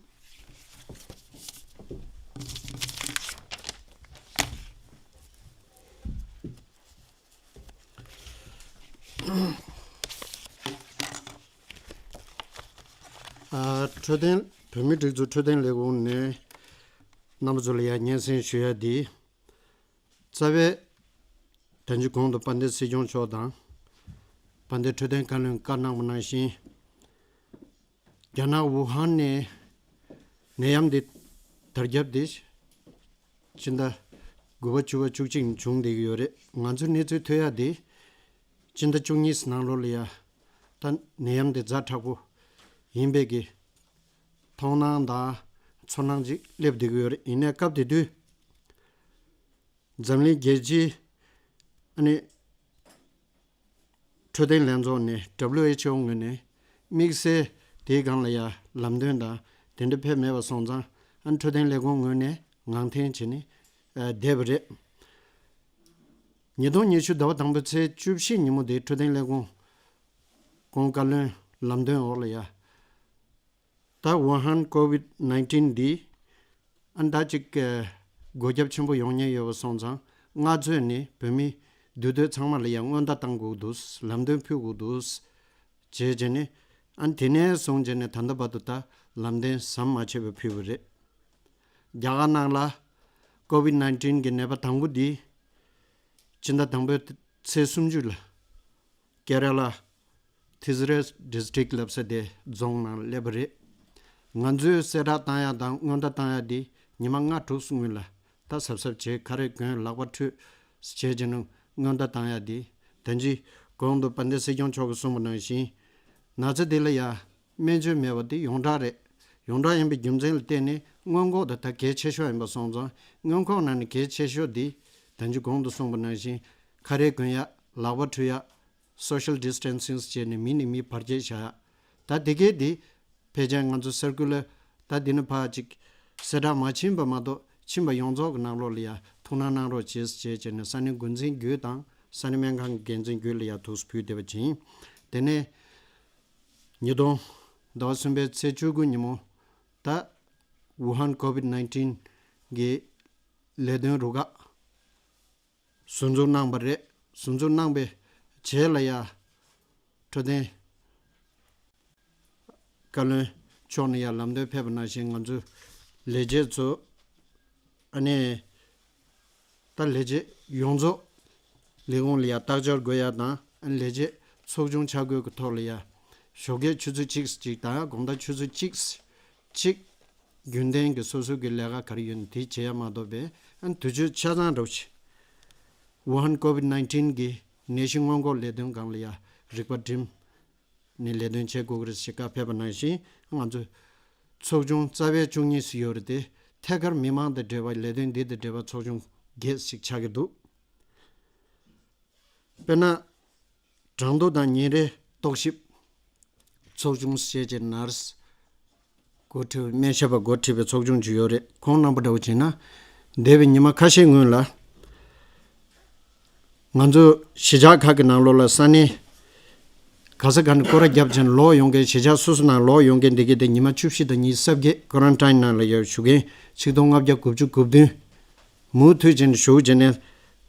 ཨ། འཕྲོད་བསྟེན། བོད་མིའི་སྒྲིག་འཛུགས་འཕྲོད་བསྟེན་ལས་ཁུངས་ནས་རྣམ་པ་ཚོ་ལ་ཡང་སྙན་སེང་ཞུ་ཡ་འདི། རྩ་བའི་ད་ཅི་གོང་དུ་དཔལ་ལྡན་སྲིད་སྐྱོང་མཆོག་དང་། དཔལ་ལྡན་འཕྲོད་བསྟེན་བཀའ་བློན་བཀའ་གནང་བ་ནང་བཞིན། རྒྱ་ནག་ཝུ་ཧན་ནས་ནད་ཡམས་འདི་དར་ཁྱབ་འདི་སྤྱི་ཟླ་དགུ་པ་བཅུ་པ་བཅུ་གཅིག་ནས་བྱུང་བསྡད་ཀྱི་ཡོད་རེད། ང་ཚོའི་གནས་ཚུལ་ཐོན་ཡག་འདི་སྤྱི་ཟླ་བཅུ་གཉིས་ནང་ལོགས་ལ་ཡ་ད་ནད་ཡམས་འདི་ཛ་དྲག་པོ་ཡིན་པའི་གི་མཐོང་སྣང་དང་ཚོར་སྣང་ཅིག་སླེབས་བསྡད་ཀྱི་ཡོད་རེད། ཡིན་ནའི་སྐབས་དེ་དུས་འཛམ་གླིང་རྒྱལ་སྤྱིའི་ཨ་ནི་འཕྲོད་བསྟེན་ལྷན་ཚོགས་ནས་ཌབ་ལིའུ་ཨེཆ་ཨོ་ངོས་ནས་ དམིགས་བསལ་དེའི་སྒང་ལ་ཡ་ལམ་སྟོན་དང་དེ་འདྲ་ཕེབས་མེད་པ་སོང་ཙང་ཨ་འཕྲོད་བསྟེན་ལས་ཁུངས་ངོས་ནས་ངང་འཐེན་བྱས་ནས་ཨ་བསྡད་པ་རེད། ཉིས་སྟོང་ཉི་ཤུ་ཟླ་བ་དང་པོའི་ཚེས་བཅུ་བཞི་ཉིན་མོ་དེ་འཕྲོད་བསྟེན་ལས་ཁུངས་གོང་བཀའ་བློན་ལམ་སྟོན་འོག་ལ་ཡ། ད་ཝུ་ཧན་ཀོ་ཝིད་ནའིན་ཊིན་འདི་ཨ་ད་ཅིག་སྒོ་རྒྱབ་ཆེན་པོ་ཡོང་ཉེན་ཡོད་པ་སོང་ཙང་སྔ་ཚོད་ནས་བོད་མི་འདུས་སྡོད་ཚང་མ་ལ་ཡང་སྔོན་བརྡ་བཏང་དགོས་འདུག་ལམ་སྟོན་ཕུལ་དགོས་འདུག་བྱས་བྱས་ནས་ཨ་དེ་ནས་བཟུང་བྱས་ནས་ད་ལྟ་བར་དུ་ད་ལམ་སྟོན་ཟམ་མ་ཆད་པར་ཕུལ་བ་རེད། རྒྱ་གར་ནང་ལ་ཀོ་ཝིད་ནའིན་ཊིན་གི་ནད་པ་དང་པོ་འདི་སྤྱི་ཟླ་དང་པོའི་ཚེས་སུམ་ཅུ་ལ་ཀེ་ར་ལ་ཐི་ཛི་རེ་ཌིས་ཊིག་ལབ་ས་དེ་རྫོང་ནང་སླེབས་པ་རེད། ང་ཚོས་གསལ་བསྒྲགས་བཏང་ཡ་དང་སྔོན་བརྡ་བཏང་ཡ་དེ་ཉི་མ་ལྔ་དྲུག་སྔོན་ལ་ད་གཟབ་གཟབ་བྱེད། ཁ་རས་གོན། ལག་པ་འཁྲུད་བྱས་བྱས་ནས་སྔོན་བརྡ་བཏང་ཡ་དེ་ད་ཅི་གོང་དུ་དཔལ་ལྡན་སྲིད་སྐྱོང་མཆོག་གིས་གསུངས་པ་ནང་བཞིན་ན་ཚ་དེ་ལ་ཡ་སྨན་བཅོས་མེད་པ་དེ་ཡོངས་གྲགས་རེད། ཡོངས་གྲགས་ཡིན་པའི་རྒྱུ་མཚན་ལ་བརྟེན་ནས་སྔོན་འགོག་དེ་ད་གལ་ཆེ་ཤོས་ཡིན་པ་སོང་ཙང་སྔོན་འགོག་ནང་ནས་གལ་ཆེ་ཤོས་དེ་ད་ཅི་གོང་དུ་གསུངས་པ་ནང་བཞིན་ཁ་རས་གོན་ཡ། ལག་པ་འཁྲུད་ཡ། སོ་ཤལ་ཌིས་ཊེན་སིང་བྱས་ནས་མི་ནས་མི་བར་ཆད་བྱ་ཡ། ད་དེ་གས་དེ་ཕལ་ཆེར་ང་ཚོ་སར་ཀུ་ལར་ད་འདི་ནས་ཕར་ཅིག་གསལ་བསྒྲགས་མ་ཕྱིན་པ་མ་གཏོགས་ཕྱིན་པ་ཡོངས་རྫོགས་ཀྱི་ནང་ལོགས་ལ་ཡ་ཐུགས་སྣང་གནང་རོགས་བྱེད་ཅེས་བྱས་ནས་ས་གནས་འགོ་འཛིན་བརྒྱུད་དང་ས་གནས་སྨན་ཁང་གི་འགན་འཛིན་བརྒྱུད་ལ་ཡ་ཐུགས་སུ་ཕུལ་བསྡད་པ་ཡིན། དེ་ནས་ཉིས་སྟོང་ཟླ་བ་གསུམ་པའི་ཚེས་བཅུ་དགུ་ཉིན་མོ་ད་ཝུ་ཧན་ཀོ་ཝིད་ནའིན་ཊིན་གི་ལས་དོན་རུ་ཁག་ཟུར་འཛུགས་གནང་པ་རེད། ཟུར་འཛུགས་གནང་པའི་རྗེས་ལ་ཡ་འཕྲོད་བསྟེན་བཀའ་བློན་མཆོག་ནས་ཡ་ལམ་སྟོན་ཕེབས་པ་ནང་བཞིན་ང་ཚོ་ལས་བྱེད་ཚོ་ཨ་ནི་ད་ལས་བྱེད་ཡོངས་རྫོགས་ལས་ཁུངས་ལ་ཡ་རྟགས་འཆར་དགོས་ཡ་དང་ཨ་ནི་ལས་བྱེད་ཚོགས་ཆུང་ཆ་བགོས་ཀྱི་ཐོག་ལ་ཡ་ཞོགས་ཀས་ཆུ་ཚོད་གཅིག་གཅིག་དང་དགོང་དག་ཆུ་ཚོད་གཅིག་གཅིག་རྒྱུན་ལྡན་གྱི་སོ་སོ་གི་ལས་ཀ་ག་རེ་ཡོད་ན་དེ་བྱེད་ཡ་མ་གཏོགས་པའི་ཨ་ནི་དུས་ཚོད་ཆ་ཚང་འདྲ་བོ་ཞིག་ཝུ་ཧན་ཀོ་ཝིད་ནའིན་ཊིན་གི་ནད་གཞི་སྔོན་འགོག་ལས་དོན་སྒང་ལ་ཡ་རིག་པ་བསྒྲིམས་ནས་ལས་དོན་བྱེད་དགོས་ཀྱི་རེད་ཞེས་བཀའ་ཕེབས་པ་ནང་བཞིན་ང་ཚོ་ཚོགས་ཆུང་རྩ་བའི་བཅུ་གཉིས་སུ་ཡོད་རེད་དེ་ཐད་ཀར་མི་མང་དང་འབྲེལ་བ་ལས་དོན་འདི་དང་འབྲེལ་བ་ཚོགས་ཆུང་བརྒྱད་ཞིག་ཆགས་ཀྱི་འདུག་དཔེར་ན། གྲངས་ཐོ་དང་ཉིན་རེའི་རྟོག་ཞིབ། ཚོགས་ཆུང་ཞེས་བྱའི་ནར་སི་འགོ་ཁྲིད་སྨན་ཞབས་པ་འགོ་ཁྲིད་པའི་ཚོགས་ཆུང་ཅིག་ཡོད་རེད། ཁོང་རྣམ་པ་འདྲ་བོ་བྱས་ན་འདས་པའི་ཉི་མ་ཁ་ཤས་སྔོན་ལ་ང་ཚོ་གཞིས་ཆགས་ཁག་གི་ནང་ལོགས་ལ་ས་གནས་ག་ས་ག་ནས་སྐོར་ར་བརྒྱབ་ཅིང་ལོག་ཡོང་མཁན་གཞིས་ཆགས་སོ་སོ་ནང་ལོག་ཡོང་མཁན་འདི་གའི་དེ་ཉི་མ་བཅུ་བཞི་དང་ཉི་ཤུ་རྩ་བརྒྱད་ཀོ་རན་ཊིན་ནང་ལ་ཡོད་བཞུགས་མཁན་ཆིག་སྟོང་ལྔ་བརྒྱ་དགུ་བཅུ་གོ་བདུན། མུ་མཐུད་ཅིག་ཞུ་བྱས་ནས་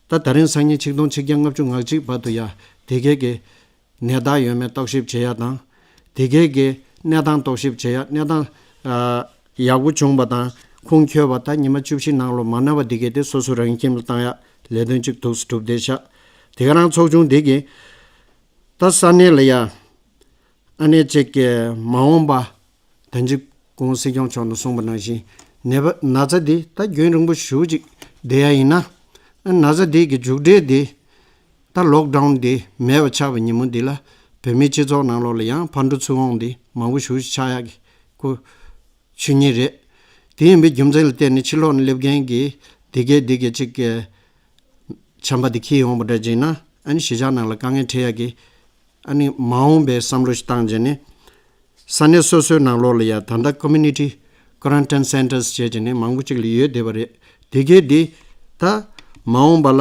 ད་ད་རིང་སང་ཉིན་ཆིག་སྟོང་ཆིག་བརྒྱ་ལྔ་བཅུ་ང་གཅིག་བར་དུ་ཡ་དེ་གའི་གི་ནད་རྟགས་ཡོད་མེད་རྟོག་ཞིབ་བྱེད་ཡ་དང་། དེ་གའི་གི་གནས་སྟངས་རྟོག་ཞིབ་བྱེད་ཡ་གནས་སྟངས་ཨ་ཡག་པོ་བྱུང་བ་དང་ཁུངས་འཁྱོལ་བ་ད་ཉི་མ་བཅུ་བཞི་ནང་ལོ་མ་ན་བ་དེ་གའི་དེ་སོ་སོ་རང་ཁྱིམ་ལ་བཏང་ཡ་ལས་དོན་གཅིག་ཐུགས་སུ་གྲུབ་བསྡད་ཤག་དེ་ག་རང་ཚོགས་ཆུང་དེ་གི་ད་ས་གནས་ལ་ཡ་ཨ་ནེ་ཅིག་གི་མ་འོངས་པ་ད་ཅི་གོང་སྲིད་སྐྱོང་མཆོག་ནས་གསུངས་པ་ནང་བཞིན་ནད་པ་ན་ཚ་འདི་ད་རྒྱུན་རིང་པོ་ཞེ་པོ་ཅིག་བསྡད་ཡ་ཡིན་ན་ཨ་ན་ཚ་འདི་གི་མཇུག་འབྲས་འདི་ད་ལོག་ཌའུན་འདི་མེད་པ་ཆགས་པའི་ཉིན་མོ་འདི་ལ་བོད་མིའི་སྤྱི་ཚོགས་ནང་ལོགས་ལ་ཡང་ཕར་འགྲོ་ཚུར་འོང་འདི་མང་པོ་ཞེ་པོ་ཅིག་ཆགས་ཡ་གི་ཁུ་ཆུ་ཉིན་རེད། དེ་ཡིན་པའི་རྒྱུ་མཚན་ལ་བརྟེན་ནས་ཕྱི་ལོགས་ནས་སླེབས་མཁན་གྱི་དེ་གས་དེ་གས་ཅིག་གི་ཆམ་པ་དེ་འཁྱེར་ཡོང་བ་འདྲ་བྱས་ན་ཨ་ནི་གཞིས་ཆགས་ནང་ལ་དཀའ་ངལ་འཕྲད་ཡ་གི་ཨ་ནི་མ་འོངས་པའི་བསམ་བློ་ཞིག་བཏང་བྱས་ནས་ས་གནས་སོ་སོའི་ནང་ལོགས་ལ་ཡ་ད་ལྟ་ཀོ་མུ་ནི་ཊི་ཀོ་རན་ཊིན་སེན་ཊར་སི་བྱས་བྱས་ནས་མང་པོ་ཅིག་ལ་ཡོད་བསྡད་པ་རེད། དེ་གས་དེ་ད་མ་འོངས་པ་ལ་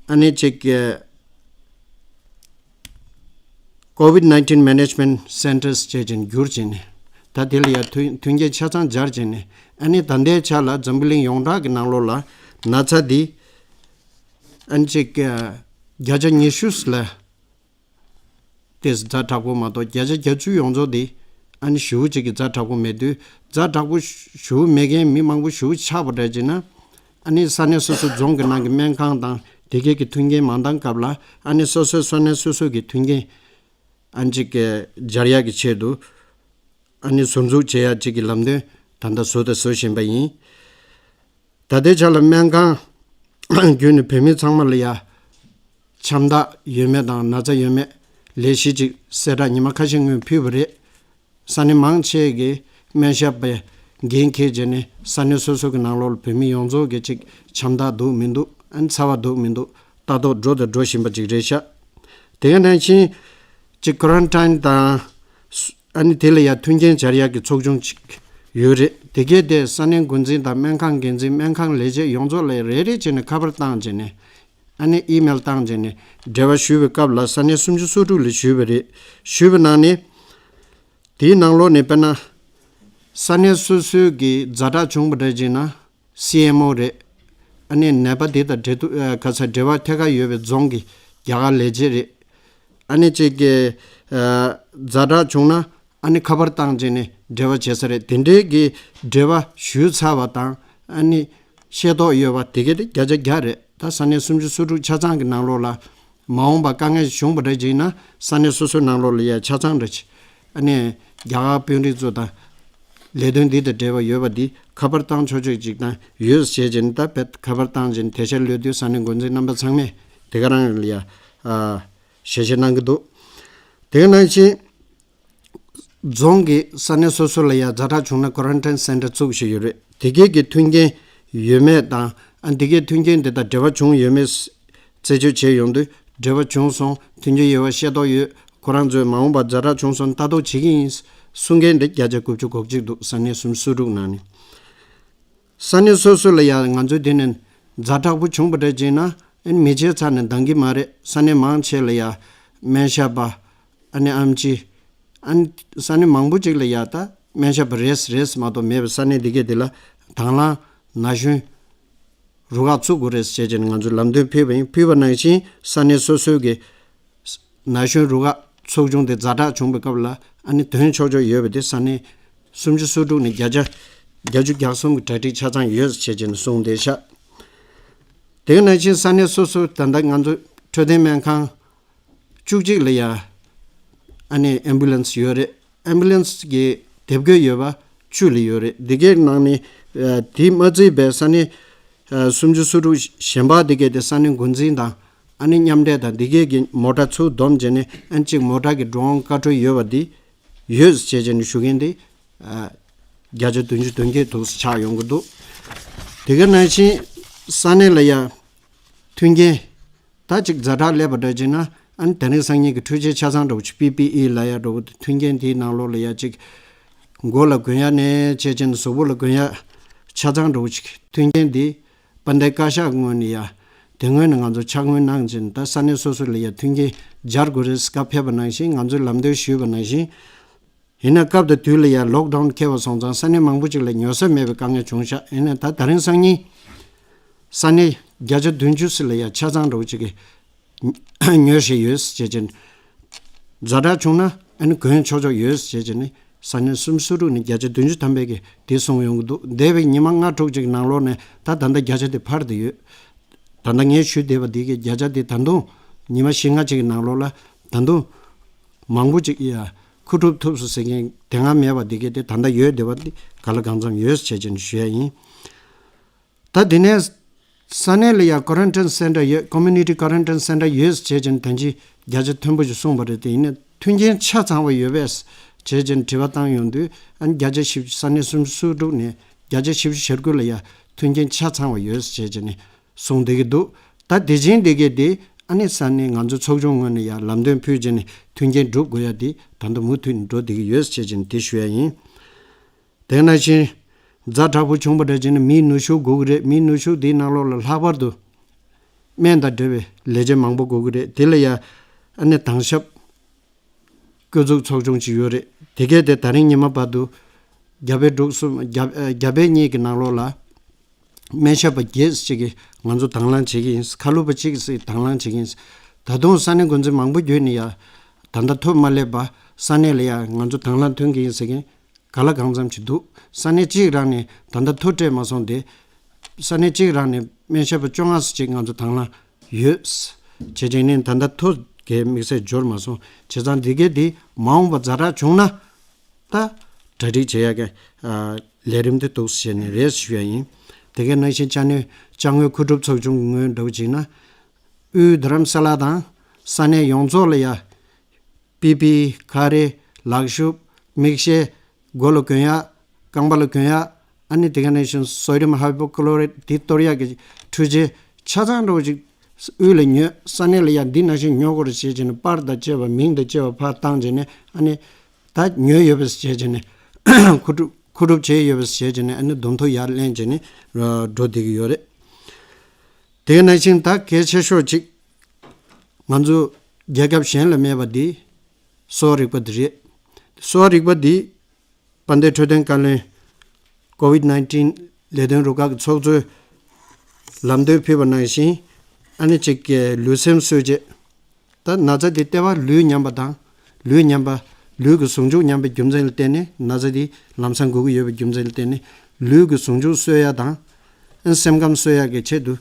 ཨ་ནི་ཅིག་གི་ཀོ་ཝིཌ་ནའིན་ཊིན་མེ་ནེཇ་མེན་ཊི་སེན་ཊར་སི་བྱས་བྱས་ནས་བསྒྱུར་བྱས་ནས་ད་དེ་ལ་ཡ་མཐུན་མཐུན་རྐྱེན་ཆ་ཚང་སྦྱར་བྱས་ནས་ཨ་ནི་ད་ལྟའི་ཆ་ལ་འཛམ་བུ་གླིང་ཡོངས་གྲགས་ཀྱི་ནང་ལོགས་ལ་ན་ཚ་འདི་ཨ་ནི་ཅིག་བརྒྱ་ཆ་ཉི་ཤུ་ལ་དེ་ཛ་དྲག་པོ་མ་གཏོགས་བརྒྱ་ཆ་བརྒྱད་ཅུ་ཡོངས་རྫོགས་འདི་ཨ་ནི་ཞེ་པོ་ཅིག་གི་ཛ་དྲག་པོ་མེད་དུས་ཛ་དྲག་པོ་ཞེ་པོ་མེད་མཁན་མི་མང་པོ་ཞེ་པོ་ཆགས་པ་འདྲ་བྱས་ན་ཨ་ནི་ས་གནས་སོ་སོ་རྫོང་གི་ནང་གི་སྨན་ཁང་དང་དེ་གས་ཀྱི་མཐུན་རྐྱེན་མ་འདང་སྐབས་ལ་ཨ་ནི་སོ་སོའི་ས་གནས་སོ་སོ་གི་མཐུན་རྐྱེན་ཨ་ནི་ཅིག་གི་སྦྱར་ཡག་གི་ཆེད་དུ་ཨ་ནི་ཟུར་འཛུགས་བྱེད་ཡག་ཅིག་གི་ལམ་སྟོན་ད་ལྟ་བཟོ་དང་བཟོ་བཞིན་པ་ཡིན། ད་ལྟའི་ཆ་ལ་སྨན་ཁང་བརྒྱུད་ནས་བོད་མི་ཚང་མ་ལ་ཡ་ཆམ་རྟགས་ཡོད་མེད་དང་ན་ཚ་ཡོད་མེད་ལས་གཞི་ཅིག་གསལ་བསྒྲགས་ཉི་མ་ཁ་ཤས་སྔོན་ཕུལ་བ་རེད། ས་གནས་མང་ཆེ་གིས་སྨན་ཞབས་པའི་འགན་འཁྱེར་བྱས་ནས་ས་གནས་སོ་སོ་གི་ནང་ལོགས་ལ་བོད་མི་ཡོངས་རྫོགས་ཀྱི་ཅིག་ཆམ་རྟགས་འདུག་མི་འདུག་ཨ་ནི་ཚ་བ་འདུག་མི་འདུག་ལྟ་རྟོག་འགྲོ་དང་འགྲོ་བཞིན་པ་ཅིག་རེད་ཤག་དེ་ག་ནང་བཞིན་ཅིག་ཀོ་རན་ཊིན་དང་ ཨ་ནི་དེ་ལ་ཡང་མཐུན་རྐྱེན་སྦྱར་ཡག་གི་ཚོགས་ཆུང་ཅིག་ཡོད་རེད། དེ་གས་དེ་ས་གནས་འགོ་འཛིན་དང་སྨན་ཁང་འགན་འཛིན། སྨན་ཁང་ལས་བྱེད་ཡོངས་རྫོགས་ལ་རེ་རེ་བྱས་ནས་ཁ་པར་བཏང་བྱས་ནས། ཨ་ནི་ཨི་མེལ་བཏང་བྱས་ནས་འབྲེལ་བ་ཞུས་པའི་སྐབས་ལ་ས་གནས་སུམ་ཅུ་སོ་དྲུག་ལ་ཞུས་པ་རེད། ཞུས་པའི་ནང་ནས། དེའི་ནང་ལོགས་ནས་དཔེར་ན། ས་གནས་སོ་སོའི་གི་ཛ་དྲག་བྱུང་བ་འདྲ་བྱས་ན། སི་ཨེམ་ཨོ་རེད། ཨ་ནི་ནད་པ་དེ་དང་འབྲེལ་གཏུག་ཨ་ག་ས་འབྲེལ་བ་ཐད་ཀར་ཡོད་པའི་རྫོང་གི་རྒྱ་གར་ལས་བྱེད་རེད། ཨ་ནི་གཅིག་གི་ཨ་ཛ་དྲག་བྱུང་ན། ཨ་ནི་ཁ་པར་བཏང་བྱས་ནས་འབྲེལ་བ་བྱེད་ས་རེད། དེ་འདྲའི་གི་འབྲེལ་བ་ཞུས་ཚར་བ་དང་། ཨ་ནི་ཤེས་རྟོགས་ཡོད་པ་དེ་གས་དེ་བརྒྱ་ཆ་བརྒྱ་རེད། ད་ས་གནས་སུམ་ཅུ་སོ་དྲུག་ཆ་ཚང་གི་ནང་ལོགས་ལ། མ་འོངས་པ་དཀའ་ངལ་བྱུང་བ་འདྲ་བྱས་ན་ས་གནས་སོ་སོའི་ནང་ལོགས་ལ་ཡ་ཆ་ཚང་འདྲ་བྱས། ཨ་ནི་རྒྱ་གར་དཔོན་རིགས་ཚོ་དང་ལས་དོན་འདི་དང་འབྲེལ་བ་ཡོད་པ་འདི་ཁ་པར་བཏང་ཆོག་ཆོག་ཅིག་དང་ཡོད་ཟེར་བྱས་ནས། ད་བེད་ཁ་པར་བཏང་བྱས་ནས་དེ་ཤར་ལོས་དུས་ས་གནས་འགོ་འཛིན་རྣམ་པ་ཚང་མས་དེ་ག་རང་ལ་ཡ་ཨ་ཞལ་བཞེས་གནང་གི་འདུག་དེ་ག་ནང་བཞིན། རྫོང་གི་ས་གནས་སོ་སོ་ལ་ཡང་ཛ་དྲག་བྱུང་ན་ཀོ་རན་ཊིན་སེན་ཊར་བཙུགས་བཞིན་ཡོད་རེད། དེ་གས་ཀྱི་མཐུན་རྐྱེན་ཡོད་མེད་དང་། ཨ་འདི་གས་མཐུན་རྐྱེན་དེ་དང་འབྲེལ་བ་བྱུང་ཡོད་མེད་རྩད་གཅོད་བྱས་ཡོང་དུས། འབྲེལ་བ་བྱུང་སོང་། མཐུན་རྐྱེན་ཡོད་པ་ཤེས་རྟོགས་ཡོད། ཁོ་རང་ཚོས་མ་འོངས་པར་ཛ་དྲག་བྱུང་སོང་ལྟ་རྟོག་བྱེད་ཀྱི་ཡིན་གསུང་མཁན་དེ་བརྒྱ་ཆ་དགུ་བཅུ་གོ་གཅིག་འདུག་ས་གནས་སུམ་ཅུ་སོ་དྲུག་ནང་ནས། ས་གནས་སོ་སོ་ལ་ཡང་ང་ཚོས་དེ་ནས་ཛ་དྲག་པོ་བྱུང་བ་འདྲ་བྱས་ན། ཨ་ནི་མི་བྱེད་ཚར་ནས་འདང་གི་མ་རེད། ས་གནས་མང་ཆེ་ལ་ཡང་སྨན་ཞབས་པ། ཨ་ནི་ཨེམ་ཆི། ཨ་ནི་ས་གནས་མང་པོ་ཅིག་ལ་ཡང་ད་སྨན་ཞབས་པ་རེད་རེད་མ་གཏོགས་མེད་པའི་ས་གནས་འདི་གས་དེ་ལ་དང་བླངས་ན་གཞོན་རུ་ཁག་བཙུགས་དགོས་རེད་ཟེར་བྱས་ནས་ང་ཚོས་ལམ་སྟོན་ཕུལ་བ་ཡིན། ཕུལ་བ་ནང་བཞིན་ས་གནས་སོ་སོའི་གི་ན་གཞོན་རུ་ཁག་ཚོགས་ཆུང་དེ་ཛ་དྲག་བྱུང་བའི་སྐབས་ལ། ཨ་ནི་དོན་ཆོག་ཆོག་ཡོད་པ་དེ་ས་གནས་སུམ་ཅུ་སོ་དྲུག་ནས་བརྒྱ་ཆ་བརྒྱད་ཅུ་གྱ་གསུམ་གྱི་གྲ་སྒྲིག་ཆ་ཚང་ཡོད་ཟེར་བྱས་ནས་གསུངས་བསྡད་ཤག་དེ་ག་ནང་བཞིན་ས་གནས་སོ་སོ་ད་ལྟ་ང་ཚོ་འཕྲོད་བསྟེན་སྨན་ཁང་བཅུ་གཅིག་ལ་ཡ་ཨ་ནི་ཨེམ་བུ་ལན་སི་ཡོད་རེད། ཨེམ་བུ་ལན་སི་གི་དེབ་འགོད་ཡོད་པ་བཅུ་ལ་ཡོད་རེད། དེ་གའི་ནང་ནས་ཨ་དེ་མ་བརྩིས་པའི་ས་གནས་ཨ་སུམ་ཅུ་སོ་དྲུག་གཞན་པ་དེ་གའི་དེ་ས་གནས་འགོ་འཛིན་དང་ཨ་ནི་མཉམ་འབྲེལ་དང་དེ་གའི་གི་མོ་ཊ་ཚུར་བསྡོམས་བྱས་ནས། ཨ་ནི་གཅིག་མོ་ཊ་གི་འགྲོ་འོང་བཀའ་འཁྲོལ་ཡོད་པ་དེ་ཡོད་ཟེར་བྱས་ནས་ཞུ་མཁན་དེ་ཨ་བརྒྱ་ཆ་བདུན་ཅུ་དོན་བརྒྱད་འདུག་ཆགས་ཡོང་གི་འདུག་དེ་ག་ནང་བཞིན་ས་གནས་ལ་ཡ་མཐུན་རྐྱེན། ད་ཅིག་ཛ་དྲག་སླེབས་པ་འདྲ་བྱས་ན། ཨ་ནི་དེ་རིང་སང་ཉིན་གྱི་འཕྲུལ་ཆས་ཆ་ཚང་འདྲ་བོ་ཅིག་པི་པི་ཨི་ལབ་ཡ་འདྲ་བོ་དེ་མཐུན་རྐྱེན་དེའི་ནང་ལོགས་ལ་ཡ་ཅིག་མགོ་ལ་གོན་ཡ་ནས་བྱས་བྱས་ནས་གཟུགས་པོ་ལ་གོན་ཡ་ཆ་ཚང་འདྲ་བོ་ཅིག་མཐུན་རྐྱེན་དེ་དཔལ་ལྡན་བཀའ་ཤག་ངོས་ནས་ཡ་དེ་སྔོན་ནས་ང་ཚོ་ཕྱག་སྔོན་གནང་བྱས་ནས། ད་ས་གནས་སོ་སོ་ལ་ཡ་མཐུན་རྐྱེན་སྦྱར་དགོས་རེད་སྐབས་ཕེབས་པ་ནང་བཞིན། ང་ཚོས་ལམ་སྟོན་ཞུས་པ་ནང་བཞིན། ཡིན་ན་སྐབས་དང་དུས་ལ་ཡ་ལོག་ཌའུན་འཁེལ་བ་སོང་ཙང་ས་གནས་མང་པོ་ཅིག་ལ་ཉོ་ས་མེད་པའི་དཀའ་ངལ་བྱུང་ཤག་ཡིན་ན་ད་དེ་རིང་སང་ཉིན་ས་གནས་བརྒྱ་ཆ་བདུན་ཅུ་ཙམ་ལ་ཡ་ཆ་ཚང་འདྲ་བོ་ཅིག་གི་ཉོ་བཞིན་ཡོད་ཟེར་བྱས་ནས། ཛ་དྲག་བྱུང་ན་ཨ་ནི་གོན་ཆོག་ཆོག་ཡོད་ཟེར་བྱས་ནས། ས་གནས་སུམ་ཅུ་སོ་དྲུག་ནས་བརྒྱ་ཆ་བདུན་ཅུ་ཐམ་པའི་གི་དེ་གསུངས་ཡོང་གི་འདུག་འདས་པའི་ཉི་མ་ལྔ་དྲུག་ཅིག་ནང་ལོགས་ནས་ད་ད་ལྟ་བརྒྱ་ཆ་དེ་འཕར་བསྡད་ཡོད། ད་ལྟ་ངས་ཞུས་བསྡད་པ་འདི་གི་བརྒྱ་ཆ་དེ་ད་དུང་ཉི་མ་བཞི་ལྔ་ཅིག་གི་ནང་ལོགས་ལ་ད་དུང་མང་པོ་ཅིག་ཡ་མཁོ་སྒྲུབ་ཐུབ་སོང་ཟེར་མཁན་དེ་སྔ་མེད་པ་འདི་གི་དེ་ད་ལྟ་ཡོད་བསྡད་པ་འདི་ག་ལ་གང་འཚམ་ཡོད་ཟེར་བྱས་ནས་ཞུ་ཡ་ཡིན། ད་དེ་ནས་ས་གནས་ལ་ཡ་ཀོ་རན་ཊིན་སེན་ཊར་ཡོད། ཀོ་མུ་ནི་ཊི་ཀོ་རན་ཊིན་སེན་ཊར་ཡོད་ཟེར་བྱས་ནས་ད་ཅི་བརྒྱ་ཆ་མཐོན་པོ་ཞིག་གསུངས་པ་རེད། དེ་ཡིན་ན་མཐུན་རྐྱེན་ཆ་ཚང་བ་ཡོད་པས་ཟེར་བྱས་ནས་དྲི་བ་བཏང་ཡོང་དུས། ཨ་ནི་བརྒྱ་ཆ་བཞི་བཅུ། ས་གནས་སུམ་ཅུ་སོ་དྲུག་ནས་བརྒྱ་ཆ་བཞི་བཅུ་ཞེ་དགུ་ལ་ཡ་མཐུན་རྐྱེན་ཆ་ཚང་བ་ཡོད་ཟེར་བྱས་ནས་གསུངས་བསྡད་ཀྱི་འདུག་ད་དེ་བཞིན་དེ་གས་དེ་ཨ་ནི་ས་གནས་ང་ཚོ་ཚོགས་ཆུང་ངོས་ནས་ཡ་ལམ་སྟོན་ཕུལ་བྱས་ནས་མཐུན་རྐྱེན་སྒྲུབ་དགོས་ཡ་དེ་ད་ལྟ་མུ་མཐུད་ནས་འགྲོ་བསྡད་ཀྱི་ཡོད་ཟེར་བྱས་ནས་དེ་ཞུ་ཡ་ཡིན། དེ་ནང་བཞིན་ཛ་དྲག་པོ་བྱུང་བ་འདྲ་བྱས་ན་མིའི་ནུས་ཤུགས་དགོས་ཀྱི་རེད། མིའི་ནུས་ཤུགས་དེའི་ནང་ལོགས་ལ་ལྷག་པར་དུ་སྨན་དང་འབྲེལ་བའི་ལས་བྱེད་མང་པོ་དགོས་ཀྱི་རེད། དེ་ལ་ཡ་ཨ་ནི་དྭང་ཞབས་བསྐོ་འཛུགས་ཚོགས་ཆུང་ཅིག་ཡོད་རེད། དེ་གས་དེ་ད་རིང་ཉི་མ་བར་དུ་རྒྱ་བལ་འབྲུག་གསུམ། རྒྱ་རྒྱ་བལ་གཉིས་ཀྱི་ནང་ལོགས་ལ་སྨན་ཞབས་པ་བརྒྱད་ཅིག་གིས་ང་ཚོ་དང་བླངས་བྱེད་ཀྱི་ཡིན། མཁའ་སློབ་པ་གཅིག་ཅིག་དང་བླངས་བྱེད་ཀྱི་ཡིན། ད་དུང་ས་གནས་འགོ་འཛིན་མང་པོ་བརྒྱུད་ནས་ཡ་ད་ལྟ་ཐོ་མ་སླེབས་པ་ས་གནས་ལ་ཡ་ང་ཚོ་དང་བླངས་ཐོན་གྱི་ཡིན་ཟེར་མཁན་ག་ལ་གང་འཚམ་ཅིག་འདུག་ས་གནས་གཅིག་རང་ནས་ད་ལྟ་ཐོ་སྤྲད་མ་སོང་སྟེ། ས་གནས་གཅིག་རང་ནས་སྨན་ཞབས་པ་བཅོ་ལྔ་ཙམ་ཅིག་ང་ཚོ་དང་བླངས་ཡོད། བྱས་ཙང་ནི་ད་ལྟ་ཐོ་གའི་དམིགས་བསལ་འབྱོར་མ་སོང་། བྱས་ཙང་འདི་གས་འདི་མ་འོངས་པ་ཛ་དྲག་བྱུང་ན་ད་གྲ་སྒྲིག་བྱེད་ཡ་གི་ཨ་ལས་རིམ་དེ་འདུག་ཟེར་ནས་རེད་ཞུ་ཡ་ཡིན། དེ་གས་ནང་བཞིན་ཅ་ནེ་ཅ་དངོས་མཁོ་སྒྲུབ་ཚོགས་ཆུང་གི་ངོས་འདྲ་བོ་བྱས་ན། དབུས་རྡ་རམ་ས་ལ་དང་ས་གནས་ཡོངས་རྫོགས་ལ་ཡ། པི་པི་ཨི། ཁ་རས། ལག་ཤུབས། མིག་ཤེལ། མགོ་ལ་གོན་ཡག་རྐང་པ་ལ་གོན་ཡག་ཨ་ནི་དེ་ག་ནང་བཞིན་སོ་ཌི་ཡམ་ཧའི་པོ་ཀློ་རེ་ཌི་དེ་གཏོར་ཡག་གི་འཕྲུལ་ཆས་ཆ་ཚང་འདྲ་བོ་ཅིག་དབུས་ལ་ཉོས། ས་གནས་ལ་ཡ་འདི་ནང་བཞིན་ཉོ་དགོས་རེད་ཟེར་བྱས་ནས་པར་དང་བཅས་པ་མིང་དང་བཅས་པ་ཕར་བཏང་བྱས་ནས། ཨ་ནི་ ད་ཉོས་ཡོད་པས་བྱས་བྱས་ནས་མཁོ་སྒྲུབ་མཁོ་སྒྲུབ་བྱས་ཡོད་པས་བྱས་བྱས་ནས་ཨ་ནི་འདུམ་ཐོ་ཡར་ལེན་བྱས་ནས་འགྲོ་བསྡད་ཀྱི་ཡོད་རེད། དེ་ནང་བཞིན་ད་གལ་ཆེ་ཤོས་གཅིག་ང་ཚོ་རྒྱལ་ཁབ་གཞན་ལ་མེད་པ་འདི་གསོ་བ་རིག་པ་འདི་རེད། གསོ་བ་རིག་པ་འདི་དཔལ་ལྡན་འཕྲོད་བསྟེན་བཀའ་བློན་ཀོ་ཝིད་ནའིན་ཊིན་ལས་དོན་རུ་ཁག་གི་ཚོགས་གཙོས་ལམ་སྟོན་ཕུལ་བ་ནང་བཞིན་ཨ་ནི་གཅིག་གི་ལུས་སེམས་གསོ་བྱེད། ད་ན་ཚ་དེ་ལྟེ་བ་ལུས་ཉམས་པ་དང་། ལུས་ཉམས་པ། ལུས་ཀྱི་ཟུངས་བཅུད་ཉམས་པའི་རྒྱུ་མཚན་ལ་བརྟེན་ནས་ན་ཚ་དེ་ལམ་སང་འགོ་གི་ཡོད་པའི་རྒྱུ་མཚན་ལ་བརྟེན་ནས་ལུས་ཀྱི་ཟུངས་བཅུད་གསོ་ཡ་དང་། ཨན་སེམས་ཁམས་གསོ་ཡ་གི་ཆེད་དུ་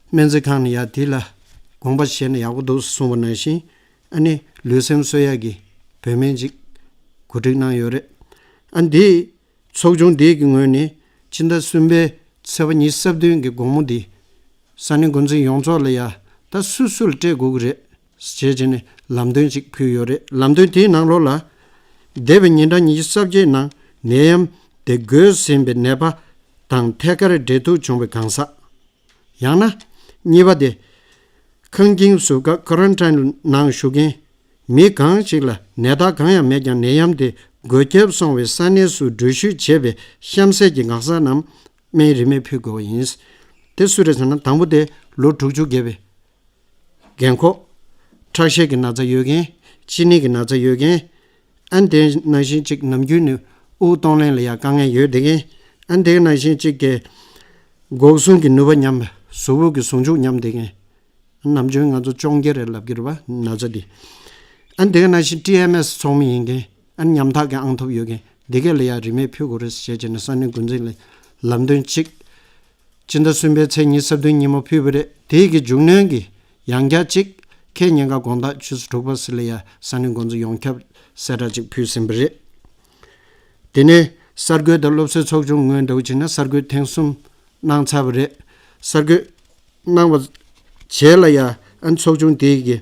སྨན་རྩིས་ཁང་ནས་ཡ་དེ་ལ་དགོངས་པ་བཞེས་ན་ཡག་པོ་འདུག་གསུངས་པ་ནང་བཞིན་ཨ་ནི་ལུས་སེམས་གསོ་ཡ་གི་བོད་སྨན་ཅིག་གོ་སྒྲིག་གནང་ཡོད་རེད། ཨ་འདི་ཚོགས་ཆུང་འདི་གི་ངོས་ནས་ཕྱི་ཟླ་གསུམ་པའི་ཚེས་པ་ཉི་ཤུ་རྩ་བདུན་གྱི་དགོང་མོ་འདི་ས་གནས་འགོ་འཛིན་ཡོངས་རྫོགས་ལ་ཡ་ད་སུ་སུ་ལ་སྤྲད་དགོས་ཀྱི་རེད་ཞེས་བྱས་ནས་ལམ་སྟོན་ཅིག་ཕུལ་ཡོད་རེད། ལམ་སྟོན་དེའི་ནང་ལོགས་ལ་འདས་པའི་ཉིན་གྲངས་ཉི་ཤུ་རྩ་བརྒྱད་ནང་ནད་ཡམས་དེ་འགོས་ཟིན་པའི་ནད་པ་དང་ཐད་ཀར་འབྲེལ་གཏུག་བྱུང་བའི་གང་ཟག་ཡང་ན། གཉིས་པ་དེ། ཁང་ཁྱིམ་ཟུར་བཀག་ཀོ་རན་ཊིན་ནང་བཞུགས་མཁན་མི་གང་ཞིག་ལ་ནད་རྟགས་གང་ཡང་མེད་ཀྱང་ནད་ཡམས་དེ་འགོས་ཁྱབ་སོང་བའི་ས་གནས་སུ་འགྲུལ་བཞུད་བྱས་པའི་གཤམ་གསལ་གྱི་ངག་ཚ་རྣམས་སྨན་རིན་མེད་ཕུལ་དགོས་པ་ཡིན། དེ་སུ་རེད་ཟེར་ན་དང་པོ་དེ་ལོ་དྲུག་ཅུ་བརྒལ་བའི་རྒན་འཁོགས། ཁྲག་ཤེད་ཀྱི་ན་ཚ་ཡོད་མཁན། གཅིན་སྙི་གི་ན་ཚ་ཡོད་མཁན། ཨ་ནི་དེ་ནང་བཞིན་གཅིག་ནམ་རྒྱུན་ནས་དབུགས་གཏོང་ལེན་ལ་ཡང་དཀའ་ངལ་ཡོད་བསྡད་མཁན། ཨ་ནི་དེ་ནང་བཞིན་གཅིག་གི་འགོག་སྲུང་གི་ནུས་པ་ཉམས་པ། གཟུགས་པོ་གི་ཟུངས་བཅུད་ཉམས་བསྡད་མཁན། ནམ་རྒྱུན་ང་ཚོ་གཅོང་རྒྱལ་རེད་ལབ་ཀྱི་རེད་པ་ན་ཚ་འདི། ཨ་ནི་དེ་ནང་བཞིན་ཊི་ཨེམ་ཨེས་ཚོགས་མི་ཡིན་མཁན། ཨ་ནི་ཉམ་ཐག་གི་ཨང་ཐོབ་ཡོད་མཁན་འདི་གས་ལ་ཡང་རིན་མེད་ཕུལ་དགོས་རེད་ཟེར་བྱས་ནས་ས་གནས་འགོ་འཛིན་ལ་ལམ་སྟོན་གཅིག་ཕྱི་ཟླ་གསུམ་པའི་ཚེས་ཉི་ཤུ་རྩ་བདུན་ཉིན་མོ་ཕུལ་བ་རེད། དེའི་གི་མཇུག་གནོན་གྱི་ཡང་བསྐྱར་གཅིག་ཁེ་ཉིན་ཀ་དགོང་དག་ཆུ་ཚོད་དྲུག་པ་ཙམ་ལ་ཡ་ས་གནས་འགོ་འཛིན་ཡོངས་ཁྱབ་གསལ་བསྒྲགས་གཅིག་ཕུལ་ཟིན་པ་རེད། དེ་ནས་གསར་འགོད་དང་སློབ་གསོའི་ཚོགས་ཆུང་ངོས་འདྲ་བོ་བྱས་ན་གསར་འགོད་ཐེངས་གསུམ་གནང་ཚར་བ་རེད། གསར་འགོད་གནང་བ་བྱས་ལ་ཡ་ཨ་ནི་ཚོགས་ཆུང་དེའི་གི་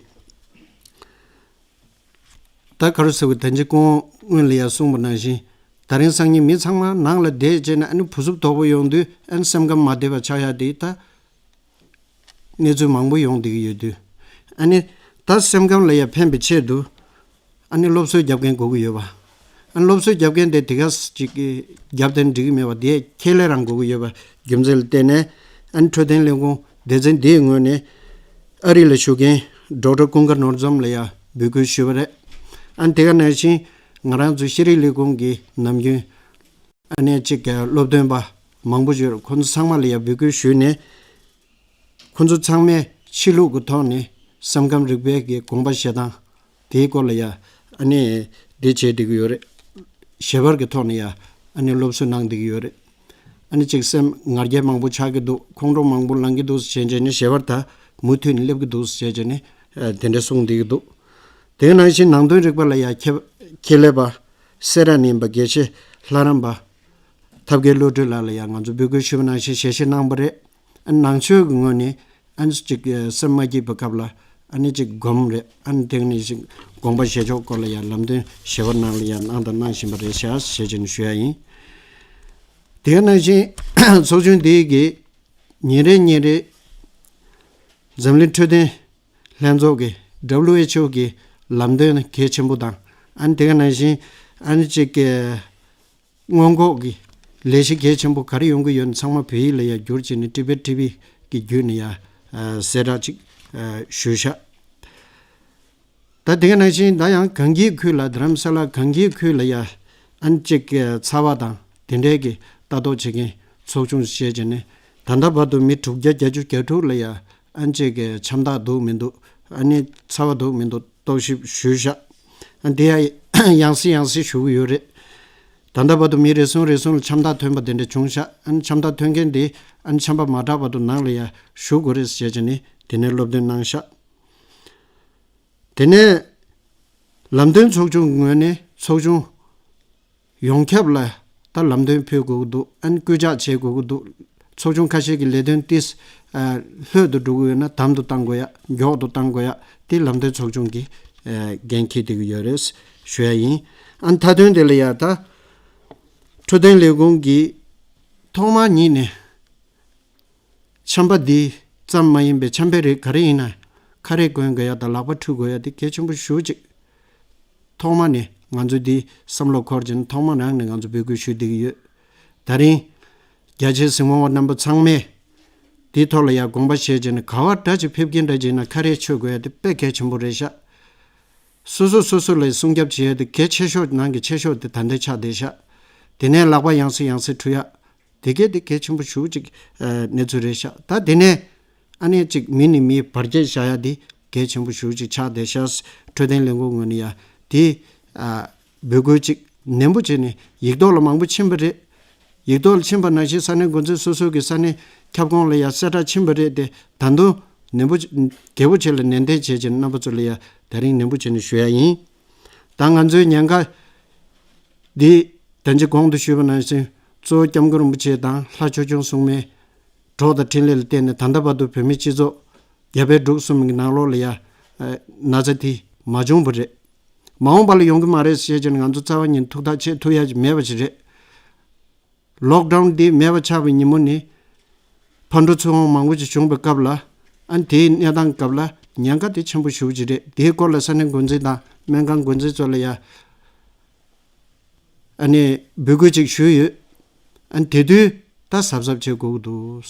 ད་ག་རེ་ཟེར་བ་ད་ཅི་སྐུ་ངོ་སྔོན་ལ་ཡང་གསུངས་པ་ནང་བཞིན། ད་རིང་སང་ཉིན་མི་ཚང་མ་ནང་ལ་བསྡད་བྱས་ནས་ཨ་ནི་བུ་སུབ་དོག་པོ་ཡོང་དུས་ཨ་ནི་སེམས་ཁམས་མ་བདེ་བ་ཆགས་ཡ་དེ་ད་གནས་ཚུལ་མང་པོ་ཡོང་བསྡད་ཀྱི་ཡོད་དུས། ཨ་ནི་ད་སེམས་ཁམས་ལ་ཡང་ཕན་པའི་ཆེད་དུ་ཨ་ནི་སློབ་གསོ་རྒྱབ་མཁན་དགོས་ཀྱི་ཡོད་པ། ཨ་ནི་སློབ་གསོ་རྒྱབ་མཁན་དེ་དེ་ག་ཅིག་རྒྱབ་དེ་འགྲིག་གི་མེད་པ་དེ་ཁས་ལེན་རང་དགོས་ཀྱི་ཡོད་པ་རྒྱུ་མཚན་ལ་བརྟེན་ནས་ཨ་ནི་འཕྲོད་བསྟེན་ལས་ཁུངས་སྡེ་ཚན་འདིའི་ངོས་ནས་ཨ་རི་ལ་བཞུགས་མཁན་ཌོག་ཊར་ཀུན་དགའ་ནོར་འཛོམས་ལ་ཡང་འབོད་སྐུལ་ཞུས་པ་རེད། ཨ་ནི་དེ་ག་ནང་བཞིན་ང་རང་ཚོ་ཤེས་རིག་ལས་ཁུངས་ཀྱི་ནམ་རྒྱུན་ཨ་ནི་གཅིག་གི་སློབ་སྟོན་པ་མང་པོ་ཡོད་རེད། ཁོང་ཚོ་ཚང་མ་ལ་ཡང་འབོད་སྐུལ་ཞུས་ནས་ཁོང་ཚོ་ཚང་མས་ཕྱི་ལུགས་ཀྱི་ཐོག་ནས་སེམས་ཁམས་རིག་པའི་གི་དགོངས་པ་བཞེས་སྟངས་དེའི་སྐོར་ལ་ཡང་ཨ་ནི་འདི་བྱེད་བསྡད་ཀྱི་ཡོད་རེད། ཞལ་པར་གྱི་ཐོག་ནས་ཡང་ཨ་ནི་སློབ་གསོ་གནང་བསྡད་ཀྱི་ཡོད་རེད། ཨ་ནི་གཅིག་སེམས་ང་རྒྱལ་མང་པོ་ཆགས་ཀྱི་འདུག་ཁོང་ཁྲོ་མང་པོ་ལངས་ཀྱི་འདུག་ཟེར་བྱས་ནས་ཞལ་པར་ད་མུ་མཐུད་ནས་སླེབས་ཀྱི་འདུག་ཟེར་བྱས་ནས་དེ་འདྲ་གསུངས་བསྡད་ཀྱི་འདུག་དེ་ནང་བཞིན་ནང་དོན་རིག་པ་ལ་ཡང་ཁྱབ་ཁྱད་ལས་པ་སེ་ར་ནས་ཡིན་པ་དགེ་བཤེས་ལྷ་རམས་པ་ཐབས་མཁས་བློ་གྲོས་ལགས་ལ་ཡང་ང་ཚོ་འབོད་སྐུལ་ཞུས་པ་ནང་བཞིན་ཞལ་བཞེས་གནང་བ་རེད། ཨ་ནི་ནང་ཆོས་ཀྱི་ངོས་ནས་ཨ་ནི་གཅིག་སེམས་མ་སྐྱིད་པའི་སྐབས་ལ་ཨ་ནི་གཅིག་སྒོམ་རེད། ཨ་ནི་དེ་ནས་ཞིག་དགོངས་པ་བཞེས་ཕྱོགས་སྐོར་ལ་ཡང་ལམ་སྟོན་ཞལ་པར་ནང་ལ་ཡང་གནང་དང་གནང་བཞིན་པ་རེད་ཤག་ཞེས་བྱས་ནས་ཞུ་ཡ་ཡིན། དེ་ནང་བཞིན་ཚོགས་ཆུང་འདིའི་གི་ཉིན་རེ་ཉིན་རེ་འཛམ་གླིང་འཕྲོད་བསྟེན་ལྷན་ཚོགས་ཀྱི་W H O གི་ལམ་སྟོན་གལ་ཆེན་པོ་དང་ཨ་ནི་དེ་ག་ནང་བཞིན་ཨ་ནི་གཅིག་གི་སྔོན་འགོག་གི་ལས་གཞི་གལ་ཆེན་པོ་ག་རེ་ཡོང་གི་ཡོད་ན་ཚང་མ་བོད་ཡིག་ལ་ཡང་བསྒྱུར་བྱས་ནས་ཊི་བེཊ་ཊི་ཝི་གི་བརྒྱུད་ནས་ཡང་གསལ་བསྒྲགས་ཅིག་ཞུས་ཤག་ད་དེ་ག་ནང་བཞིན་ད་ཡང་གངས་སྐྱིད་ཁུལ་ལ་རྡ་རམ་ས་ལ་གངས་སྐྱིད་ཁུལ་ལ་ཡང་ཨ་ནི་གཅིག་གི་ཚ་བ་དང་དེ་འདྲའི་གི་ལྟ་རྟོག་བྱེད་མཁན་ཚོགས་ཆུང་བྱས་བྱས་ནས་ད་ལྟ་བར་དུ་མི་དྲུག་བརྒྱ་བརྒྱད་ཅུ་གྱ་དྲུག་ལ་ཡང་ཨ་ནི་གཅིག་གི་ཆམ་ཐག་འདུག་མི་འདུག་ཨ་ནི་ཚ་བ་འདུག་མི་འདུག་རྟོག་ཞིབ་ཞུས་ཤག་ཨ་ནི་དེ་ཡང་ཡང་སེ་ཡང་སེ་ཞུ་གི་ཡོད་རེད། ད་ལྟ་བར་དུ་མི་རེ་ཟུང་རེ་ཟུང་ལ་ཆམ་ཐག་ཐོན་པ་དེ་འདྲ་བྱུང་ཤག་ཨ་ནི་ཆམ་ཐག་ཐོན་མཁན་དེ་ཨ་ནི་ཆམ་པ་མ་དྲག་བར་དུ་ནང་ལ་ཡང་བཞུགས་དགོས་རེད་ཟེར་བྱས་ནས་དེ་ནས་སློབ་སྟོན་གནང་ཤག་དེ་ནས་ལམ་སྟོན་ཚོགས་ཆུང་གི་ངོས་ནས་ཚོགས་ཆུང་ཡོངས་ཁྱབ་ལ་ད་ལམ་སྟོན་ཕུལ་དགོས་ཀྱི་འདུག་ཨ་ནི་སྐུལ་ལྕག་བྱེད་དགོས་ཀྱི་འདུག་ཚོགས་ཆུང་ཁ་ཤས་ཀྱི་ལས་དོན་ཏིས་ལྷོད་དུ་འགྲོ་གི་ཡོད་ན་དམ་དུ་བཏང་དགོས་ཡ། མགྱོགས་དུ་བཏང་དགོས་ཡ། དེ་ལམ་སྟོན་ཚོགས་ཆུང་གིས་འགན་འཁྱེར་བསྡད་ཀྱི་ཡོད་རེད་ཞུ་ཡ་ཡིན། ཨ་ནི་མཐའ་དོན་དེ་ལ་ཡ་ད་འཕྲོད་བསྟེན་ལས་ཁུངས་ཀྱིས་ཐོག་མ་ཉིད་ནས་ཆམ་པ་འདི་ཙམ་མ་ཡིན་པའི་ཆམ་པའི་རིགས་ག་རེ་ཡིན་ན་ཁ་རས་གོན་དགོས་ཡ་དང་ལག་པ་འཁྲུ་དགོས་ཡ་དེ་གལ་ཆེན་པོ་ཞེ་པོ་ཅིག་ཐོག་མ་ནས་ ང་ཚོ་འདི་བསམ་བློ་འཁོར་བྱས་ནས་ཐོག་མ་རང་ནས་ང་ཚོ་འབོད་སྐུལ་ཞུ་བསྡད་ཀྱི་ཡོད། ད་རིང་རྒྱ་ཆེའི་གཟིགས་མོ་བ་རྣམ་པ་ཚང་མས་འདིའི་ཐོག་ལ་ཡང་དགོངས་པ་བཞེས་བྱས་ནས་ག་བ་འདྲ་ཅིག་ཕེབས་ཀྱིན་འདྲ་ཅིག་ན་ཁ་རས་མཆོད་དགོས་ཡ་དེ་དཔེ་གལ་ཆེན་པོ་རེད་ཤག་སོ་སོ་སོ་སོ་ལ་སྲུང་སྐྱོབ་བྱེད་ཡ་དེ་གལ་ཆེ་ཤོས་ནང་གི་ཆེ་ཤོས་དེ་ད་ལྟ་ཆགས་བསྡད་ཤག་དེ་ནས་ལག་པ་ཡང་སེ་ཡང་སེ་འཁྲུ་ཡ། དེ་གས་དེ་གལ་ཆེན་པོ་ཞེ་པོ་ཅིག་ཨ་གནས་ཚུལ་རེད་ཤག་ད་དེ་ནས་ཨ་ནེ་ཅིག་མི་ནས་མི་བར་ཆད་བཞག་ཡ་དེ་གལ་ཆེན་པོ་ཞེ་པོ་ཅིག་ཆགས་བསྡད་ཤག་འཕྲོད་བསྟེན་ལས་ཁུངས་ངོས་ནས་ཡ་དེ་ཨ་འབོད་སྐུལ་ཅིག་ནན་པོ་བྱས་ནས་ཡིག་ཐོག་ལ་མང་པོ་ཕྱིན་པ་རེད། ཡིག་ཐོག་ལ་ཕྱིན་པ་ནང་བཞིན་ས་གནས་འགོ་འཛིན་སོ་སོ་གི་ས་གནས་ཁྱབ་ཁོངས་ལ་ཡ་གསལ་བསྒྲགས་ཕྱིན་པ་རེད་དེ། ད་དུང་ནན་པོ་ཅིག་རྒྱས་པོ་བྱས་ལ་ནན་ཏན་བྱས་བྱས་རྣམ་པ་ཚོ་ལ་ཡ་ད་རིང་ནན་པོ་བྱས་ནས་ཞུ་ཡ་ཡིན། ད་ང་ཚོའི་ཉེན་ཁ་འདི་ད་ཅི་གོང་དུ་ཞུས་པ་ནང་བཞིན་གཙོ་བོ་སྐྱབས་མགོན་རིན་པོ་ཆེ་དང་ལྷ་ཆོས་སྐྱོང་སྲུང་མའི་གྲོགས་དང་འཕྲིན་ལས་ལ་བརྟེན་ནས་ད་ལྟ་བར་དུ་བོད་མིའི་སྤྱི་ཚོགས་རྒྱ་བལ་འབྲུག་གསུམ་གྱི་ནང་ལོགས་ལ་ཡ་ན་ཚ་དེ་མ་བྱུང་བ་རེད། མ་འོངས་པ་ལ་ཡོང་གི་མ་རེད་ཟེར་བྱས་ནས་ང་ཚོ་རྩ་བ་ཉིད་ཐུགས་ཐག་ཆོད་ཐུབ་ཡ་ཅིག་མེད་པ་ཞིག་རེད། ལོག་ཌའུན་འདི་མེད་པ་ཆགས་པའི་ཉིན་མོ་ནི་ཕར་འགྲོ་ཚུར་འོང་མང་པོ་ཅིག་བྱུང་བའི་སྐབས་ལ་ཨ་ནི་དེའི་གནས་སྟངས་སྐབས་ལ་ཉེན་ཁ་དེ་ཆེན་པོ་ཞེ་པོ་ཅིག་རེད། དེའི་སྐོར་ལ་ས་གནས་འགོ་འཛིན་དང་སྨན་ཁང་འགོ་འཛིན་ཚོ་ལ་ཡ་ཨ་ནི་འབོད་སྐུལ་ཅིག་ཞུས་ཡོད། ཨ་ནི་དེ་དུས་ད་གཟབ་གཟབ་བྱེད་དགོས་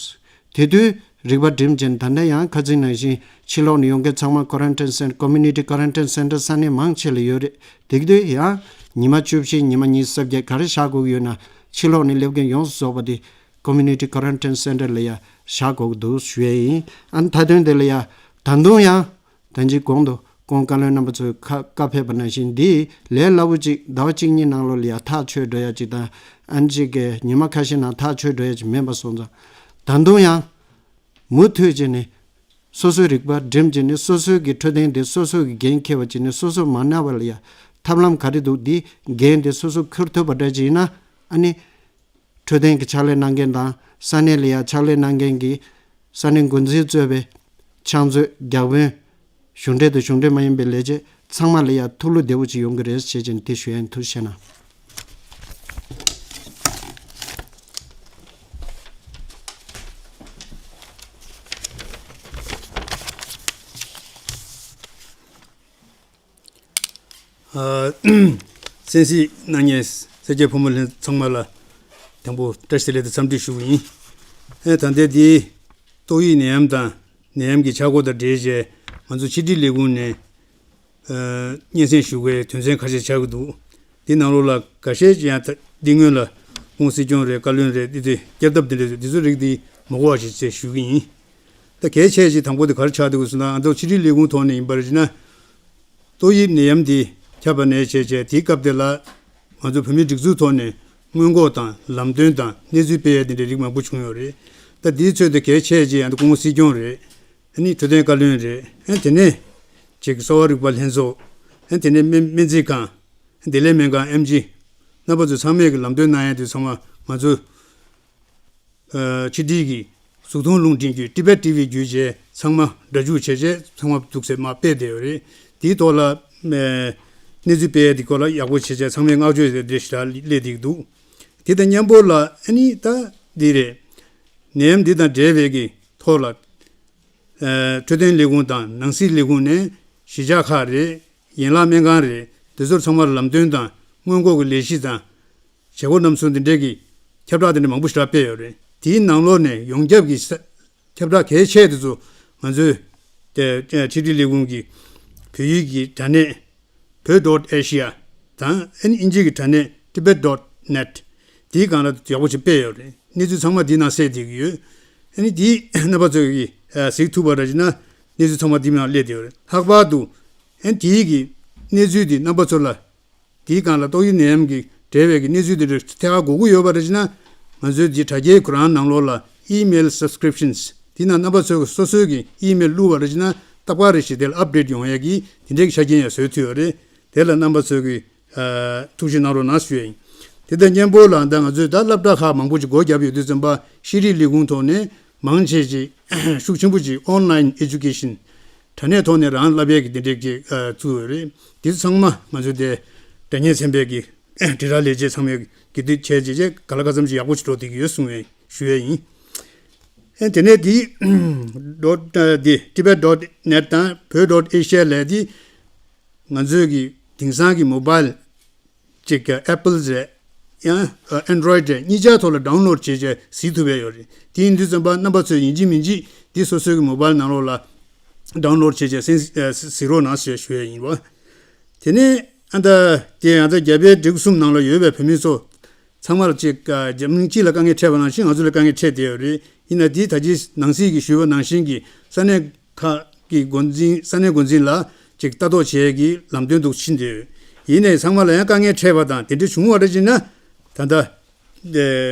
ཀྱི་འདུག་དེ་དུས་རིག་པ་སྒྲིམ་བྱས་ནས་ད་ལྟ་ཡང་ཁ་སང་ནང་བཞིན་ཕྱི་ལོགས་ནས་ཡོང་མཁན་ཚང་མ་quarantine center, community quarantine center ས་གནས་མང་ཆེ་ལ་ཡོད་རེད། དེ་དུས་ཡང་ཉི་མ་བཅུ་བཞི་ཉི་མ་ཉི་ཤུ་རྩ་བརྒྱད་ག་རེ་བཞག་དགོས་ཀྱི་ཡོད་ན་ཕྱི་ལོགས་ནས་སླེབས་མཁན་ཡོངས་སུ་རྫོགས་པ་དེ་community quarantine center ལ་ཡ་བཞག་དགོས་ཀྱི་འདུག་ཞུ་ཡས་ཡིན། ཨ་ནི་མཐའ་དོན་དེ་ལ་ཡ་ད་དུང་ཡང་ད་ཅི་གོང་དུ་སྐུ་ངོ་བཀའ་བློན་རྣམ་པ་ཚོས་ཁ་བཀའ་ཕེབས་པ་ནང་བཞིན་འདི་ལས་སླ་པོ་ཅིག་ཟླ་བ་གཅིག་གཉིས་ནང་ལོགས་ལ་ཡ་ཐག་ཆོད་འགྲོ་ཡ་ཅིག་དང་ཨ་ནི་ཅིག་གི་ཉི་མ་ཁ་ཤས་ནང་ཐག་ཆོད་འགྲོ་ཡ་ཅིག་མིན་པ་སོང་ཙང་ད་དུང་ཡང་མུ་མཐུད་བྱས་ནས་སོ་སོའི་རིག་པ་སྒྲིམ་བྱས་ནས་སོ་སོའི་གི་འཕྲོད་བསྟེན་དེ་སོ་སོ་གི་འགན་འཁྱེར་བ་བྱས་ནས་སོ་སོ་མ་ན་བ་ལ་ཡ་ཐབས་ལམ་ག་རེ་འདུག་འདི་འགན་དེ་སོ་སོ་འཁུར་ཐུབ་པ་འདྲ་ཅིག་ཡིན་ན་ཨ་ནི། འཕྲོད་བསྟེན་གྱི་ཕྱག་ལས་གནང་མཁན་དང་ས་གནས་ལ་ཡང་ཕྱག་ལས་གནང་མཁན་གྱི་ས་གནས་འགོ་འཛིན་གཙོས་པའི་ཕྱག་མཛོད་བརྒྱ་དཔོན་གཞུང་འབྲེལ་དང་གཞུང་འབྲེལ་མ་ཡིན་པའི་ལས་བྱེད་ཚང་མ་ལ་ཡང་ཐུགས་བློ་བདེ་པོ་ཅིག་ཡོང་གི་རེད་ཞེས་བྱས་ནས་དེ་ཞུ་ཡ་ཡིན། ཐུགས་རྗེ་གནང་། ཨ། གསན་གཟིགས་གནང་མཁན་སེར་སྐྱ་ཕོ་མོ་ལྷན་ཚང་མ་ལ་དང་པོ་བཀྲ་ཤིས་བདེ་ལེགས་དང་འཚམས་འདྲི་ཞུ་གི་ཡིན། ཨེ་ད་ལྟའི་འདི་ཏོག་དབྱིབས་ནད་ཡམས་དང་ནད་ཡམས་ཀྱི་ཆག་སྒོ་དང་འབྲེལ་བྱས་ང་ཚོ་ཕྱི་དྲིལ་ལས་ཁུངས་ནས་ཨ་སྙན་སེང་ཞུ་དགོས་དོན་ཚན་ཁ་ཤས་ཆགས་ཀྱི་འདུག་འདི་ནང་ལོགས་ལ་འགའ་ཤས་ཀྱིས་ཡང་ད་འདི་སྔོན་ལ་སྐུ་ངོ་སྲིད་སྐྱོང་རེད། བཀའ་བློན་རེད། འདི་ཚོས་བསྐྱར་ལྡབ་འདི་འདྲ་འདི་ཚོ་རིགས་འདི་མ་གོ་བ་ཞིག་ཅེས་ཞུ་གི་ཡིན། ད་གལ་ཆེ་ཆེ་དང་པོ་དེ་ག་རེ་ཆགས་འདུག་ཟེར་ན་ང་ཚོ་ཕྱི་དྲིལ་ལས་ཁུངས་ཐོག་ནས་ཡིན་པར་བྱས་ན། ཏོག་དབྱིབས་ནད་ཡམས་འདི་ཁྱབ་པ་ནས་བྱས་བྱས་དེའི་སྐབས་དེ་ལ་ང་ཚོ་བོད་མིའི་སྒྲིག་འཛུགས་ཐོག་ནས་སྔོན་འགོག་དང་ལམ་སྟོན་དང་གནས་ཚུལ་སྤེལ་ཡས་དེ་འདྲའི་རིགས་མང་པོ་བྱུང་ཡོད་རེད། ད་འདིའི་ཚོད་དུ་གལ་ཆེ་ཆེ་ཡང་ད་སྐུ་ངོ་སྲིད་སྐྱོང་རེད། ཨ་ནི་འཕྲོད་བསྟེན་བཀའ་བློན་རེད། ཨ་ནི་དེ་ནས་ཅིག་གསོ་བ་རིག་པ་ལྷན་ཚོགས། ཨ་ནི་དེ་ནས་སྨན་སྨན་རྩིས་ཁང་། བདེ་ལེགས་སྨན་ཁང་། ཨེམ་ཆི། རྣམ་པ་ཚོ་ཚང་མས་ཀྱི་ལམ་སྟོན་གནང་ཡས་དེ་ཚང་མ་ང་ཚོ་ཨ་ཕྱི་དྲིལ་གྱི་གཟུགས་མཐོང་རླུང་འཕྲིན་བརྒྱུད་Tibet T V བརྒྱུད་བྱས་ཚང་མ་སྒྲ་འཇུག་བྱས་བྱས་ཚང་མ་འདུག་སེ་མར་སྤེལ་བསྡད་ཡོད་རེད། དེའི་ཐོག་ལ་ཨ་གནས་ཚུལ་སྤེལ་ཡས་དེ་སྐོར་ལ་ཡག་པོ་བྱས་བྱས་ཚང་མས་བསྔགས་བརྗོད་བྱས་བསྡད་ཞེ་དྲག་སླེབས་བསྡད་ཀྱི་འདུག་དེ་དང་མཉམ་པོ་ལ་ཨ་ནི་ད་འདི་རེད། ནད་ཡམས་འདི་དང་འབྲེལ་བའི་གི་ཐོག་ལ་ཨ་འཕྲོད་བསྟེན་ལས་ཁུངས་དང་ནང་སྲིད་ལས་ཁུངས་ནས་གཞིས་ཆགས་ཁག་རེད། ཡན་ལག་སྨན་ཁང་རེད། དེ་ཚོར་ཚང་མར་ལམ་སྟོན་དང་སྔོན་འགོག་གི་ལས་གཞི་དང་། བྱེད་སྒོ་རྣམ་གསུམ་འདི་འདྲས་ཀྱི་ཁྱབ་བསྒྲགས་འདི་འདྲ་མང་པོ་ཞེ་དྲག་སྤེལ་ཡོད་རེད། དེའི་ནང་ལོགས་ནས་ཡོངས་ཁྱབ་ཀྱི་ས་ཁྱབ་བསྒྲགས་གལ་ཆེ་དེ་ཚོ་ང་ཚོའི་དེ་ཕྱི་དྲིལ་ལས་ཁུངས་ཀྱི་བོད་ཡིག་གི་དྲ་གནས་བོད་dot asia དང་ཨ་ནི་དབྱིན་ཇི་གི་དྲ་གནས་tibet dot net དེའི་སྒང་ལ་ཡག་པོ་ཞིག་སྤེལ་ཡོད་རེད། གནས་ཚུལ་ཚང་མ་འདིའི་ནང་གསལ་བསྡད་ཀྱི་ཡོད། ཨ་ནི་འདི་རྣམ་པ་ཚོ་གིས་གཟིགས་ཐུབ་པ་རེད་ཅེ་ན་གནས་ཚུལ་ཚང་མ་འདིའི་ནང་སླེབས་བསྡད་ཡོད་རེད། ལྷག་པར་དུ་ཨ་ནི་དེའི་གི་གནས་ཚུལ་འདི་རྣམ་པ་ཚོ་ལ། དེའི་སྒང་ལ་ཏོག་དབྱིབས་ནད་ཡམས་ཀྱི་འབྲེལ་བའི་གི་གནས་ཚུལ་དེ་འདྲ་ཐད་ཀར་དགོས་ཀྱི་ཡོད་པ་རེད་ཅེ་ན། ང་ཚོའི་འདི་དྲ་རྒྱའི་ཁོ་རང་ནང་ལོགས་ལ་email subscriptions དེ་ནང་རྣམ་པ་ཚོས་སོ་སོའི་གི་email བླུགས་པ་རེད་ཅེ་ན་རྟག་པར་རེ་ཞིག་དེ་ལ་update ཡོང་ཡས་ཀྱི་དེ་འདྲའི་གི་ཆ་རྐྱེན་ཡང་བཟོས་ཐུབ་ཡོད་རེད། དེ་ལ་རྣམ་པ་ཚོས་གི་ཨ་ཐུགས་ཞིབ་གནང་རོགས་གནང་ཞུ་ཡས་ཡིན། དེ་དང་མཉམ་པོ་ལ་ད་ང་ཚོས་ད་སློབ་གྲྭ་ཁག་མང་པོ་ཅིག་སྒོ་བརྒྱབ་ཡོད་དུས་ཙམ་པ་ཤེས་རིག་ལས་ཁུངས་ཐོག་ནས་མང་ཆེ་ཅིག་ཤུགས་ཆེན་པོ་ཅིག་online education དྲ་གནས་ཐོག་ནས་རང་བསླབ་ཡས་ཀྱི་དེ་འདྲས་ཀྱི་ཨ་བཙུགས་ཡོད་རེད། དེ་ཚོ་ཚང་མ་ང་ཚོ་དེ་དགྲ་གཉེན་ཚན་པའི་གི་དྲིལ་བསྒྲགས་ལས་བྱེད་ཚང་མས་གི་དུས་བྱས་རྗེས་བྱས་ག་ལ་ག་ཙམ་ཞིག་ཡག་པོ་ཞིག་འགྲོ་བསྡད་ཀྱི་ཡོད་གསུང་བའི་ཞུ་ཡས་ཡིན། ཨེ་དེ་ནས་དེ་dot དེ་tibet dot net དང་བོད་dot asia ལས་དེ་ང་ཚོས་གི་དེང་སང་གི་mobile ཅིག་གི་Apple་རེད། ཡང་Android་རེད། གཉིས་ཆ་ཐོག་ལ་ཌའུན་ལོཌ་བྱས་བྱས་གཟིགས་ཐུབ་ཡ་ཡོད་རེད། དེ་ཡིན་དུས་ཙམ་པ་རྣམ་པ་ཚོས་ཡིན་གཅིག་མིན་གཅིག་འདི་སོ་སོའི་གི་མོ་བཱལ་ནང་ལོགས་ལ་ཌའུན་ལོཌ་བྱས་བྱས་གཟིགས་རོགས་གནང་ཞེས་ཞུ་ཡ་ཡིན་པ། དེ་ནས་ཨ་ད་དེ་ཡང་ད་རྒྱ་བལ་འབྲི་གུང་གསུམ་ནང་ལ་ཡོད་པའི་བོད་མི་ཚོ་ཚང་མར་ཅིག་རྒྱ་མི་རིགས་སྤྱི་ལ་དཀའ་ངལ་འཕྲད་པ་ནང་བཞིན་ང་ཚོ་ལ་དཀའ་ངལ་འཕྲད་བསྡད་ཡོད་རེད། ཡིན་ན་དེ་ད་ཅི་ནང་སྲིད་ཀྱིས་ཞུས་པ་ནང་བཞིན་གྱི་ས་གནས་ཁག་གི་འགོ་འཛིན་ས་གནས་འགོ་འཛིན་ལ་ཅིག་ལྟ་རྟོག་བྱེད་ཀྱི་ལམ་སྟོན་འདུག་ཕྱིན་ཏེ། ཡིན་ནའི་ཚང་མ་ལ་ཡང་དཀའ་ངལ་འཕྲད་པ་དང་དེ་འདྲ་བྱུང་བ་རེད་ཅེ་ན། ད་ལྟ་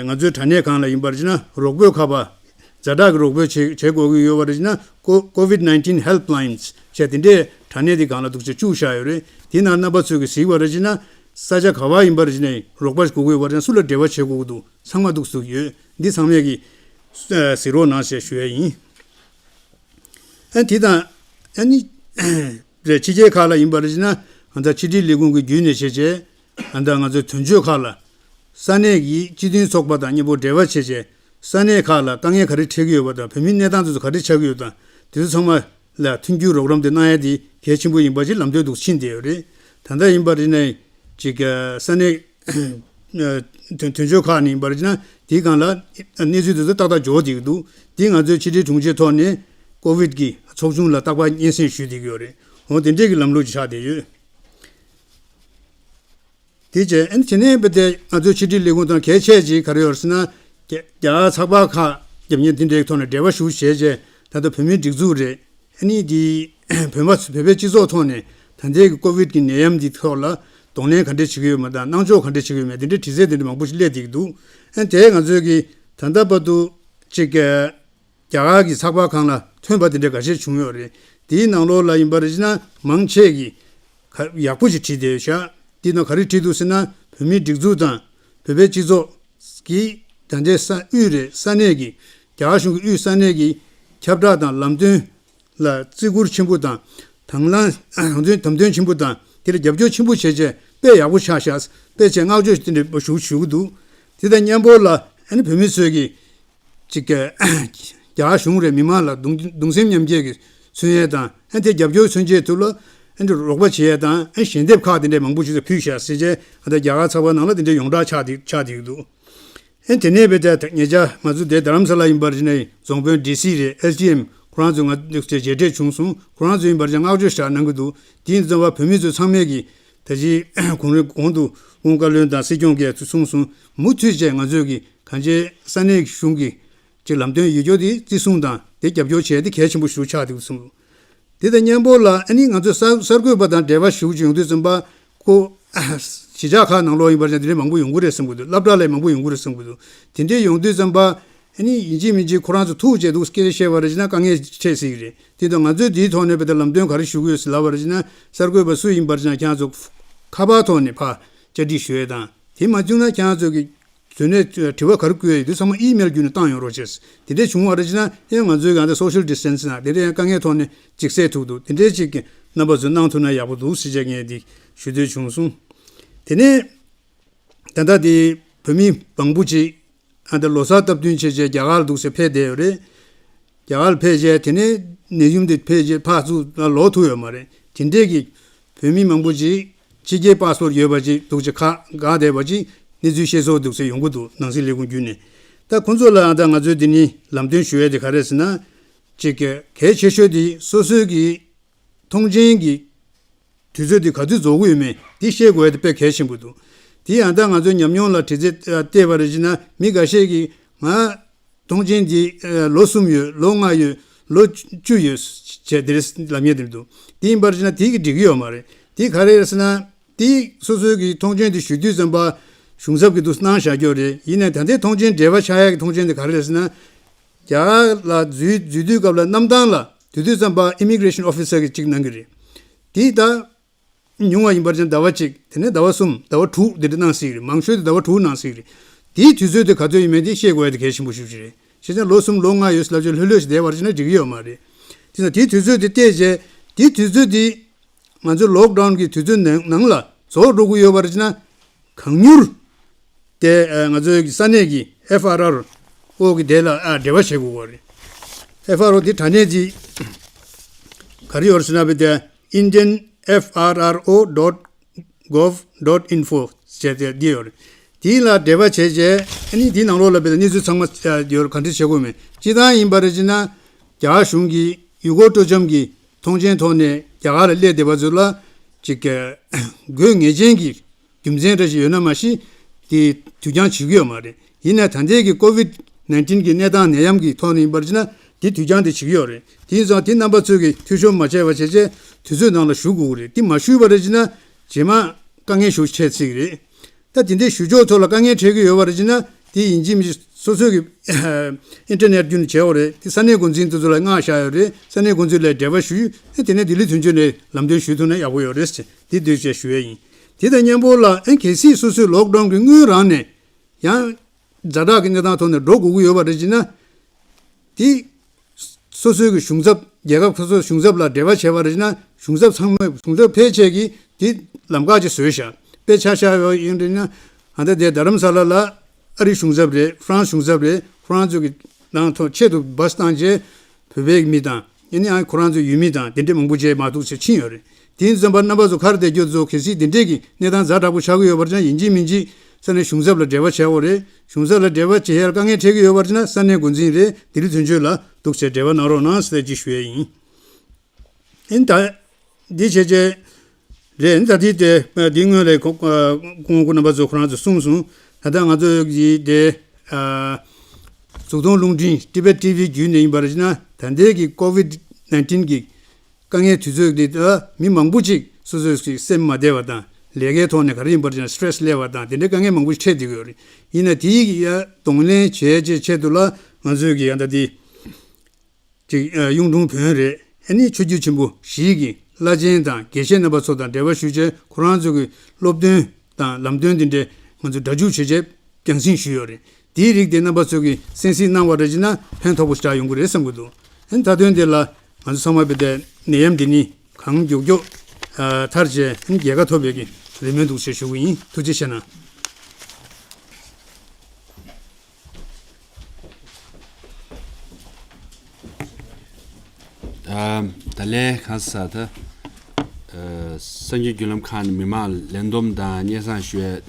ང་ཚོའི་དྲ་གནས་ཁང་ལ་ཡིན་པར་ཅེ་ན་རོགས་པོའི་ཁ་པར་ཛ་དྲག་གི་རོགས་པོས་བྱེད་བྱེད་དགོས་ཀྱི་ཡོད་པ་རེད་ཅེ་ན་ཀོ་COVID nineteen helplines་བྱས་དེ་འདྲའི་དྲ་གནས་དེ་སྒང་ལ་འདུག་ཅེ་བཅུག་བཞག་ཡོད་རེད། དེ་ནང་རྣམ་པ་ཚོས་ཀྱི་གཟིགས་པ་རེད་ཅེ་ན་ས་ཆ་ག་བ་ཡིན་པར་ཅེ་ན་རོགས་པ་དགོས་ཀྱི་ཡོད་པ་རེད་ཅེ་ན་སུ་ལ་འབྲེལ་བ་བྱེད་དགོས་ཀྱི་འདུག་ཚང་མ་འདུག་ཟུག་ཡོད། འདི་ཚང་མས་ཀྱི་གཟིགས་རོགས་གནང་ཞེས་ཞུ་ཡ་ཡིན། ཨ་དེ་དང་ཨ་ནི་རེད། ཕྱི་རྒྱལ་ཁག་ལ་ཡིན་པར་ཅེ་ན་ང་ཚོ་ཕྱི་དྲིལ་ལས་ཁུངས་ཀྱི་བརྒྱུད་ནས་བྱས་བྱས་ཨ་ད་ང་ཚོའི་དོན་གཅོད་ཁག་ལ་ས་གནས་ཀྱི་སྤྱི་མཐུན་ཚོགས་པ་དང་མཉམ་པོ་འབྲེལ་བ་བྱས་བྱས་ས་གནས་ཁག་ལ་དཀའ་ངལ་ག་རེ་འཕྲད་ཀྱི་ཡོད་པ་དང་བོད་མིའི་གནས་སྟངས་དེ་ཚོ་ག་རེ་ཆགས་ཀྱི་ཡོད་དང་དེ་ཚོ་ཚང་མ་ལ་མཐུན་འགྱུར་རོགས་རམ་དེ་གནང་ཡ་དེ་གལ་ཆེན་པོ་ཡིན་པ་ཅིག་ལམ་སྟོན་འདུག་ཕྱིན་བསྡད་ཡོད་རེད། ད་ལྟ་ཡིན་པ་རེད་ན་ཅིག་ས་གནས་དོན་དོན་གཅོད་ཁག་ནས་ཡིན་པ་རེད་ན་དེའི་སྒང་ལ་གནས་ཚུལ་དེ་ཚོ་ཏག་ཏག་འབྱོར་བསྡད་ཀྱི་འདུག་དེ་ང་ཚོའི་ཕྱི་དྲིལ་དྲུང་ཆེ་ཐོག་ནས་ཀོ་ཝིད་ཀྱི་ཚོགས་ཆུང་ལ་རྟག་པར་སྙན་སེང་ཞུས་བསྡད་ཀྱི་ཡོད་རེད། འོ་དེ་འདྲས་ཀྱི་ལམ་ལུགས་ཆགས་བསྡད་ཡོད། དེ་བྱས་ཨ་ནི་དེ་ནས་བུ་དེ་ང་ཚོའི་ཕྱི་དྲིལ་ལས་ཁུངས་དང་གལ་ཆེ་ཅིག་ག་རེ་ཡོད་ཟེར་ན། རྒྱ་རྒྱ་གར་ཚགས་པར་ཁག་རྒྱབ་གཉེར་དེ་འདྲའི་ཐོག་ནས་འབྲེལ་བ་ཞུ་བྱས་རྗེས་ད་ལྟ་བོད་མིའི་སྒྲིག་འཛུགས་རེད། ཨ་ནི་དེ་བོད་པ་བོད་པའི་སྤྱི་ཚོགས་ཐོག་ནས་ད་ལྟའི་གི་ཀོ་ཝིད་ཀྱི་ནད་ཡམས་འདི་ཐོག་ལ་གདོང་ལེན་ག་འདྲས་བྱེད་ཀྱི་ཡོད་མེད་དང་གནང་ཕྱོགས་ག་འདྲས་བྱེད་ཀྱི་ཡོད་མེད་དེ་འདྲའི་དྲི་རྩད་དེ་འདྲ་མང་པོ་ཞིག་སླེབས་བསྡད་ཀྱི་འདུག་ཨ་ནི་དེ་ང་ཚོས་ཀྱི་ད་ལྟ་བར་དུ་ཅིག་རྒྱ་གར་གྱི་ཚགས་པར་ཁང་ལ་ཐོན་པ་དེ་འདྲ་འགའ་ཤས་བྱུང་ཡོད་རེད། དེའི་ནང་ལོགས་ལ་ཡིན་པར་ཅི་ན་མང་ཆེ་གིས་ག་ཡག་པོ་ཞིག་བྲིས་བསྡད་ཤག་དེའི་ནང་ག་རེ་བྲིས་འདུག་ཟེར་ན་བོད་མིའི་སྒྲིག་འཛུགས་དང་བོད་པའི་སྤྱི་ཚོགས་ཀྱིས་ད་ལྟའི་ས་དབུས་རེད་ས་གནས་ཀྱི་རྒྱ་གར་གཞུང་གི་དབུས་ས་གནས་ཀྱི་ཁྱབ་བསྒྲགས་དང་ལམ་སྟོན་ལ་བརྩི་བཀུར་ཆེན་པོ་དང་དང་བླངས་དམ་དོན་དམ་དོན་ཆེན་པོ་དང་དེ་ལ་རྒྱབ་སྐྱོར་ཆེན་པོ་བྱས་རྗེས་དཔེ་ཡག་པོ་ཆགས་ཤག་དཔེ་བྱས་བསྔགས་བརྗོད་དེ་འདྲ་ཞུ་ཞུ་གི་འདུག་དེ་དང་མཉམ་པོ་ལ་ཨ་ནི་བོད་མི་ཚོས་ཀྱིས་ཅིག་གི་རྒྱ་གར་གཞུང་རེད་མི་མང་ལ་གདུང་གདུང་སེམས་མཉམ་སྐྱེད་ཀྱི་མཚོན་ཡས་དང་ཨ་དེ་རྒྱབ་སྐྱོར་མཚོན་ཆེད་དུ་ལ་ཨ་འདི་རོགས་པ་བྱེད་ཡས་དང་ཨ་ཞལ་འདེབས་ཁག་དེ་འདྲས་མང་པོ་ཞིག་ཕུལ་ཤག་ཟེར་བྱས་ཨ་ད་རྒྱ་གར་ཚགས་པར་ནང་ལ་དེ་འདྲས་ཡོངས་གྲགས་ཆགས་བསྡད་ཆགས་བསྡད་ཀྱི་འདུག་ཨ་དེ་ནས་བས་ད་ཉེ་ཆར་ང་ཚོ་དེ་རྡ་རམ་ས་ལ་ཡིན་པར་ཅི་ནས་རྫོང་དཔོན་ཌི་སི་རེད་ཨེ་སི་ཌི་ཨེམ་ཁོ་རང་ཚོ་ང་ཚོ་མཇལ་འཕྲད་བྱུང་སོང་། ཁོ་རང་ཚོ་ཡིན་པར་ཅི་བསྔགས་བརྗོད་ཞིག་གནང་གི་འདུག་དེ་ཡིན་ཙམ་པ་བོད་མི་ཚོ་ཚང་མས་ཀྱིས་ད་ཅི་གོང་རིམ་གོང་དུ་ཨུང་བཀའ་བློན་དང་སྲིད་སྐྱོང་གིས་གསུངས་སོང་མུ་མཐུད་བྱས་ང་ཚོས་ཀྱིས་གང་ཅི་ས་གནས་གཞུང་གི་ཅིག་ལམ་སྟོན་ཡོད་རྒྱུ་དེ་བརྩི་སྲུང་དང་དེ་རྒྱབ་སྐྱོར་བྱས་ཏེ་གལ་ཆེན་པོ་ཞིག་ཆགས་འདུག་གསུངས། དེ་དང་མཉམ་པོ་ལ་ཨ་ནི་ང་ཚོ་གསར་གསར་འགོད་པ་དང་འབྲེལ་བ་ཞུ་ཡོང་དུས་ཙམ་པ་ཁོ་གཞིས་ཆགས་ཁག་ནང་ལོགས་ཡིན་པར་བྱས་དེ་འདྲའི་མང་པོ་ཡོང་གི་རེད་བསམ་གི་འདུག་སློབ་གྲྭ་ལ་མང་པོ་ཡོང་གི་རེད་བསམ་གི་འདུག་དེ་འདྲའི་ཡོང་དུས་ཙམ་པ་ཨ་ནི་ཡིན་གཅིག་མིན་གཅིག་ཁོ་རང་ཚོ་ཐུག་བྱས་འདུག་སྐད་ཆ་བཤད་པ་རེད་ཅེ་ན་དཀའ་ངལ་འཕྲད་སྲིད་ཀྱི་རེད། དེ་དང་ང་ཚོས་དེའི་ཐོག་ནས་བས་ད་ལམ་སྟོན་ག་རེ་ཞུ་གི་ཡོད་ཟེར་ལབ་པ་རེད་ཅེ་ན་གསར་འགོད་པ་སུ་ཡིན་པར་བྱས་ན་ཁྱེད་རང་ཚོ་ཁ་པར་ཐོག་ནས་ཕར་བཅར་འདྲི་ཞུ་ཡས་དང་དེ་མ་བྱུང་ན་ཁྱེད་རང་ཚོ་གི་དོན་ནས་དྲི་བ་ག་རེ་བཀོད་ཡོད་དུས་ཚང་མ་ཨི་མེལ་བརྒྱུད་ནས་བཏང་ཡོང་རོགས་བྱས། དེ་འདྲས་བྱུང་བ་རེད་ཅེ་ན་ཡང་ང་ཚོའི་གང་ལྟར་social distance་ན་དེ་འདྲས་ཡང་དཀའ་ངལ་ཐོག་ནས་ཅིག་སེལ་ཐུབ་འདུག་དེ་འདྲས་ཅིག་གི་རྣམ་པ་ཚོ་གནང་ཐུབ་ན་ཡག་པོ་འདུག་ཟེར་བྱས་ངས་འདི་ཞུ་འདོད་བྱུང་སོང་། དེ་ནས་ད་ལྟ་དེ་བོད་མི་མང་པོ་ཅིག་ཨ་ད་ལོ་གསར་སྟབས་བསྟུན་བྱས་བྱས་རྒྱ་གར་འདུག་ཟེར་ཕེབས་བསྡད་ཡོད་རེད། རྒྱ་གར་ཕེབས་རྗེས་དེ་ནས་ནད་ཡམས་དེ་ཕེབས་རྗེས་ཕར་ཚུར་ལོག་ཐུབ་ཡོད་མ་རེད། དེ་འདྲས་ཀྱི་བོད་མི་མང་པོ་ཅིག་ཕྱི་རྒྱལ་པཱ་སི་པོར་ཡོད་པ་ཅིག་འདུག་ཅིག་ཁག་འགག་བསྡད་པ་ཅིག་གནས་ཚུལ་ཤེས་སོར་འདུག་ཟེར་ཡོང་གི་འདུག་ནང་སྲིད་ལས་ཁུངས་བརྒྱུད་ནས། ད་ཁོང་ཚོ་ལ་ཡང་ད་ང་ཚོས་འདི་ནི་ལམ་སྟོན་ཞུ་ཡས་དེ་ག་རེ་ཟེར་ན། ཅིག་གལ་ཆེ་ཤོས་དེ་སོ་སོའི་གི་ཐོངས་མཆན་གྱི་དུས་ཚོད་དེ་ག་དུས་རྫོགས་ཀྱི་ཡོད་མེད་དེ་ཤེས་དགོས་ཡ་དེ་དཔེ་གལ་ཆེན་པོ་འདུག་དེ་ཡང་ད་ང་ཚོའི་ཉམས་མྱོང་ལ་དྲི་རྩད་བལྟས་པ་རེད་ཅེ་ན་མི་འགའ་ཤས་ཀྱིས་ང་ཐོངས་མཆན་འདི་ལོ་གསུམ་ཡོད་ལོ་ལྔ་ཡོད་ལོ་བཅུ་ཡོད་བྱས་དེ་རེད་ལབ་མཁན་དེ་འདུག་དེ་ཡིན་པར་ཅེ་ན་དེ་གི་འགྲིག་གི་ཡོད་མ་རེད། དེ་ག་རེ་རེད་ཟེར་ན་དེ་སོ་སོའི་གི་ཐོངས་མཆན་དེ་ཞུ་དུས་ཙམ་པ་གཞུང་ཚབ་ཀྱི་འདུག་གནང་བཞག་རྒྱུ་རེད། ཡིན་ནའི་ད་ལྟའི་ཐོངས་མཆན་འབྲེལ་བ་ཆགས་ཡག་གི་ཐོངས་མཆན་དེ་ག་རེ་རེད་ཟེར་ན། རྒྱ་གར་ལ་འཛུལ་འཛུལ་དུས་སྐབས་ལ་གནམ་ཐང་ལ་དེ་དུས་ཙམ་པ་ཨི་མི་གི་རེ་ཤན་ཨོ་ཕི་སར་གྱིས་གཅིག་གནང་གི་རེད། དེ་ད་ཉུང་བ་ཡིན་པར་ཅན་ཟླ་བ་གཅིག་དེ་ནས་ཟླ་བ་གསུམ་ཟླ་བ་དྲུག་འདི་འདྲ་གནང་སྲིད་ཀྱི་རེད། མང་ཤོས་དེ་ཟླ་བ་དྲུག་གནང་སྲིད་ཀྱི་རེད། དེའི་དུས་ཚོད་དེ་ག་ཚོད་ཡིན་མིན་དེ་ཤེས་དགོས་ཡ་དེ་གལ་ཆེན་པོ་ཞིག་རེད། བྱས་ཙང་ལོ་གསུམ་ལོ་ལྔ་ཡོད་ལབ་ཅིག་ལྷོད་ལྷོད་ཞིག་བསྡད་པར་ཅིག་ན་འགྲིག་གི་ཡོད་མ་རེད། དེ་ན་དེའི་དུས་ཚོད་དེ་བལྟས་རྗེས་དེའི་དུས་ཚོད་དེ་ང་ཚོའི་ལོག་ཌའུན་གྱི་དུས་ཚོད་ནང་ནང་ལ་རྫོགས་འགྲོ་གི་ཡོད་པར་ཅིག་ན་གང་མྱུར་དེ་ཨ་ང་ཚོའི་ས་གནས་ཀྱི་ཨེཕ་ཨར་ཨར་ཨོ་གི་དེ་ལ་ཨ་འབྲེལ་བ་བྱེད་དགོས་པ་རེད། ཨེཕ་ཨར་ཨོ་དེ་དྲ་གནས་ཀྱི་ག་རེ་ཡོད་རེད་ཟེར་ན་བས་དེ་Indian F R R O dot gov dot info་ བྱས་ཏེ་འདི་ཡོད་རེད། དེ་ལ་འབྲེལ་བ་བྱས་རྗེས་ཨ་ནི་དེའི་ནང་ལོགས་ལ་དཔེར་ན་གནས་ཚུལ་ཚང་མ་ཡོད་ག་འདྲ་བྱེད་དགོས་མེད། སྤྱིར་བཏང་ཡིན་པ་རེད་ཅེ་ན། རྒྱ་གར་གཞུང་གིས་ཡུལ་སྐོར་སྤྲོ་འཆམ་གྱི་མཐོང་ཆེན་ཐོག་ནས་རྒྱ་གར་ལ་སླེབས་བསྡད་པ་ཚོ་ལ་ཅིག་དགོས་ངེས་ཅན་གྱི་རྒྱུ་མཚན་འདྲ་ཞིག་ཡོད་ན་མ་གཞི་དེ་དུས་འགྱངས་བྱེད་ཀྱི་ཡོད་མ་རེད། ཡིན་ནའི་ད་ལྟའི་གི་ཀོ་ཝིད་ནའིན་ཊིན་གི་གནས་སྟངས་ནད་ཡམས་ཀྱི་ཐོག་ནས་ཡིན་པར་བྱས་ན་དེ་དུས་འགྱངས་དེ་བྱེད་ཀྱི་ཡོད་རེད། དེ་ཡིན་ཙང་དེ་རྣམ་པ་ཚོས་ཀྱི་འཐུས་ཤོར་མ་བྱས་པ་བྱས་རྗེས་དུས་ཚོད་ནང་ལ་ཞུགས་དགོས་ཀྱི་རེད། དེ་མ་ཞུས་པ་རེད་ཅེ་ན་རྗེས་མ་དཀའ་ངལ་ཞིག་འཕྲད་སྲིད་ཀྱི་རེད། ད་དེ་འདྲའི་ཞུ་ཕྱོགས་ཐོག་ལ་དཀའ་ངལ་འཕྲད་ཀྱི་ཡོད་པ་རེད་ཅེ་ན་དེ་ཡིན་གཅིག་མིན་གཅིག་སོ་སོའི་གི་ཨིན་ཊར་ནེཊ་བརྒྱུད་ནས་བྱས་པ་རེད། དེ་ས་གནས་འགོ་འཛིན་དེ་ཚོ་ལ་མངགས་བཞག་ཡོད་རེད། ས་གནས་འགོ་འཛིན་ལ་འབྲེལ་བ་ཞུས། ཨེ་དེ་ནས་ལྡི་ལི་དོན་གཅོད་ནས་ལམ་སྟོན་ཞུས་ཐུབ་ན་ཡག་པོ་ཡོད་རེད་ཟེར་དེ་འདོད་ཆེད་ཞུ་ཡས་ཡིན། དེ་དང་མཉམ་པོ་ལ་ཨེ་གལ་སྲིད་སོ་སོའི་ལོག་ཌའུན་གྱི་སྔོན་རང་ནས་ཡང་ཛ་དྲག་གི་གནས་སྟངས་ཐོག་ནས་འགྲོ་དགོས་ཀྱི་ཡོད་པ་རེད་ཅེ་ན། དེ་སོ་སོའི་གི་གཞུང་ཚབ་རྒྱལ་ཁབ་སོ་སོའི་གཞུང་ཚབ་ལ་འབྲེལ་བ་བྱས་པ་རེད་ཅེ་ན་གཞུང་ཚབ་ཚང་མ་གཞུང་ཚབ་ཕལ་ཆེར་གྱིས་དེ་ལམ་ཁ་ཅིག་བཟོས་བཞག་དཔེ་ཆ་བཞག་ཡོད་ཡིན་རེད་ན། ཨ་ད་དེ་རྡ་རམ་ས་ལ་ལ་ཨ་རིའི་གཞུང་ཚབ་རེད། ཧྥ་རན་སི་གཞུང་ཚབ་རེད། ཁོ་རང་ཚོ་གི་ནང་ཐོག་ཆེད་དུ་བཱས་བཏང་རྗེས་བོད་པའི་མི་དང་ཨ་ནི་ཨ་ཁོ་རང་ཚོ་ཡུལ་མི་དང་དེ་འདྲས་མང་པོ་བྱས་མ་གཏོགས་བྱས་ཕྱིན་ཡོད་རེད། དེ་ཡིན་ཙམ་པ་རྣམ་པ་ཚོ་ག་རེ་བསྡད་རྒྱུ་ཚོ་གལ་སྲིད་དེ་འདྲས་ཀྱི་གནས་སྟངས་ཛ་དྲག་པོ་ཆགས་ཀྱི་ཡོད་པར་ཀྱང་ཡིན་གཅིག་མིན་གཅིག་ས་གནས་གཞུང་ཚབ་ལ་འབྲེལ་བ་བྱས་དགོས་རེད། གཞུང་ཚབ་ལ་འབྲེལ་བ་བྱེད་ཡར་དཀའ་ངལ་འཕྲད་ཀྱི་ཡོད་པར་ཅེ་ན་ས་གནས་འགོ་འཛིན་རེད། ལྡི་ལི་དོན་གཅོད་ལ་འདུག་བྱས་འབྲེལ་བ་གནང་རོགས་གནང་ཟེར་ཅིག་ཞུ་ཡས་ཡིན། ཨིན་ད། འདི་བྱས་རྗེས་རེད། ད་འདི་དེ་འདི་སྔོན་ལ་ཁོང་ཁོང་རྣམ་པ་ཚོ་ཁོ་རང་ཚོ་གསུངས་སོང་། ད་ལྟ་ང་ཚོ་གི་དེ་གཟུགས་མཐོང་རླུང་འཕྲིན་ཊི་བེཊ་ཊི་ཝི་བརྒྱུད་ནས་ཡིན་པར་བྱས་ན་ད་ལྟའི་གི་ཀོ་ཝིད་ནའིན་ཊིན་གི་དཀའ་ངལ་དུས་ཚོད་འདི་ད་མི་མང་པོ་ཅིག་སོ་སོའི་སེམས་མ་བདེ་བ་དང་ལས་ཀའི་ཐོག་ནས་ག་རེ་ཡིན་པར་བྱས་ན་སི་ཊི་རེ་སི་སླེབས་པ་དང་དེ་འདྲའི་དཀའ་ངལ་མང་པོ་ཞིག་འཕྲད་བསྡད་ཀྱི་ཡོད་རེད། ཡིན་ན་དེའི་གི་ཡ་གདོང་ལེན་བྱས་རྗེས་ཆེད་དུ་ལ་ང་ཚོའི་གི་ཡ་ད་འདི། ཅིག་གཡུང་དྲུང་བོན་རེད། ཨ་ནི་ཆོས་བརྒྱུད་ཆེན་པོ་བཞིའི་གི་བླ་ཆེན་དང་དགེ་བཤེས་རྣམ་པ་ཚོ་དང་འབྲེལ་བ་ཞུས་རྗེས་ཁོ་རང་ཚོ་གི་སློབ་སྟོན་དང་ལམ་སྟོན་འདི་འདྲའི་ང་ཚོ་སྒྲ་འཇུག་བྱས་རྗེས་རྒྱང་སྲིང་ཞུས་ཡོད་རེད། དེའི་རིགས་དེ་རྣམ་པ་ཚོ་གི་གསན་གཟིགས་གནང་བ་རེད་ཅེ་ན་ཕན་ཐོགས་པོ་ཞིག་ཆགས་ཡོང་གི་རེད་བསམ་གི་འདུག་ཨ་ནི་མཐའ་དོན་དེ་ལ་ང་ཚོ་ཚང་མ་བོད་དེ་ནད་ཡམས་འདི་ནི་གང་མགྱོགས་མགྱོགས་ཐར་བྱས་ཨ་ནི་རྒྱལ་ཁ་ཐོབ་པའི་གི་རེ་སྨོན་འདུག་ཅེས་ཞུ་གི་ཡིན། ཐུགས་རྗེ་ཆེ་གནང་། ད་ལས་གང་ས་ད་གསར་འགྱུར་བརྒྱུད་ལམ་ཁག་ནས་མི་མང་ལ་ལན་འདེབས་དང་སྙན་སེང་ཞུ་ཡས་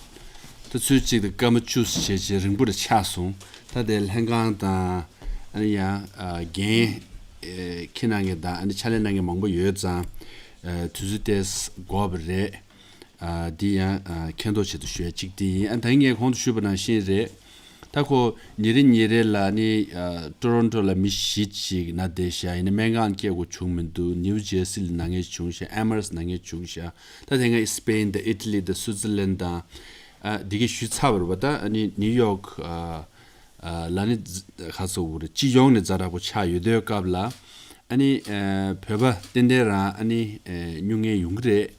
ད་ཚུལ་གཅིག་ཏུ་སྐར་མ་བཅུ་ཙམ་བྱས་བྱས་རིང་པོ་རུ་ཆགས་སོང་། ད་དེ་ལྷན་ཁང་དང་ཨ་ནི་ཡང་འགན་འཁྱེར་གནང་མཁན་དང་ཨ་ནི་ཕྱག་ལས་གནང་མཁན་མང་པོ་ཡོད་ཙང་དུས་ཚོད་དེ་འགོར་བ་རེད། འདི་ཡང་མཁྱེན་རྟོགས་ཆེད་དུ་ཞུ་ཡ་གཅིག་དེ་ཡིན། ཨ་ད་ངས་གོང་དུ་ཞུས་པ་ནང་བཞིན་རེད། ད་ཁོ་ཉིན་རེ་ཉིན་རེ་ལ་ནི་ཊོ་རོན་ཊོ་ལ་མི་བཞི་ཅིག་ན་བསྡད་ཤག་ཡིན་ན་སྨན་ཁང་སྐྱེལ་དགོས་བྱུང་མི་འདུག་ནིའུ་ཇེར་སི་ལ་ན་མཁན་བྱུང་ཤག་ཨེ་མ་རེ་སི་ན་མཁན་བྱུང་ཤག་ད་དེ་སྔ་སི་པེན་དང་ཨི་ཊ་ལི་དང་སུའི་ཙར་ལན་དང་འདི་གས་ཞུས་ཚར་བ་རེད་པ། ད་ནི་ནིའུ་ཡོག་ལ་ནི་ག་ཚོད་འུ་རེད་སྤྱི་ཡོངས་ནས་ཛ་དྲག་པོ་ཆགས་ཡོད་དུས་སྐབས་ལ་ཨ་ནི་བོད་པ་ཏན་ཏན་རང་ཨ་ནི་སྨྱུང་གནས་ཡོང་གི་རེད།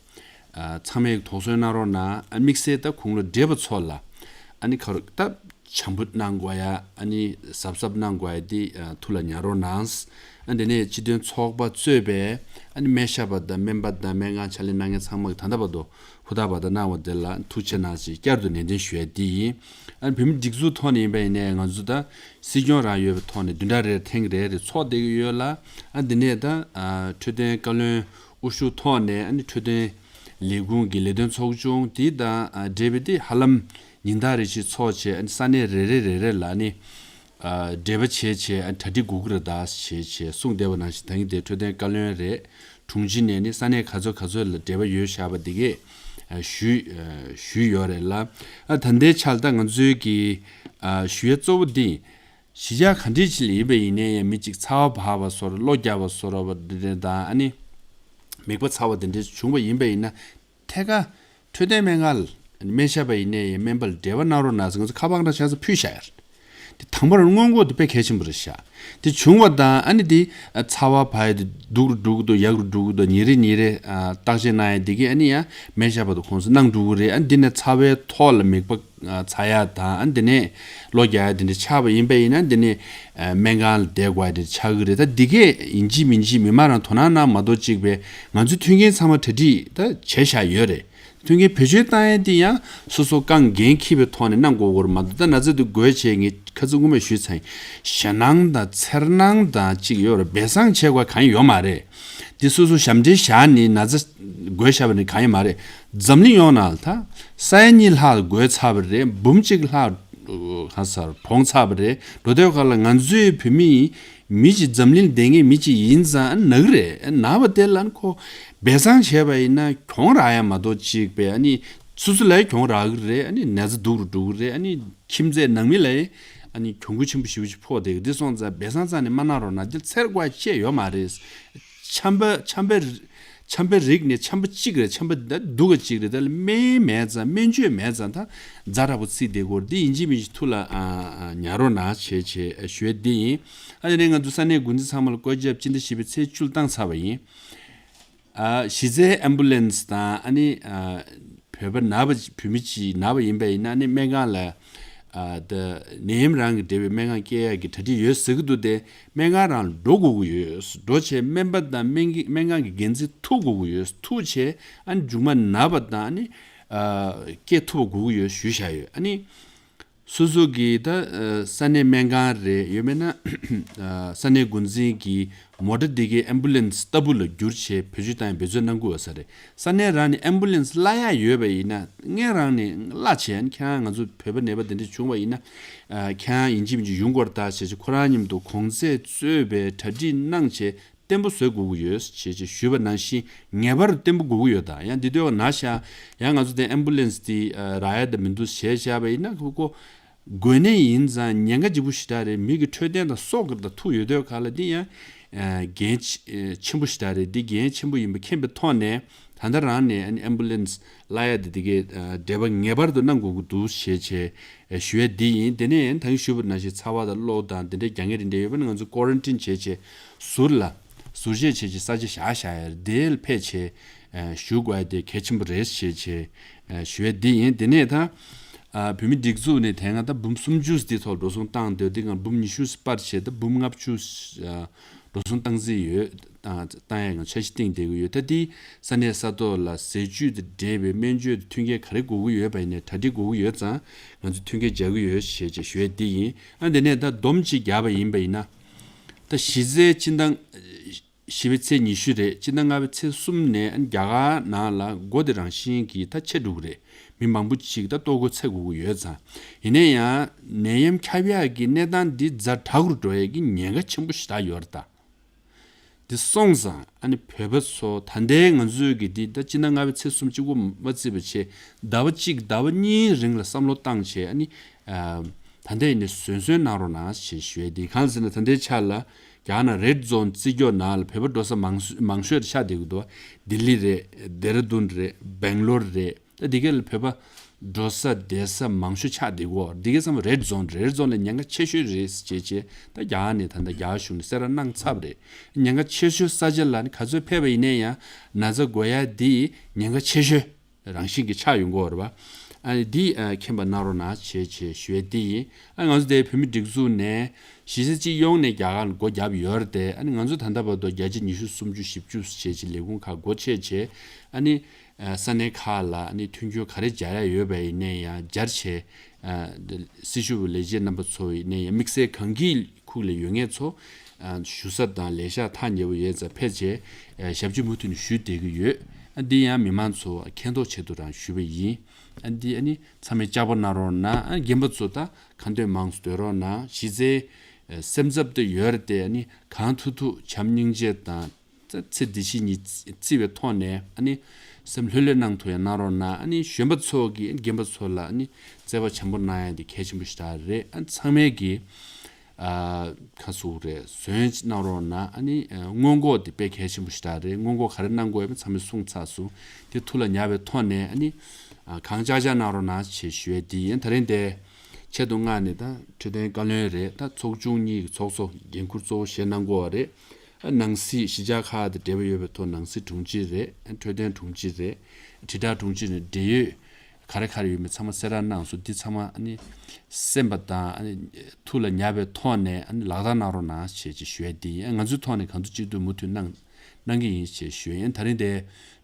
ཚང་མས་དོགས་ཟོན་གནང་རོགས་གནང་། དམིགས་བསལ་ད་དགུང་ལོ་བགྲེས་པ་ཚོ་ལ་ཨ་ནི་ཁ་རོག་ད་བྱམས་པོ་གནང་དགོས་ཡ། ཨ་ནི་གཟབ་གཟབ་གནང་དགོས་ཡ་དེ་ཐུགས་ལ་ཉར་རོགས་གནང་། ཨ་དེ་ནས་སྤྱི་མཐུན་ཚོགས་པ་གཙོས་པའི་ཨ་ནི་སྨན་ཞབས་པ་དང་སྨན་པ་དང་སྨན་ཁང་ཕྱག་ལས་གནང་མཁན་ཚང་མ་གི་ད་ལྟ་བར་དུ་ཧུར་ཐག་པ་དང་གནང་བ་དེ་ལ་ཐུགས་རྗེ་གནང་ཞེས་བསྐྱར་དུ་ནན་ཏན་ཞུ་ཡ་དེ་ཡིན། ཨ་ནི་བོད་མི་སྒྲིག་འཛུགས་ཐོག་ནས་ཡིན་པ་ཡིན་ནའི་ང་ཚོ་ད་སྲིད་སྐྱོང་རང་ཡོད་པའི་ཐོག་ནས་བདུན་ཕྲག་རེར་ཐེངས་རེ་རེ་ཚོགས་བསྡད་ཀྱི་ཡོད་ལ། ཨ་འདི་ནས་ད་འཕྲོད་བསྟེན་བཀའ་བློན་དབུ་བཞུགས་ཐོག་ནས་ཨ་ནི་འཕྲོད་བསྟེན་ལས་ཁུངས་ཀྱི་ལས་དོན་ཚོགས་ཆུང་དེ་དང་འབྲེལ་བའི་དེ་ཧ་ལམ་ཉིན་ལྟར་རེ་བཞིན་ཚོགས་བྱས། ཨ་ནི་ས་གནས་རེ་རེ་རེ་རེ་ལ་ཨ་ནི་འབྲེལ་བ་བྱས་བྱས་ཨ་ནི་གྲ་སྒྲིག་དགོས་ཀྱི་རེད་ད་བྱས་བྱས་གསུངས་བསྡད་པ་ནང་བཞིན་ད་གིན་དེ་འཕྲོད་བསྟེན་བཀའ་བློན་རེད། དྲུང་ཆེ་ནས་ནི་ས་གནས་ག་ཚོད་ག་ཚོད་ལ་འབྲེལ་བ་ཡོད་བཞག་པ་འདི་གས་ཞུས་ཞུས་ཡོད་རེད་ལ། ཨ་ད་ལྟའི་ཆར་ད་ང་ཚོའི་གི་ཞུ་ཡ་གཙོ་བོ་འདི་གཞིས་ཆགས་ག་འདྲས་ཅིག་ལ་ཡིན་པ་ཡིན་ནའི་ཡང་མི་གཅིག་ཚ་བ་བབས་པ་བཟོ་འདྲ་གློ་རྒྱག་པ་བཟོ་འདྲ་བ་འདི་འདྲ་དང་ཨ་ནི་མིད་པ་ཚ་བ་འདི་འདྲ་བྱུང་བ་ཡིན་པ་ཡིན་ན་ཐད་ཀ་འཕྲོད་བསྟེན་སྨན་ཁང་ལ་སྨན་ཞབས་པ་ཡིན་ནའི་ཡང་སྨན་པ་ལ་འབྲེལ་བ་གནང་རོགས་གནང་ཟེར་ང་ཚོ་ཁ་པར་འདྲ་ཆ་ཚང་ཕུལ་བཞག་ཡོད་རེད། དེ་དང་པོར་སྔོན་འགོག་དེ་དཔེ་གལ་ཆེན་པོ་རེད་ཤག་དེ་བྱུང་བ་དང་ཨ་ནི་དེ་ཚ་བ་བབས་ཡ་དེ་སྡུག་རུ་འགྲོ་གི་འདུག་ཡག་རུ་འགྲོ་གི་འདུག་ཉིན་རེ་ཉིན་རེ་བརྟག་དཔྱད་གནང་ཡ་དེ་གས་ཨ་ནི་ཡང་སྨན་ཞབས་པ་དང་ཁོང་ཚོ་གནང་འགྲོ་གི་རེད། ཨ་ནི་དེ་ནས་ཚ་བའི་ཐོག་ལ་མིད་པ་ཚ་ཡ་དང་ཨ་ནི་དེ་ནས་གློ་རྒྱག་ཡ་དེ་འདྲ་ཆགས་པ་ཡིན་པ་ཡིན་ན་དེ་ནས་སྨན་ཁང་ལ་བསྡད་དགོས་ཡ་དེ་འདྲ་ཆགས་ཀྱི་རེད། ད་དེ་གས་ཡིན་གཅིག་མིན་གཅིག་མི་མང་རང་དོ་སྣང་གནང་མ་གཏོགས་གཅིག་པའི་ང་ཚོའི་མཐུན་རྐྱེན་ཚང་མ་གྲ་སྒྲིག་ད་བྱས་བཞག་ཡོད་རེད། མཐུན་རྐྱེན་བེད་སྤྱོད་བཏང་ཡས་དེ་ཡང་སོ་སོ་རྐང་འགན་འཁྱེར་བའི་ཐོག་ནས་གནང་དགོས་ཀྱི་རེད་མ་གཏོགས། ད་ན་ཚ་དེ་འགོས་བྱས་ངས་ཁ་སང་སྔོན་མ་ཞུས་ཚར་ཡིན། ཞེད་སྣང་དང་འཚེར་སྣང་དང་གཅིག་ཡོད་རེད། སྦས་གསང་བྱེད་དགོས་གང་ཡང་ཡོད་མ་རེད། དེ་སོ་སོ་ཞབས་འདྲེན་བཞག་ནས་ན་ཚ་འགོས་བཞག་པ་ནི་གང་ཡང་མ་རེད། འཛམ་གླིང་ཡོངས་ནང་ད་ས་ཡ་གཉིས་ལྷག་འགོས་ཚར་བ་རེད། འབུམ་གཅིག་ལྷག་གང་སར་གྲོངས་ཚར་བ་རེད། འགྲོ་དུས་ག་ལ་ང་ཚོའི་བོད་མི་མི་གཅིག་འཛམ་གླིང་བསྡད་མཁན་མི་གཅིག་ཡིན་ཙང་ན་གི་རེད། ན་བ་དེ་ལ་ཁོ་སྦས་གསང་བྱས་པ་ཡིན་ན་གྱོང་རག་ཡ་མ་གཏོགས་གཅིག་པས། ཨ་ནི་སོ་སོ་ལ་གྱོང་རག་གི་རེད། ཨ་ནི་ན་ཚ་སྡུག་རུ་འགྲོ་གི་རེད། ཨ་ནི་ཁྱིམ་མཚེས་ནང་མི་ལ་ཨ་ནི་གྱོང་གུད་ཆེན་པོ་ཞེ་པོ་ཅིག་ཕོག་བསྡད་གི། འདི་སོང་ཙང་སྦས་གསང་རྩ་ནས་མ་གནང་རོགས་གནང་། འདི་ཚེར་དགོས་བྱས་ཡོད་མ་རེད། ཆམ་པ་ཆམ་པའི་ཆམ་པའི་རིགས་ནས་ཆམ་པ་གཅིག་རེད། ཆམ་པ་ད་སྡུག་ག་གཅིག་རེད། ད་ལ་སྨན་མེད་ཙང་སྨན་བཅོས་མེད་ཙང་ད་ཛ་དྲག་པོ་བརྩིས་བསྡད་ཀྱི་ཡོད་རེད། འདི་ཡིན་གཅིག་མིན་གཅིག་ཐུགས་ལ་ཨ་ཨ་ཉར་རོགས་གནང་བྱས་བྱས་ཞུ་ཡ་འདི་ཡིན། ཨ་དེ་ནས་ང་ཚོ་ས་གནས་འགོ་འཛིན་ཚང་མ་ལ་བཀའ་ཁྱབ་སྤྱི་ཟླ་བཞི་པའི་ཚེས་བཅུ་ལ་བཏང་ཚར་བ་ཡིན། ཨ་གཞི་རྩའི་ཨེམ་བུ་ལན་སི་དང་ཨ་ནི་ཨ་བོད་པ་ན་བ་བོད་མི་གཅིག་ན་བ་ཡིན་པ་ཡིན་ན་ཨ་ནི་སྨན་ཁང་ལ་ཨ་ད་ནད་ཡམས་རང་གི་འབྲེལ་བའི་སྨན་ཁང་སྐྱེལ་ཡག་གི་གྲ་སྒྲིག་ཡོད་ཟེར་གི་འདུག་སྟེ། སྨན་ཁང་རང་འགྲོ་དགོས་ཀྱི་ཡོད། འགྲོ་བྱས་སྨན་པ་དང་སྨན་གྱི་སྨན་ཁང་གི་འགན་འཛིན་ཐུག་དགོས་ཀྱི་ཡོད། ཐུག་བྱས་ཨ་ནི་མཇུག་མ་ན་བ་དང་ཨ་ནི་ཨ་སྐྱེལ་ཐུབ་པ་དགོས་ཀྱི་ཡོད་ཞུས་བཞག་ཡོད། ཨ་ནི། སོ་སོ་གི་ད་ཨ་ས་གནས་སྨན་ཁང་རེད། ཡོད་མེད་ན་ཨ་ས་གནས་འགོ་འཛིན་གྱི་མོ་ཊ་འདི་གའི་ཨེམ་བུ་ལན་སི་ལྟ་བུ་ལ་བསྒྱུར་བྱས་བེད་སྤྱོད་བཏང་ཡ་འབད་བརྩོན་གནང་དགོས་ས་རེད། ས་གནས་རང་ནས་ཨེམ་བུ་ལན་སི་གླ་ཡག་ཡོད་པ་ཡིན་ན། ངས་རང་ནས་གླ་བྱས་ཁྱེད་རང་ང་ཚོ་བོད་པ་ནད་པ་དེ་འདྲ་བྱུང་བ་ཡིན་ན་ཨ་ཁྱེད་རང་ཡིན་གཅིག་མིན་གཅིག་ཡོང་དགོས་རེད་ད་བྱས་བྱས་ཁོ་རང་མཉམ་དུ་གོང་ཚད་གཙོས་པའི་གྲ་སྒྲིག་གནང་བྱས་བརྟན་པོ་བཟོ་དགོས་ཀྱི་ཡོད་ཅེས་ཅེས་ཞུས་པ་ནང་བཞིན་ངེས་པར་བརྟན་པོ་དགོས་ཀྱི་ཡོད། ད་ཡང་འདི་དུས་ན་ཤག་ཡང་ང་ཚོ་དེ་ཨེམ་བུ་ལན་སི་དེ་ཨ་རག་ཡ་ད་མི་འདུག་བྱས་བཞག་པ་ཡིན་ན་ཁོ་ཁོ་དགོས་ནས་ཡིན་ཙང་ཉེན་ཁ་ལྗིད་པོ་ཞེ་དྲག་རེད། མི་གི་འཕྲོད་བསྟེན་དང་སྲོག་གི་ད་ཐུག་ཡོད་དུས་ག་ལ་འདི་ཡང་ཨ་འགན་ཆེ་ཆེན་པོ་ཞེ་དྲག་རེད། འདི་འགན་ཆེན་པོ་ཡིན་པ་མཁྱེན་པའི་ཐོག་ནས་ད་ལྟ་རང་ནས་ཨ་ནི་ཨེམ་བུ་ལན་སི་གླ་ཡ་དེ་དེ་གའི་ཨ་འབྲེལ་བ་ངེས་པར་དུ་གནང་དགོས་ཀྱི་འདུག་ཞེས་བྱས་ཨ་ཞུ་ཡ་འདི་ཡིན། དེ་ནས་ད་གིན་ཞུས་པ་ནང་བཞིན་ཚ་བ་དང་གློ་དང་དེ་འདྲའི་རྒྱག་མཁན་རེ་འདྲ་ཡོད་པ་ན་ང་ཚོ་ཀོ་རན་ཊིན་བྱས་བྱས་ཟུར་ལ་ཟུར་བཅད་བྱས་བྱས་ས་ཆ་བཞག་བཞག་ཡ་དེ་ལ་ཕེབས་བྱས་ཨ་ཞུ་དགོས་ཡ་དེ་གལ་ཆེན་པོ་རེད་ཞེས་བྱས་ཨ་ཞུ་ཡ་འདི་ཡིན། དེ་ནས་ད་ཨ་བོད་མི་སྒྲིག་འཛུགས་ནས་དེ་སྔ་ད་འབུམ་སུམ་ཅུ་འདི་ཐོག་འགྲོ་སོང་བཏང་སྡོད་དེ་སྔ་འབུམ་ཉི་ཤུ་སྤར་བྱས་ད་འབུམ་ལྔ་བཅུ་ཨ་འགྲོ་སོང་བཏང་རྩིས་ཡོད། བཏང་བཏང་ཡ་ང་འཆར་གཞི་བཏིང་བསྡད་ཀྱི་ཡོད། ད་དེ་ས་གནས་ས་ཐོག་ལ་ཟས་བཅུད་དང་འབྲེལ་བའི་སྨན་བཅོས་དང་མཐུན་རྐྱེན་ག་རེ་དགོས་ཀྱི་ཡོད་པ་ཡིན་ནའི་གྲ་སྒྲིག་དགོས་ཀྱི་ཡོད་ཙང་ང་ཚོས་མཐུན་རྐྱེན་སྦྱར་གྱི་ཡོད་ཞེས་ཅེས་ཞུ་ཡ་འདི་ཡིན། ཨ་འདི་ནས་ད་སྡོམ་གཅིག་བརྒྱབ་པ་ཡིན་པ་ཡིན་ན། ད་གཞི་རྩའི་སྤྱི་ཟླ་བཞི་པའི་ཚེས་ཉི་ཤུ་རེད། སྤྱི་ཟླ་ལྔ་པའི་ཚེས་གསུམ་ནས་ཨ་རྒྱ་གར་ནང་ལ་སྒོ་དེ་རང་བཞིན་གྱིས་ད་ཕྱེ་འགྲོ་གི་རེད། མི་མང་པོ་ཅིག་ད་ལྟོ་གོས་འཚོལ་དགོས་ཀྱི་ཡོད་ཙང་། ཡིན་ན་ཡང་ནད་ཡམས་ཁྱབ་ཡག་གི་གནས་སྟངས་འདི་ཛ་དྲག་རུ་འགྲོ་ཡས་ཀྱི་ཉེན་ཁ་ཆེན་པོ་ཞེ་དྲག་ཡོད་རེད་ད། འདི་སོང་ཙང་ཨ་ནི་བོད་པ་ཚོ་ད་ལྟའི་ང་ཚོའི་གི་འདི་ད་སྤྱི་ཟླ་ལྔ་པའི་ཚེས་གསུམ་གཅིག་པོ་མ་བརྩིས་པ་བྱས་ཟླ་བ་གཅིག་ཟླ་བ་གཉིས་རིང་ལ་བསམ་བློ་བཏང་བྱས་ཨ་ནི་ཨ་ད་ལྟ་ཡིན་ནའི་བཟོད་བསྲན་གནང་རོགས་གནང་ཞེས་ཞུ་ཡས་འདི། གང་ཟེར་ན་ད་ལྟའི་ཆ་ལ་རྒྱ་ནག་རེད་ཛོན་བརྩི་འཇོག་ནང་ལ་བོད་པ་འགྲོ་ས་མང་ཤོས་མང་ཤོས་ཆགས་བསྡད་ཀྱི་འདུག་ལྡི་ལི་རེད། ལྡེ་ར་ལྡུན་རེད། སྦེང་ལོར་རེད། ད་འདི་ག་ལ་བོད་པ་འགྲོ་ས་བསྡད་ས་མང་ཤོས་ཆགས་བསྡད་ཀྱི་ཡོད། འདི་ག་ཚང་མ་རེད་ཛོན་རེད། རེད་ཛོན་ལ་ཉེན་ཁ་ཆེ་ཤོས་རེད་ཅེས་ཅེས་ད་རྒྱ་གར་ནས་ད་ལྟ་རྒྱ་གར་གཞུང་ནས་གསལ་བསྒྲགས་གནང་ཚར་བ་རེད། ཉེན་ཁ་ཆེ་ཤོས་ས་ཆ་ལ་ནི་ག་ཚོད་ཕེབས་པ་ཡིན་ན་ཡང་ན་ཚ་འགོས་ཡ་འདི་ཉེན་ཁ་ཆེ་ཤོས་རང་བཞིན་གྱི་ཆགས་ཡོང་གི་ཡོད་རེད་པ། ཨ་ནི་འདི་ཨ་མཁྱེན་པ་གནང་རོགས་གནང་ཞེས་ཅེས་ཞུ་ཡ་འདི་ཡིན། ཨ་ང་ཚོ་དེ་བོད་མི་སྒྲིག་འཛུགས་ནས་གཞི་རྩ་སྤྱི་ཡོངས་ནས་རྒྱ་གར་ལ་སྒོ་བརྒྱབ་ཡོད་རེད་དེ། ཨ་ནི་ང་ཚོ་ད་ལྟ་བར་དུ་བརྒྱ་ཆ་ཉི་ཤུ་སུམ་ཅུ་བཞི་བཅུ་ཞེས་ཀྱི་ལས་ཁུངས་ཁག་སྒོ་ཕྱེ་བྱས་ཨ་ནི། ས་གནས་ཁག་ལ་ནི་མཐུན་འགྱུར་ག་རེ་སྦྱར་ཡ་ཡོད་པ་ཡིན་ནའི་ཡང་སྦྱར་བྱས། སྲི་ཞུ་བའི་ལས་བྱེད་རྣམ་པ་ཚོ་ཡིན་ནའི་ཡང་དམིགས་བསལ་གངས་སྐྱིད་ཁུལ་ལ་ཡོད་མཁན་ཚོ་བཞུགས་ས་དང་ལས་ཤག་ཐག་ཉེ་པོ་ཡོད་ཙང་ཕེབས་བྱས་ཞབས་ཕྱི་མུ་མཐུད་ནས་ཞུས་བསྡད་ཀྱི་ཡོད། འདི་ཡང་མི་མང་ཚོ་མཁྱེན་རྟོགས་ཆེད་དུ་རང་ཞུས་པ་ཡིན། འདི་ཨ་ནི་ཚང་མས་ལྕགས་པོ་གནང་རོགས་གནང་། རྒན་པ་ཚོ་ད་གང་འདོད་མང་སུ་སྡོད་རོགས་གནང་། གཞི་རྩའི་སེམས་འཚབ་དེ་ཡོད་རེད་དེ། ཨ་ནི་གང་ཐུབ་ཐུབ་བྱམས་སྙིང་རྗེ་དང་། ཚེ་འཚེ་འདི་ཕྱི་གཉིས་བརྩི་བའི་ཐོག་ནས་ཨ་ནི་སེམས་ལྷོད་ལྷོད་གནང་ཐུབ་ཡ་གནང་རོགས་གནང་། ཨ་ནི་གཞོན་པ་ཚོ་གིས་རྒན་པ་ཚོ་ལ་ཨ་ནི་བརྩེ་བ་བྱམས་པོ་གནང་ཡ་འདི་གལ་ཆེན་པོ་ཞིག་རེད། ཨ་ཚང་མས་ཀྱིས་ཨ་ཁ་ཟུག་རེད་ཟོན་གནང་རོགས་གནང་། ཨ་ནི་སྔོན་འགོག་འདི་དཔེ་གལ་ཆེན་པོ་ཞིག་རེད། སྔོན་འགོག་ག་རེ་གནང་དགོས་ཡ་ཚང་མས་གསུངས་ཚར་སོང་། དེ་ཐུགས་ལ་ཉར་བའི་ཐོག་ནས་ཨ་ནི་གང་ལྕགས་ལྕགས་གནང་རོགས་གནང་ཞེས་ཞུ་ཡ་འདི་ཡིན། ད་རིང་དེ། ཆེད་དུ་མངགས་ནས་ད་འཕྲོད་བསྟེན་བཀའ་བློན་རེད། ད་ཚོགས་ཆུང་གཉིས་ཀྱི་ཚོགས་གཙོ་འགན་འཁུར་གཙོ་བོ་བཞེས་གནང་དགོས་པ་རེད། ཨ་ནང་སྲིད་གཞིས་ཆགས་ཁག་དང་འབྲེལ་བ་ཡོད་པའི་ཐོག་ནང་སྲིད་དྲུང་ཆེ་རེད། ཨ་འཕྲོད་བསྟེན་དྲུང་ཆེ་རེད། དྲིལ་བསྒྲགས་དྲུང་ཆེ་རེད། འབྲེལ་ཡོད་ག་རེ་ག་རེ་ཡོད་མེད་ཚང་མ་གསལ་བསྒྲགས་གནང་སོང་། འདི་ཚང་མ་ཨ་ནི་སེམས་པ་དང་ཨ་ནི་ཐུགས་ལ་ཉར་བའི་ཐོག་ནས་ཨ་ནི་ལག་བསྟར་གནང་རོགས་གནང་ཞེས་ཅིག་ཞུ་ཡ་འདི་ཡིན། ཨ་ང་ཚོའི་ཐོག་ནས་གང་ཐུབ་ཅི་ཐུབ་མུ་མཐུད་གནང་གནང་གི་ཡིན་ཞེས་ཞུ་ཡ་ཡིན། ད་རིང་དེ་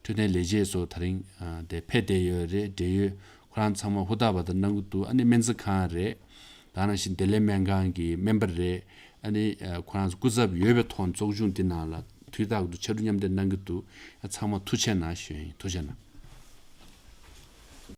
འཕྲོད་བསྟེན་ལས་བྱེད་ཚོ་ད་རིང་ཨ་དེ་ཕེབས་བསྡད་ཡོད་རེད། འབྲེལ་ཡོད་ཁོ་རང་ཚང་མ་ཧུར་ཐག་པ་དང་གནང་གི་འདུག་ཨ་ནི་སྨན་རྩིས་ཁང་རེད། ད་ནང་བཞིན་བདེ་ལེགས་སྨན་ཁང་གི་སྨན་པ་རེད། ཨ་ནི་ཨ་ཁོ་རང་ཚོ་སྐུ་ཚབ་ཡོད་པའི་ཐོག་ཚོགས་ཆུང་འདི་ནང་ལ་ དུས་རྟག་ཏུ་ཕྱར་གྲུ་མཉམ་འདེགས་གནང་གི་འདུག་ཚང་མ་ཐུགས་རྗེ་གནང་ཞུ་ཡིན། ཐུགས་རྗེ་གནང་།